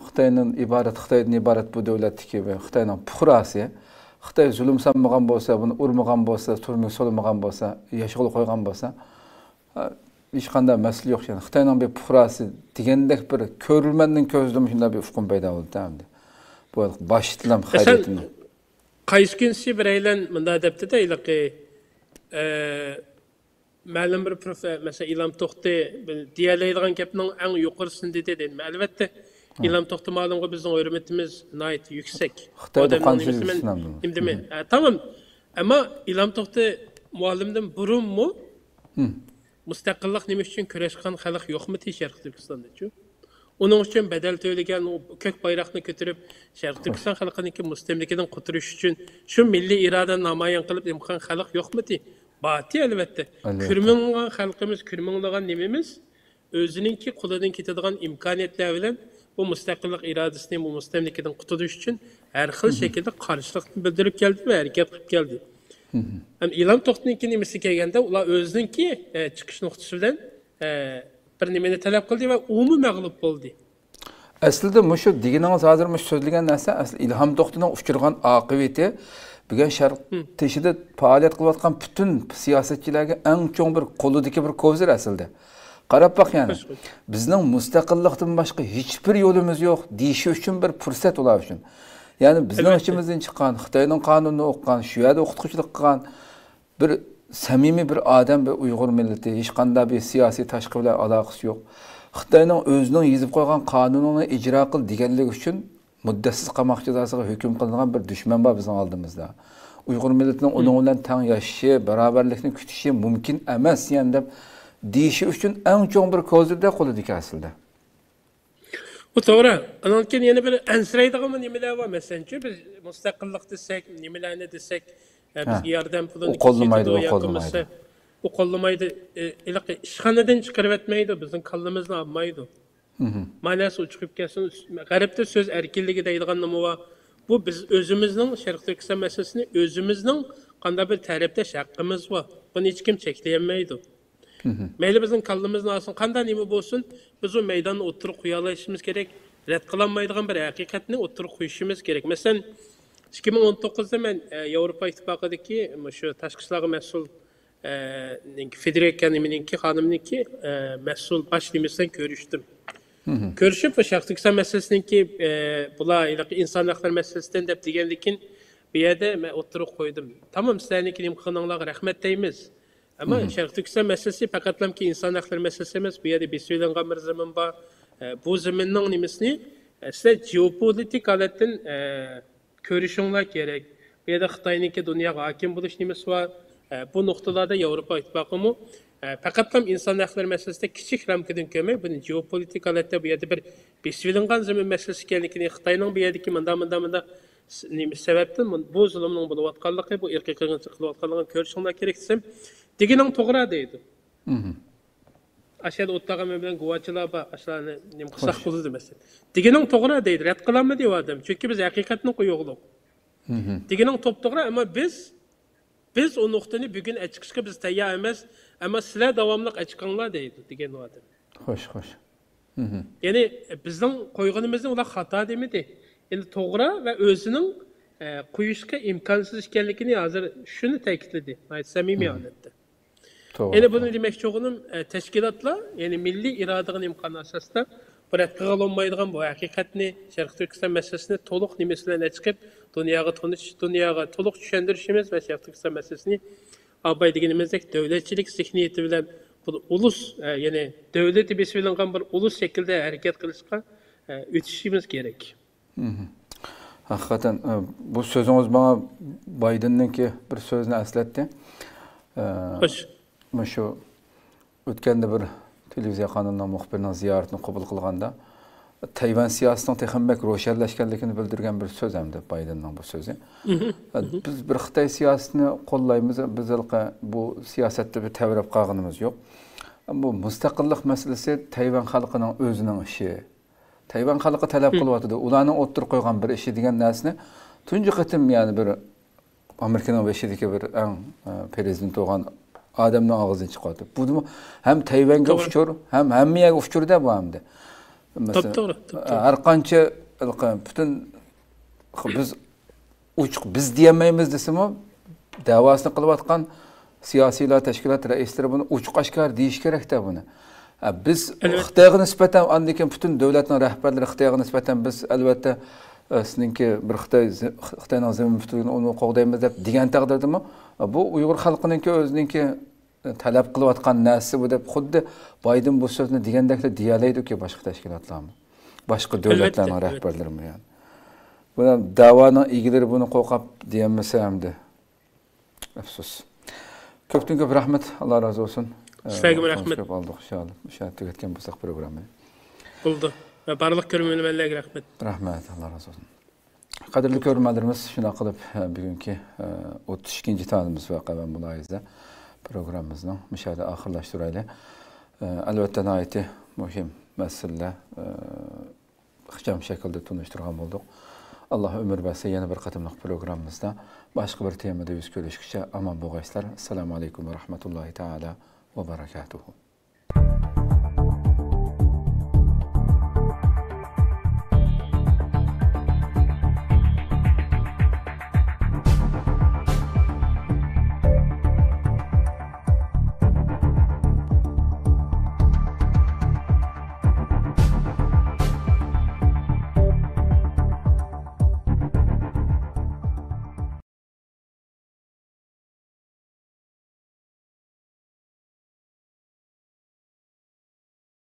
خىتاينىڭ ئىبارەت، خىتايدىن ئىبارەت بۇ دۆلەتتىكى ۋە خىتاينىڭ پۇقراسى، خىتاي زۇلۇم سالمىغان بولسا، بۇنى ئۇرمىغان بولسا، تۈرمىگە سولىمىغان بولسا، ياشىغىلى قويغان بولسا، ھېچقانداق مەسىلە يوق. يەنى خىتاينىڭ بىر پۇقراسى دېگەندەك بىر كۆرۈرمەننىڭ كۆزىدىمۇ شۇنداق بىر ئۇقۇم پەيدا بولدى ئەمدى. بۇ باشتىلام خەرىتىنىڭ. قايسى كۈنسى بىرەيلەن مۇنداق دەپتىدە، ھېلىقى، ئە، مەلۇم بىر پروفې-، مەسىلەن، ئىلھام توختى دېيەلەيدىغان گەپنىڭ ئەڭ يۇقىرىسىنى دېدى دەيمەن. ئەلۋەتتە، ئىلھام توختى مالۇمغا بىزنىڭ ھۆرمىتىمىز ناھايىتى يۈكسەك. خىتايدا قانچىلىك ئىسلام دىنى؟ ئىمدىمى؟ ھە، تامام. ئەمما ئىلھام توختى مۇئەللىمدىن بۇرۇنمۇ مۇستەقىللىق نېمە ئۈچۈن كۈرەش قىلغان خەلق يوقمىدى شەرقىي تۈركىستاندىچۇ؟ ئۇنىڭ ئۈچۈن بەدەل تۆلىگەن، ئۇ كۆك بايراقنى كۆتۈرۈپ، شەرقىي تۈركىستان خەلقىنىڭكى مۇستەملىكىدىن قۇتۇلۇش ئۈچۈن شۇ مىللىي ئىرادىنى نامايان قىلىپ نېمە قىلغان خەلق يوقمىدى؟ بارتى، ئەلۋەتتە. كۈرمىڭلىغان خەلقىمىز، كۈرمىڭلىغان نېمىمىز؟ ئۆزىنىڭكى قولىدىن كېتىدىغان ئىمكانىيەتلەر بىلەن بۇ مۇستەقىللىق ئىرادىسىنى، بۇ مۇستەملىكىدىن قۇتۇلۇش ئۈچۈن ھەر خىل شەكىلدە قارشىلىقنى بىلدۈرۈپ كەلدى ۋە ھەرىكەت قىلىپ كەلدى. ئەمدى ئىلھام توختىنىڭكى نېمىسىگە كەلگەندە، ئۇلار ئۆزىنىڭكى، ئە، چىقىش نۇقتىسى بىلەن، ئە، بىر نېمىنى تەلەپ قىلدى ۋە ئۇمۇ مەغلۇپ بولدى. ئەسلىدە مۇشۇ دېگىنىڭىز، ھازىر مۇشۇ سۆزلىگەن نەرسە، ئەسلى ئىلھام توختىنىڭ ئۇچرىغان ئاقىۋىتى بۈگۈن شەرق تېشىدا پائالىيەت قىلىۋاتقان پۈتۈن سىياسەتچىلەرگە ئەڭ چوڭ بىر قولىدىكى بىر كوزىر ئەسلىدە. قاراپ باق يەنى. بىزنىڭ مۇستەقىللىقتىن باشقا ھېچبىر يولىمىز يوق دېيىشى ئۈچۈن بىر پۇرسەت ئۇلار ئۈچۈن. يەنى بىزنىڭ ئىچىمىزدىن چىققان، خىتاينىڭ قانۇنىنى ئوقۇغان، شۇ يەردە ئوقۇتقۇچىلىق قىلغان بىر سەمىمىي بىر ئادەم، بىر ئۇيغۇر مىللىتى، ھېچقانداق بىر سىياسىي تاشقى بىلەن ئالاقىسى يوق. خىتاينىڭ ئۆزىنىڭ يېزىپ قويغان قانۇنىنى ئىجرا قىل دېگەنلىكى ئۈچۈن مۇددەتسىز قاماق جازاسىغا ھۆكۈم قىلىنغان بىر دۈشمەن بار بىزنىڭ ئالدىمىزدا. ئۇيغۇر مىللىتىنىڭ ئۇنىڭ بىلەن تەڭ ياشىشى، باراۋەرلىكنى كۈتۈشى مۇمكىن ئەمەس، يەنى دەپ دېيىشى ئۈچۈن ئەڭ چوڭ بىر كوزىردە قولىدىكى ئەسلىدە. بۇ توغرا. ئانان كېيىن يەنە بىر ئەنسىرەيدىغان نېمىلەر بار. مەسىلەنچۇ، بىز مۇستەقىللىق دېسەك، نېمىلەرنى دېسەك، ئە، بىزگە ياردەم پۇلىنى كېچىكىدۇ ياكى بولمىسا، ئۇ قوللىمايدۇ. ئە، ھېلىقى ئىشخانىدىن چىقىرىۋەتمەيدۇ، بىزنىڭ كاللىمىزنى ئالمايدۇ. مانا نەرسە ئۇچۇپ كەتسۇن. غەربتە سۆز ئەركىنلىكى دەيدىغان نېمە بار؟ بۇ بىز ئۆزىمىزنىڭ شەرقىي تۈركىستان مەسىلىسىنى ئۆزىمىزنىڭ قانداق بىر تەرىپلەش ھەققىمىز بار. بۇنى ھېچكىم چەكلىيەلمەيدۇ. مەيلى بىزنىڭ كاللىمىزنى ئالسۇن، قانداق نېمە بولسۇن، بىز ئۇ مەيداننى ئوتتۇرىغا قويالايشىمىز كېرەك، رەت قىلالمايدىغان بىر ھەقىقەتنى ئوتتۇرىغا قويۇشىمىز كېرەك. مەسىلەن، ئىككى مىڭ ئون توققۇزدا مەن، ئە، ياۋروپا ئىتتىپاقىدىكى مۇشۇ تاشقى ئىشلارغا مەسئۇل، ئە، نىڭكى فېدېرىكا نېمىنىڭكى، خانىمنىڭكى، ئە، مەسئۇل باش نېمىسى بىلەن كۆرۈشتۈم. كۆرۈشۈپ، بۇ شەرقىي تۈركىستان مەسىلىسىنىڭكى، ئە، بۇلار ھېلىقى ئىنسان ھەقلىرى مەسىلىسىدىن دەپ دېگەندىكىن، بۇ يەردە مەن ئوتتۇرىغا قويدۇم. تامام، سىلەرنىڭكى نېمە قىلغىنىڭلارغا رەھمەت دەيمىز. ئەمما شەرقىي تۈركىستان مەسىلىسى پەقەتلەمكى ئىنسان ھەقلىرى مەسىلىسى ئەمەس، بۇ يەردە بېسىۋېلىنغان بىر زېمىن بار. ئە، بۇ زېمىننىڭ نېمىسىنى، ئە، سىلەر جېئوپولىتىك ھالەتتىن، ئە، كۆرۈشۈڭلار كېرەك. بۇ يەردە خىتاينىڭكى دۇنياغا ھاكىم بولۇش نېمىسى بار. ئە، بۇ نۇقتىلاردا ياۋروپا ئىتتىپاقىمۇ، ئە، پەقەتلا ئىنسان ھەقلىرى مەسىلىسىدە كىچىك رامكىدىن كۆرمەي، بۇنى جېئوپولىتىك ھالەتتە بۇ يەردە بىر بېسىۋېلىنغان زېمىن مەسىلىسى ئىكەنلىكىنى، خىتاينىڭ بۇ يەردىكى مۇنداق، مۇنداق، مۇنداق س-، نېمە سەۋەبتىن بۇ، بۇ زۇلۇمنىڭ بولۇۋاتقانلىقى، بۇ ئىرقىي قىرغىنچىلىق قىلىۋاتقانلىقىنى كۆرۈشۈڭلار كېرەك دېسەم، دېگىنىڭ توغرا دەيدۇ. ئاشۇ يەردە ئولتۇرغان مەن بىلەن گۇۋاچىلار بار، ئاشۇلارنى نېمە قىلساق بولىدۇ مەسىلەن. دېگىنىڭ توغرا دەيدۇ، رەت قىلالمىدى ئۇ ئادەم. چۈنكى بىز ھەقىقەتنى قويۇغلۇق. دېگىنىڭ توپتوغرا، ئەمما بىز، بىز ئۇ نۇقتىنى بۈگۈن ئەچىقىشقا بىز تەييار ئەمەس، ئەمما سىلەر داۋاملىق ئەچىقىڭلار دەيدۇ، دېگەن ئۇ ئادەم. خوش، خوش. يەنى بىزنىڭ قويغىنىمىزنى ئۇلار خاتا دېمىدى. يەنى توغرا ۋە ئۆزىنىڭ، ئە، قويۇشقا ئىمكانسىز ئىكەنلىكىنى ھازىر شۇنى تەكىتلىدى، ناھايىتى سەمىمىي ھالەتتە. يەنى بۇنى دېمەكچى بولغىنىم، ئە، تەشكىلاتلار، يەنى مىللىي ئىرادىغا نېمە قىلغان ئاساستا رەت قىلغىلى بولمايدىغان بۇ ھەقىقەتنى، شەرقىي تۈركىستان مەسىلىسىنى تولۇق نېمىسى بىلەن ئېچىقىپ، دۇنياغا تونۇش، دۇنياغا تولۇق چۈشەندۈرۈشىمىز ۋە شەرقىي تۈركىستان مەسىلىسىنى ئاباي دېگىنىمىزدەك دۆلەتچىلىك زېھنىيىتى بىلەن بۇ ئۇلۇس، ئە، يەنى دۆلىتى بېسىۋېلىنغان بىر ئۇلۇس شەكلىدە ھەرىكەت قىلىشقا، ئە، ئۆتۈشىمىز كېرەك. مھم. ھەقىقەتەن، ئە، بۇ سۆزىڭىز ماڭا بايدېننىڭكى بىر سۆزىنى ئەسلەتتى. ئە، خوش. مۇشۇ ئۆتكەندە بىر تېلېۋىزىيە قانىلىنىڭ مۇخبىرىنىڭ زىيارىتىنى قوبۇل قىلغاندا، تەيۋەن سىياسىتىنىڭ تېخىمۇ بەك روشەنلەشكەنلىكىنى بىلدۈرگەن بىر سۆز ھەمدە بايدېننىڭ بۇ سۆزى. مھم. ئە، مھم. بىز بىر خىتاي سىياسىتىنى قوللايمىز، بىز ھېلىقى بۇ سىياسەتتە بىر تەۋرەپ قالغىنىمىز يوق. بۇ مۇستەقىللىق مەسىلىسى تەيۋەن خەلقىنىڭ ئۆزىنىڭ ئىشى. تەيۋەن خەلقى تەلەپ مم. قىلىۋاتىدۇ. ئۇلارنىڭ ئوتتۇرىغا قويغان بىر ئىشى دېگەن نەرسىنى تۇنجى قېتىم، يەنى بىر ئامېرىكىنىڭ بېشىدىكى بىر ئەڭ، ئە، پرېزىدېنت بولغان ئادەمنىڭ ئاغزىدىن چىقىۋاتىدۇ. بۇ دېمۇ ھەم تەيۋەنگە توغرا. ئۇچۇر، ھەم ھەممە يەرگە ئۇچۇر-دە بۇ ئەمدى. مەسىلەن، توغرا، توغرا. ھەر قانچە پۈتۈن بىز ئوچۇق بىز دېيەلمەيمىز دېسىمۇ، دەۋاسىنى قىلىۋاتقان سىياسىيلار، تەشكىلات رەئىسلىرى بۇنى ئوچۇق ئاشكارا دېيىشى كېرەك-دە بۇنى. ئە، بىز ئەلۋەتتە. خىتايغا نىسبەتەن، ئاندىن كېيىن پۈتۈن دۆلەتنىڭ رەھبەرلىرى خىتايغا نىسبەتەن بىز، ئەلۋەتتە، ئە، سىزنىڭكى بىر خىتاي زى-، خىتاينىڭ زېمىن پۈتۈنلۈكىنى ئۇنى قوغدايمىز دەپ دېگەن تەقدىردىمۇ، ئە، بۇ ئۇيغۇر خەلقىنىڭكى ئۆزىنىڭكى تەلەپ قىلىۋاتقان نەرسە بۇ دەپ خۇددى بايدېن بۇ سۆزنى دېگەندەكلا دېيەلەيدۇكى باشقا تەشكىلاتلارمۇ، باشقا ئەلۋەتتە، دۆلەتلەرنىڭ ئەلۋەتتە. رەھبەرلىرىمۇ يەنى. بۇ دەۋانىڭ ئىگىلىرى بۇنى قوقاپ دېيەلمىسە ئەمدى. ئەپسۇس. كۆپتىن كۆپ رەھمەت، ئاللا رازى بولسۇن. سىلەرگىمۇ ئە، رەھمەت. كۆپ ئالدۇق، ئىنشائاللا. شۇ يەردە تۈگەتكەن بولساق پروگراممىنى. بولدى. ۋە بارلىق كۆرۈرمەنلەرگە رەھمەت. رەھمەت، ئاللا رازى بولسۇن. قەدىرلىك كۆرۈرمەنلىرىمىز، شۇنداق قىلىپ، ئە، بۈگۈنكى، ئە، ئوتتۇز ئىككىنچى تانىمىز ۋەقە ۋە مۇلاھىزە پروگراممىمىزنىڭ مۇشۇ يەردە ئاخىرلاشتۇرايلى. ئە، ئەلۋەتتە، ناھايىتى مۇھىم مەسىلىلەر، ئە، ئىخچام شەكىلدە تونۇشتۇرغان بولدۇق. ئاللا ئۆمۈر بەرسە، يەنە بىر قېتىملىق پروگراممىمىزدا باشقا بىر تېمىدا يۈز كۆرۈشكىچە ئامان بولغايسىلەر. ئەسسالامۇ ئەلەيكۇم ۋە رەھمەتۇللاھى تائالا ۋە بەرەكاتۇھۇ.